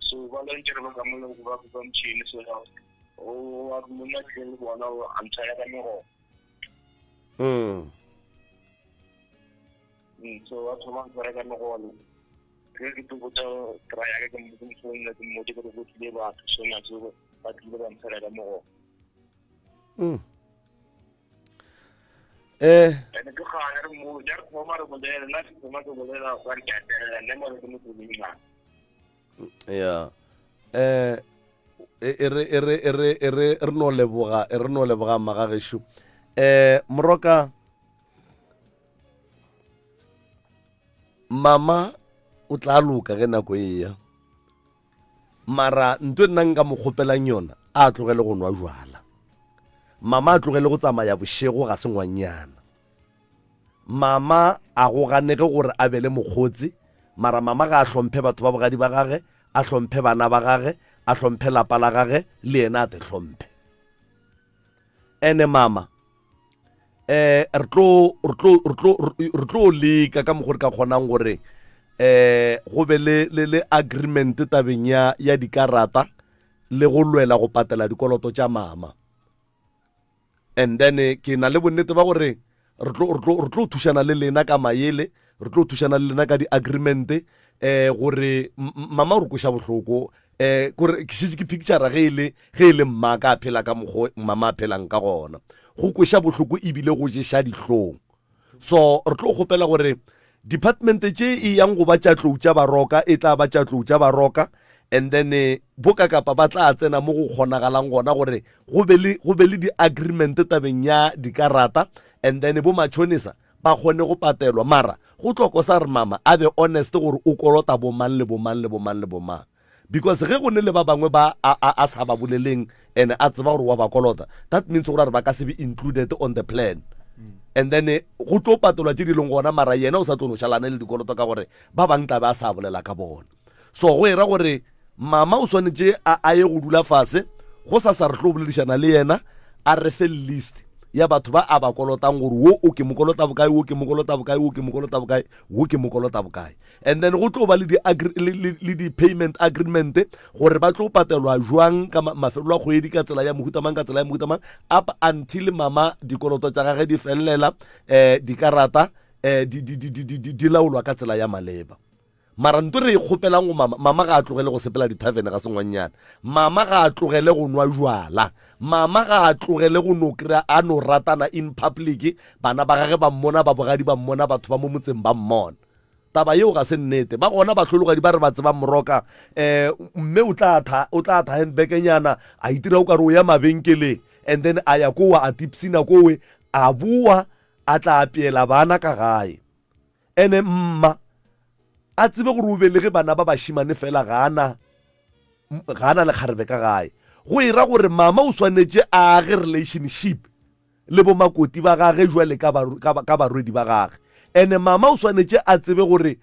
So ba lantse re ba ka mo ba ba motšhini so o wa monna ke le bona o a ntshwara ka megogo. Mm. Mm, so ba thoma go ntshwara ka megolo. Ge ke tlo botsa kry ya ka ke mo founela ke mmotse gore go tlile batho so na so ba tlile ba ntshwara ka megogo. Mm. Eh. Ene ke gana re mo ja re thoma re bolela nna ke thoma ke bolela gwa re ke a telela nna mo re ke motho le Ya. Eh e re e re e re e re re no leboga e re no leboga magagesho. Eh moroka mama o tla loka ge nako e ya. Mara ntho e nna nka mo kgopelang yona a tlogele go nwa jwala. Mama a tlogele go tsamaya bošego ga se ngwannyana. Mama a go ganege gore a be le mokgotsi, mara mama ga a hlomphe batho ba bogadi ba gage, a hlomphe bana ba gage, a hlomphe lapa la gage, le yena a te hlomphe. Ene mama, eh re tlo re tlo re tlo re tlo leka ka mokgwa re ka kgonang gore eh go be le le le agreement tabeng ya ya dikarata le go lwela go patela dikoloto tša mama. And then eh, ke na le bonnete ba gore re tlo re tlo re tlo thušana le lena ka mayele re tlo thušana le lena ka di-agreement eh gore mama o re kweša bohloko eh kore ke šetše ke picture ge e le ge e le mma ka phela ka mokgo mama a phelang ka gona go kweša bohloko ebile go ješa dihlong So re tlo kgopela gore department tše e yang go ba tša tlou tša baroka e tla ba tša tlou tša baroka and then eh, boka kapa ba tla tsena mo go kgonagalang gona gore go be le go be le di-agreement tabeng ya dikarata and then bo matšhonisa ba kgone go patelwa mara go tlo kosa re mama a be honest gore o kolota bomang le bomang le bomang le bomang Because ge go ne le ba bangwe ba a, a, a sa ba boleleng and a tseba gore wa ba kolota, that means gore a re ba ka se be included on the plan. And then eh, go tlo patelwa tše di leng gona mara yena o sa tlo no šalane le dikoloto ka gore ba bang tla be a sa bolela ka bona. So go era gore mama o swanetše a, a ye go dula fase go sa sa re tlo boledišana le yena a re fe list ya batho ba a ba kolotang gore wo o ke mo kolota bokae, wo ke mo kolota bokae, wo ke mo kolota bokae, wo ke mo kolota bokae. And then go tlo ba le di le, le, le di payment agreement gore ba tlo patelwa jwang ka mafelelo a kgwedi ka tsela ya mohuta mang ka tsela ya mohuta mang up until mama dikoloto tša gage di felelela eh dikarata eh di di di di di, di laolwa ka tsela ya maleba. Mara nto re e kgopelang go mama, mama ga a tlogele go sepela dithavene ga sengwannyana. Mama ga a tlogele go nwa jwala. Mama ga a tlogele go no kry-a a no ratana in public, bana ba gage ba mmona, ba bogadi ba mmona, batho ba mo motseng ba mmona. Taba yeo ga se nnete. Ba gona bahlologadi ba re ba tsebang Moroka, um mme o tla tha, o tla tha handbag-nyana, a itira o kare o ya mabenkeleng, and then a ya kowa a tipsina kowe, a bowa a tla apeela bana ka gae. Ene mma a tsebe gore o belege bana ba bašemane fela ga a na, ga a na lekgarebe ka gae. Go e ra gore mama o swanetše a age relationship le bomakoti ba gage jwale ka, ka, ka barwedi ba gage. Ene mama o swanetše a tsebe gore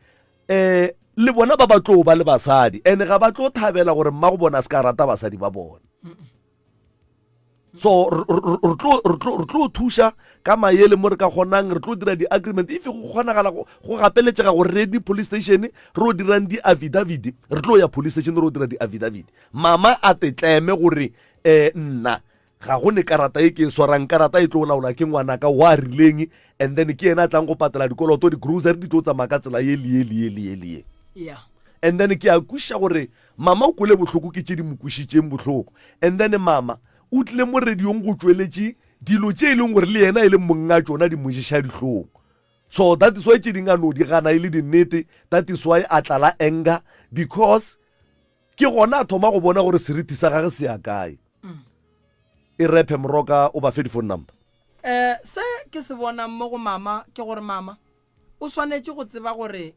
um le bona ba ba tlo ba le basadi ene ga ba tlo thabela gore mma go bona a se ka rata basadi ba bona. So re tlo thuša ka mayele mo re ka kgonang, re tlo dira di-agreement if go kgonagala go gapeletšega gore re ye di-police station re o dirang di-affidavit, re tlo ya police station re o dira di-affidavit. Mama a tetleme gore um nna ga go ne karata e ke e swarang, karata e tlo laola ke ngwanaka wa rileng, and then ke yena a tlang go patela dikoloto, di-grocery di tlo tsamaya ka tsela ye le ye le ye le ye le ye. Yeah. And then ke a kwešiša gore mama o kwele bohloko ke tše di mo kwešitšeng bohloko. And then mama o tlile mo radiong go tšweletše dilo tše e leng gore le yena e leng monga tšona di mo ješa dihlong. So that is why tše ding a no di gana e le dinnete, that is why a tlala anger because Ke gona a thoma go bona gore seriti sa gage se ya kae. E rephe Moroka o ba fe di-phone number. Um se ke se bonang mo go mama ke gore mama o swanetše go tseba gore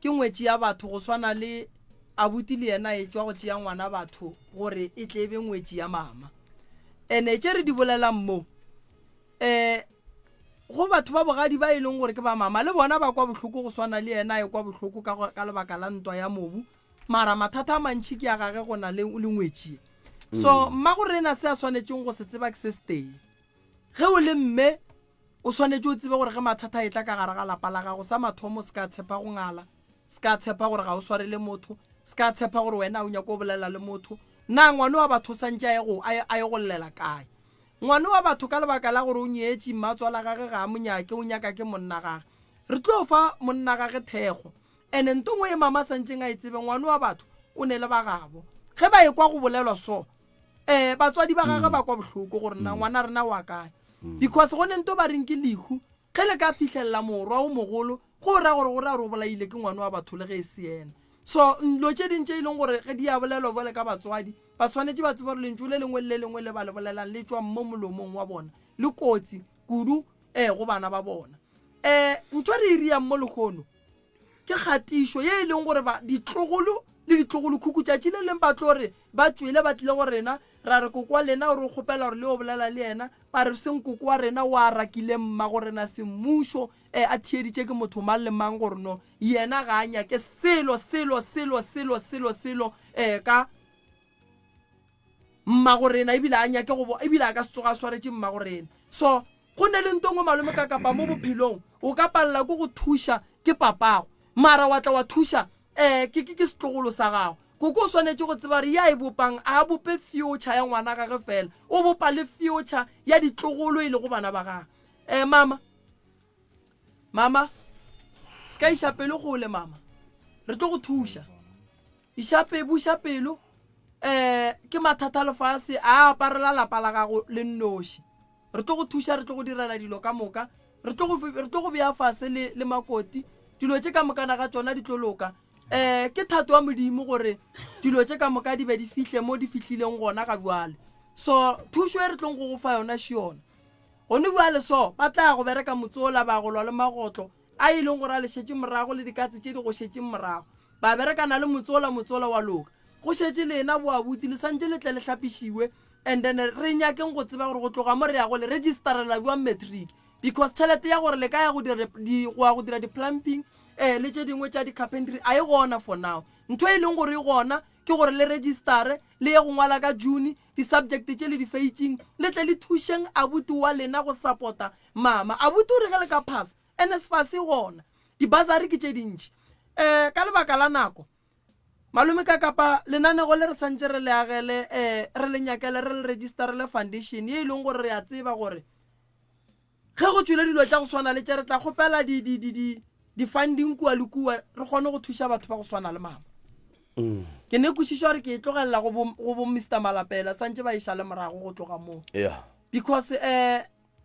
ke ngwetši ya batho go swana le abuti le yena e tšwa go tšea ngwana batho gore e tle e be ngwetši ya mama. Ene tše re di bolelang mo um go batho ba bogadi ba e leng gore ke ba mama le bona ba kwa bohloko go swana le yena a ekwa bohloko ka, ka lebaka la ntwa ya mobu mara mathata a mantšhi ke a gage go na le le ngwetšie so mm. mma go rena se a swanetšeng go se tseba ke se setee ge o le mme o swanetše o tsebe gore ge mathata a etla ka gare ga lapa la gago sa mathomo se ka tshepa go ngala Se ka tshepa gore ga o swarele motho. Se ka tshepa gore wena o nyako bolela le motho. Na ngwane wa batho o santše a ye go, a ye, a ye go llela kae? Ngwane wa batho ka lebaka la gore o nyetše, mmatswala gage ga a mo nyake, o nyaka ke monna gage. Re tlo fa monna gage thekgo. Ene nto ngwe e mama a santšeng a e tsebe, ngwane wa batho o ne le ba gabo. Ge ba ekwa go bolelwa so, eh, batswadi ba gage ba kwa bohloko gore na ngwana rena wa kae. Because go ne nto ba reng ke lehu, ge le ka fihlelela morwa o mogolo, Go ra gore go ra gore o bolaile ke ngwana wa batho le ge e se yena. So dilo tše ding tše e leng gore ge di a bolelwa bjale ka batswadi, ba swanetše ba tsebe gore lentšu le lengwe le le lengwe le ba le bolelang le tšwa mo molomong wa bona, le kotsi kudu um go bana ba bona. Um ntho e re e riang mo lehono ke kgatišo ye e leng gore ba ditlogolo le ditlogolokhukhu tšatši le leng ba tlo re ba tšwele ba tlile go rena ra re koko wa lena o re o kgopela gore le yo bolela le yena ba re seng koko wa rena o a rakile mma go rena semmušo e a theeditše ke motho mang le mang gore no yena ga a nyake selo selo selo selo selo selo um ka mmago rena ebile a nyake go ebile a ka se tsoga a swaretše mmago rena so go ne le nto ngwe malome ka kapa mo bophelong o ka palela ke go thuša ke papago mara wa tla wa thuša um ke ke setlogolo sa gago koko o swanetše go tseba gore ya e bopang a bope future ya ngwana gage fela o bopa le future ya ditlogolo e lego bana ba gage um mama Mama, se ka iša pelo gole, mama. Re tlo go thuša. Iša pe, buša pelo. Eh, ke mathata a lefase a aparela lapa la gago le nnoši. Re tlo go thuša, re tlo go direla dilo ka moka. Re tlo go re tlo go bea fase le le makoti. Dilo tše ka mokana ga tšona di tlo loka. Eh, ke thato ya Modimo gore dilo tše ka moka di be di fihle mo di fihlileng gona ga bjale. So, thušo e re tlong go go fa yona še yona. Gone bjale so, ba tla ya go bereka motse wola, ba go lwa le magotlo a e leng gore a le šetše morago le dikatse tše di go šetšeng morago. Ba berekana le motse wola, motse wola wa loka. Go šetše lena boabuti, le santše le tle le hlapišiwe and then re nyakeng go tseba gore go tloga mo re yago le registerela bjang matric because tšhelete ya gore le ka ya go dira di, go ya go dira di-plumping eh, le tše dingwe tša di-carpentry a e gona for now. Ntho e leng gore e gona ke gore le registere le ye go ngwala ka June Di-subject tše le di feitšeng le tle le thušeng abuti wa lena go support-a mama. Abuti o re ge le ka phasa, NSFAS e gona. Di-bursary ke tše dintši. Um ka lebaka la nako, malome ka kapa lenanego le re santše re le agele, um re le nyakele, re le registerele foundation ye e leng gore re a tseba gore Ge go tšwile dilo tša go swana le tše, re tla kgopela di, di, di, di, di-funding kua le kua, re kgone go thuša batho ba go swana le mama. Mm. Ke ne kwešišo gore ke e tlogelela go bo, go bo Mr Malapela, santše ba e šale morago go tloga moo. Yeah. Because eh,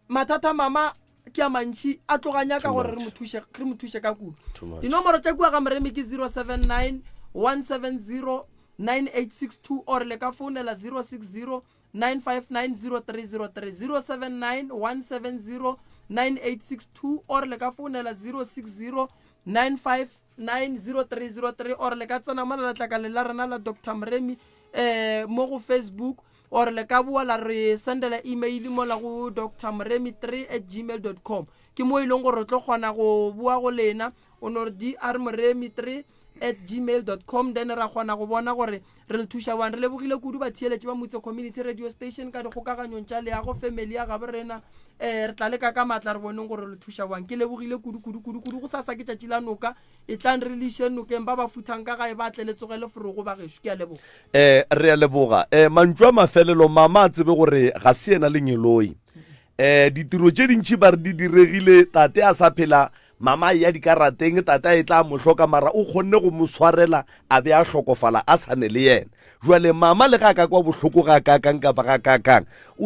mathata mama ke a mantši a tloga nyaka gore re mo thuše, re mo thuše ka kudu. Dinomoro tša kua ga Moremi ke 079 170 9862 or le ka founela 060 9590303, 079 170 9862 or le ka founela 060 9590303 or le ka tsena mola letlakaleng la rena la Dr Moremi eh mo go Facebook or le ka boa la re sendela email mola go Dr Moremi 3 at gmail dot com ke mo e leng gore re tlo kgona go boa go lena o no re dr moremi 3 at gmail dot com then ra kgona go bona gore re le thuša bjang. Re lebogile kudu batheeletši ba Motse Community Radio Station ka dikgokaganyong tša leago family ya gabo rena. Um re tla leka ka maatla re boneng gore le thuša bjang. Ke lebogile kudu kudu kudu kudu. Go sasa ke tšatši la noka, e tlang re le išeng nokeng ba ba futhang ka gae ba tle le tsoge le forogo ba gešo. Ke a leboga. Um re a leboga. Um mantšu a mafelelo, mama a tsebe gore ga se yena lengeloi. Um ditiro tše dintši ba re di diregile tate a sa phela Mama a eya dikarateng, tate a etla a mo hloka, mara o kgonne go mo swarela a be a hlokofala a sa ne le yena. Jwale mama le ge a ka kwa bohloko gakaakang kapa gakaakang, o.